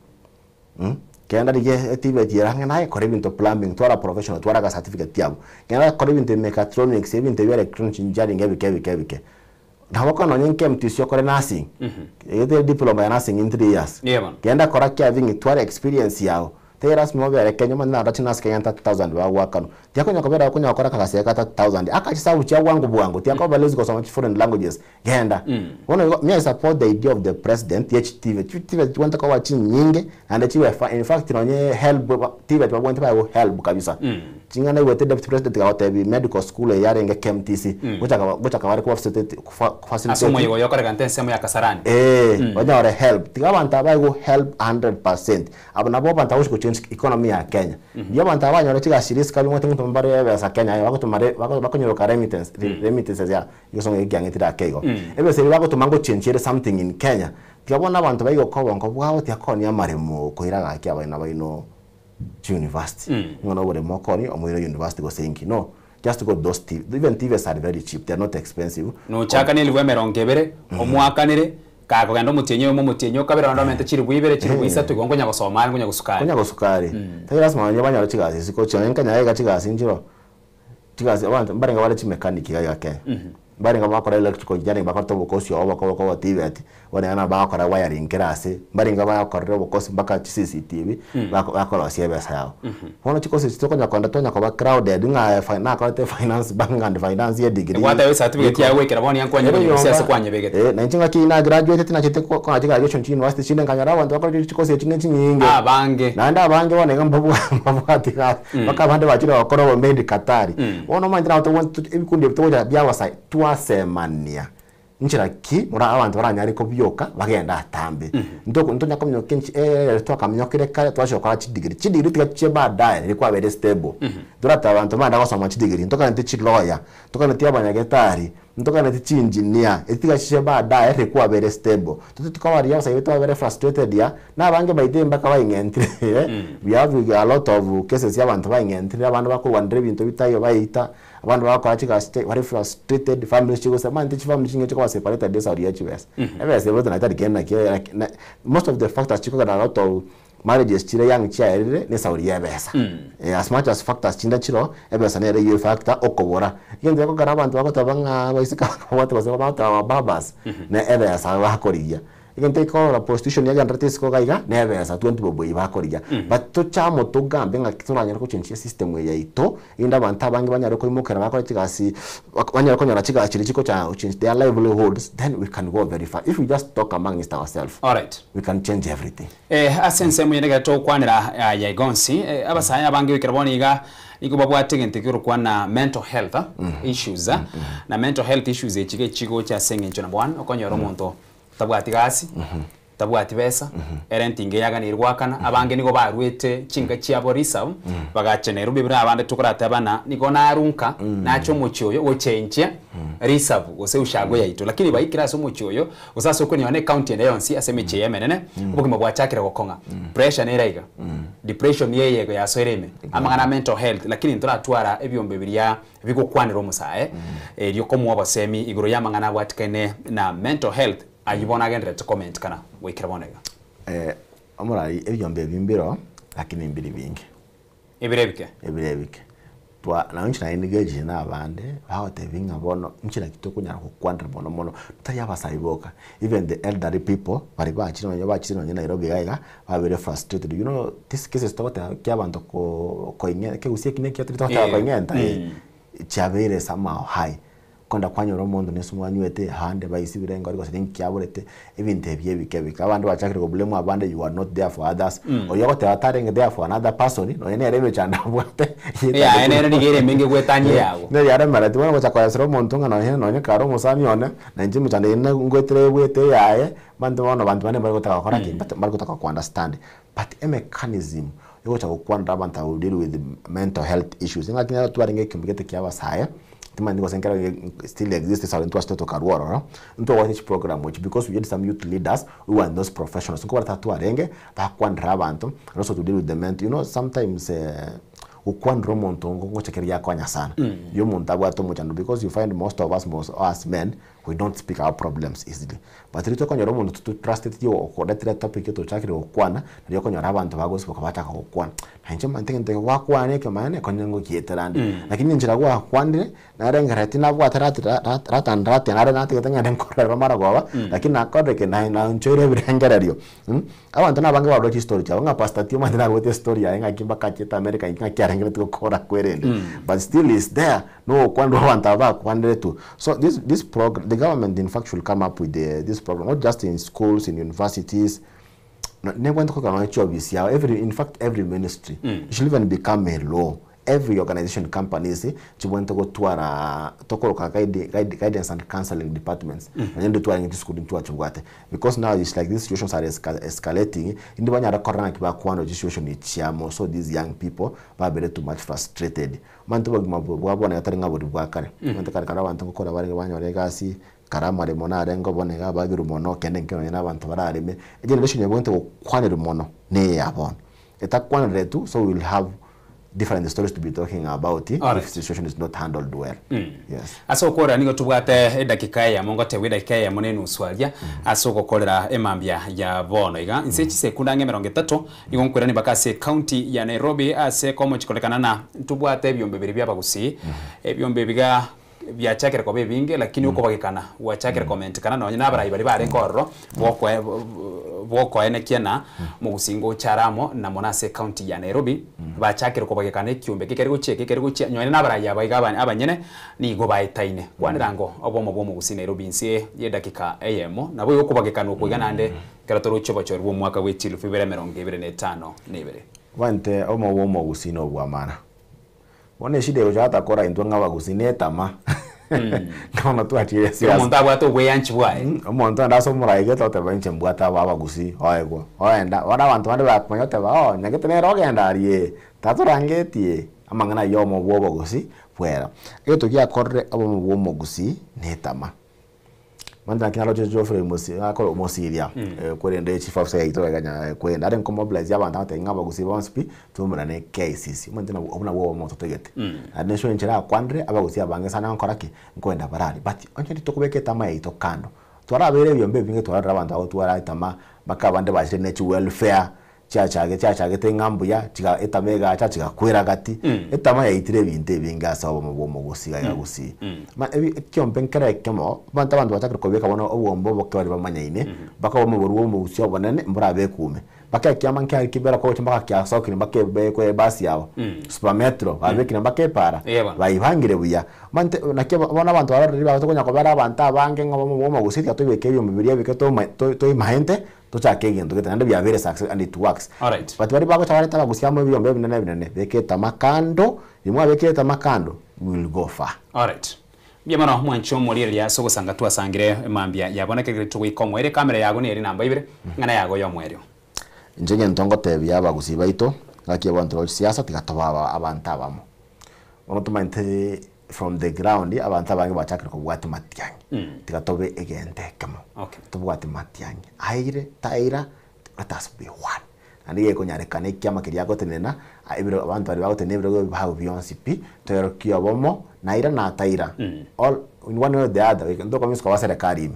Kenda rigia etibeti ere ang'e naye kora ebinto plumbing, twara professional, twara agacertificate abwo. Kenda kora ebinto ebi mechatronics, ebinto ebia electronics engineering ebike ebike ebike. Nabo okonyora nonye nke MTC okore nursing, egete diploma ya nursing in 3 years. Genda kora kia thing twara experience yago. Tari lasima obere Kenya omanye narora chinurse Kenya 30,000 bagoakanwa. Tiakonya kobera okonya gokora akagasi aka 30,000 akachisabu chia bwango bwango tiakoba lazy gosoma chi foreign languages. Genda. Bono igo me I support the idea of the president ye chitibe. Chitibe chibwenerete koba chinyinge naende chibe in fact nonye helb TVET babwenerete baye go helb kabisa. Ching'ana naigwete deputy president agotebi medical school eye yarenge KMTC gochaka gochaka bare ko facilitate Ase omoyega oyo okoregante ensemo ya Kasarani. Eh, banyore help. Tiga abanto aba bae go help 100%. Abo nabo abanto abagochi gochange economy ya Kenya. Riria abanto aba banyora chigasi chiria isiko abwo ngotoma bare ebesa Kenya aye bagotoma re bakonyoroka remittance remittances ya egesongo eke kiang'etire ake igo. Ebesa eria bagotoma ngochange ere something in Kenya. Tiga bono abanto baige okoba obongo bwabo tiga koonia amaremo koira gaki abaina baino chiuniversity. Ng'a noboremo okoonia omoire university gose inki. No, just go to those T even TVETs are very cheap, they are not expensive. Nochakane elifu emerongo ebere, omwakanere, kakogenda omotienyi oyomo omotienyi okabere naende omente chilifu ibere, chilifu isato, igo nkonya gosoma are nkonya gosuka are. Konya gosuka are. Tari lasima nonye banyore chigasi isiko chi nonye Kenya iga chigasi nchiroo, chigasi abanto mbarenge bare chimechanic iga iga Kenya. Mbarenge bagokora electrical engineering bakorete obokosi obo boko boko TVET, bono iga nabo bagokora wiring kera ase, mbarenge bagokorera obokosi mpaka chi CCTV, bako bakorosia ebesa yabo. Bono chikosi echi tokonya kogenda twanya koba crowded ng'a fi nakorete finance bank and finance ye degree. Gwateba ecertificate yago goikera bono iga Ere nkwanyebeka gose ase nyomba, kwanyebegete. eh, na inche ngaki na graduated nachete ko kong'acha graduation chi university chinde nkanyora abanto bakorete chikosi echi ne chinyinge. Abange. Naende abange bono iga mbabwa mbabwati gasi, mpaka abande bachire gokora obomaid Qatar. Bono omanyete nabo tobwate ebikundi ebi togocha bia abasae twasemania nchera ki mora abanto baranyare kobioka bagende atambe. Ntoko ntonya kominyoka enchi twakaminyokire kare twachia gokora chidegree, chidegree tiga chiche baadaye riria kwabeire stable. Toratebe abanto mbagende gosoma chidegree, ntokaneti chilawyer, ntokaneti abanyagetari, ntokaneti chiengineer, eki tiga chiche baadaye riria kwabeire stable. Toteti koba riria abasae baito babere frustrated ya, na abange baito mpaka baing'entire we have a lot of cases ya abanto baing'entire, abande bakorwanera ebinto bitaiyo baeita, abande bagokora chigasi chai bare frustrated, families chigose omanyete chifamily chinge chikoba separated esauri ya chibesa. Ebesa ebo tari kende naki most of the factors chikogera a lot of. Marriages chire young chiaerire ne esauri ya ebesa. As much as factors chinde chiroo, ebesa nere eywo efactor okobora. Egento gekogera abanto bagoteba ng'a abaiseke aba babwate gose bagoteba abababas, ne ebesa bakorigia. Egento ekorora prostitution yagendererete isiko iga iga, ne ebesa twenty bob eywo bakorigia. But toche amo togambe ng'aki toranyare gochenchia esystem eye yaito, erinde abanto abange banyare koimokera bakore chigasi, banyare konyora chigasi chiria chigocha gochange their livelihoods, then we can go very far. If we just talk amongst ourselves, Alright. we can change everything. Ase ensemo eyende ekero togokwanera aya iga onsi, abasae abange goikera bono iga nigo babwate egento ekerokwana mental health issues, na mental health issues echi iga echigocha ase eng'encho number one, okonyora omonto tabwati gasi, tabwati besa, erent inga eyaganeirie goakana, abange nigo barwete chinka chiabo reserve, bagacha Nairobi buna abande tokoratebana, nigo narunka nache omochie oyo gochenchia reserve gose ushago yaito, lakini baikire ase omochie oyo Gose ase okonyora ne county ende yonsi ase emechie eye emenene, obogima bwachakire gokong'a. Pressure nere iga, depression eye igo yasoire ime, amang'ana a mental health, lakini ntoratwara ebiombe biria bigokwanera omosae, erio komoa obosemi igoro ya amang'ana abwatikane na mental health, ayio bono agendererete komentikana goikera bono iga. Omorai ebiombe ebi mbiro lakini mbiri binge. Ebire ebike. Ebire ebike. Twa nabo inche naye nigo na abande, bagotebia ng'a bono inche naki tokonyara gokwanera mono mono, tari abasae boka, even the elderly people baria bachire nonye bachire nonye Nairobi iga iga, babeire frustrated, you know these cases togoteba kia abanto ko koing'e ekegusii eki nekio tari togoteba koing'enta eh, chiabeire somehow high. Kogenda kwanyora omonto nese mwanywete, abande baisibire engori gose ninki kiaborete, ebinto ebi ebike ebike. Abande bachakire ko blame abande you are not there for others. Oyio ogoteba tarenge there for another person, nonya nere emechando abwate Eyaye nere nigo ere emenge goetania eyago. Nere yaremereti bono gocha koesera omonto ng'a nonye nonye kare omosani one, na inche emechando eye ngoetera ebwete eyaye, abanto bono banto bande mbari gotaka gokora ki? Mbari gotaka ko understand. But emechanism egocha gokwanera abanto aba deal with mental health issues, engaki nero twarenge ekeombe gete kia abasae, timanyeti gose nkero still exist ase intwe ase tokarwa ororo, ntobwate chiprogram echi because we had some youth leaders who were in those professionals, nko bareta twarenge, bakwanera abanto, and also to deal with the mental, you know sometimes gokwanera omonto ngocha kere giakonya sana, ya omonto abwate omochando because you find most of us, most us men, we don't speak our problems easily but riria tokonyora omonto to trusteti okoretire etopic tochakire gokwana nario okonyora abanto bagosiboka bachaka gokwana na inche omanyete egento eke gwakwana ekemanene konya ngokietera ande lakini enchera gwakwanire narengereretie nabwate rati rata and rati nare natigete ng'ende nkorere marogoba lakini nakorire ki naonchoire ebirengererio Abanto nabange barore chistory chiabo ng'a pastor Tio omanyete narwete estory yaye ng'aki mpaka achete America inki ng'aki arengeretie gokora kwerende but still is there nogokwanera abanto aba bakwaneretwe so this this program the government in fact should come up with the this program not just in schools in universities nebwate kogera nonye chiofisi yao every in fact every ministry it should even become a law Every organization companies chibwenerete gotwara tokoroka guide, guide, guidance and counseling departments nonye nditwe twarenge chisukuru ntwachibwate because now it's like these situations are esca escalating indi banyare korora ng'aki bakwana chisituation echi chiamo so these young people babere too much frustrated omanyete obogima bwa bono iga tari ng'a bori bwa kare omanyete kare kare abanto ngokora barenge banyora egasi kare amaremo narenge bono iga abagirwe mono kende nkero nonye na abanto barareme egeneration ebwenerete gokwanerwa mono neye ya bono etakwaneretwe so we will have different stories to be talking about if situation is not handled well. Yes. Ase okorera nigo tobwate edakika eyemo ngotebwa edakika eyemo na enusu aria ase ogokorera emambia ya bono iga inse chisekunda ang'e emerongo etato nigo nkoirania mpaka ase ecounty ya Nairobi ase komochi korekana na ntobwate ebiombe biria bia abagusii ebiombe ebi iga biachakire koba ebinge lakini okobagekana gwachakire komentekana nonye na abarai baria barenge ororo bokoe bokoenekia na mogusii ngocha are amo na mono ase ecounty ya Nairobi bachakire kobagekana ekiombe eke kere gochia eke kere gochia nonye na abarai aba iga abanyene nigo baetaine. Kwanera ango obomo bwa omogusii Nairobi inse ye edakika eyemo nabo igo okobagekana okwo iga naende ekero toroche obochori bwa omwaka bwe chilufu ibere emerongo ebere na etano na ebere. Omanyete obomo bwa omogusii nobwamana. Bono eshida egocha gotakora intwe ng'a abagusii netama. Bono twachire Kera siasa. omonto abwate obweyanchi bwaye. Omonto aende ase omorai gete oteba inche mbwate aba abagusii oegwa. Oenda, bono abanto bande bakomanya oteba oo nyagete nere ogenda aria ee, tatorangetie amang'ana ayio obomo bwa obogusii bwera. Egento giakorire obomo bwa omogusii netama. Mani naki naroche Geoffrey Musi akore omosiria kwerende chief officer yaito iga nya kwenda are nkomobilize abanto abatebie ng'a abagusii bonsi pi twaumerane KICC omanyete nabwo obwo nabwo obomo totagete. Naende enswe enchera akwanire abagusii abange sana nkora ki nkoenda barari but onye titokobeka etama yaito kando twarabeire ebiombe ebinge twarorire abanto bagotwara etama mpaka abande bachire ne chiwelfare. Chiachage chiachagete ng'a mbuya, chiga etama egacha chigakwera gati, etama yaitire ebinto ebinge ase obomo bwa omogusii iga iga gusii. Ma ebi ekiombe nkere ekemo, abanto abanto bachakire kobeka bono obwombe oboke baria bamanyaine, mpaka obomo borwa omogusii obonene mborabekwe ime. Mpaka ekiama nkiare kibera kogocha mpaka kiasokire mpaka ebekwe ebasi yabo, super metro, babekire mpaka epara, baibangire buya. Omanyete naki bono abanto barorire ribaga tokonya kobera abanto abange ng'a obomo bwa omogusii tiga toibeke ebiombe biria ebike toma toimaente, Tochake egento gete naende biabeire success and it works. Alright. But baria bagocha barete abagusia amo ebiombe ebinene ebinene, beka etama kando, riria mwabekire etama kando, we will go far. Alright. Mbuya mono mwanche omoriereria ase ogosanga twasangire mambia yabo naki ekero togoika omoerio ekamera yago neri namba ibere ing'ana yago yomoerio. Inche egento ngotebia abagusii baito, ngaki abanto ba siasa tiga tobe abanto abamo. Bono tomanyete from the ground abanto abange bachakire kobwati matiang'i, tiga tobe egento ekemo, tobwate matiang'i aire taira let us be one. Naende gekonyarekana ekiama keria agotenena ebiro abanto baria bagotenena ebirogo ebibao bionsi pi, toerokie obomo naira na taira all in one way or the other ntokomisa koba serikali ime,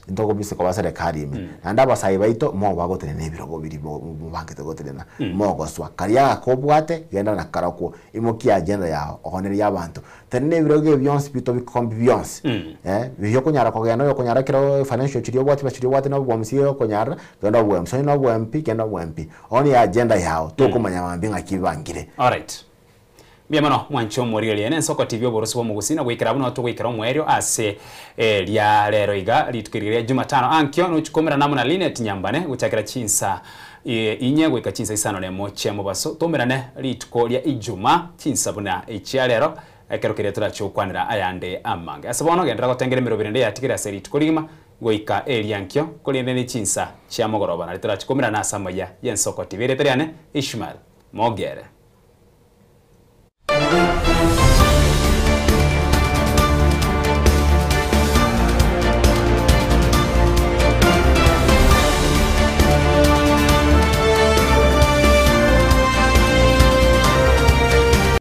ntokomisa koba serikali ime. Naende abasae baito mobagotenena ebirogo biria mobangete gotenena, mogoswa karia agakobwate genda nakarokwo. Imokia agenda yao, ogonerie abanto. Tenena ebirogo ebi bionsi pi tobikombi bionsi. Eh, biria okonyara kogenda oyo okonyara ekero financial chiria obwate chibesa chiria obwate na obomsi okonyara, genda obwe MC, onye na obwe MP, genda obwe MP. Onie agenda yao, tokomanya mambia ng'aki bibangire. Alright. Mbuya mono mwanche omorigereria nensoko TV oborosi bw'omogusii na goikera abwo nabo togoikera omoerio ase eria rero iga rituko eri ria Jumatano ankio nochi koumerana amo na Linet Nyambane gochakera chinsa inye goika chinsa isano nemo chia mobaso toumerane rituko ria Ijumaa chinsa buna echia rero ekero keria torache gokwanera ayande amange. Ase bono genderera gotengera emeroberi ende yatigire ase rituko rigima goika eria ankio korende ne chinsa chia mogoroba nario torache koumerana ase amaya y'ensoko TV. Erieta riane Ishmael Mogere.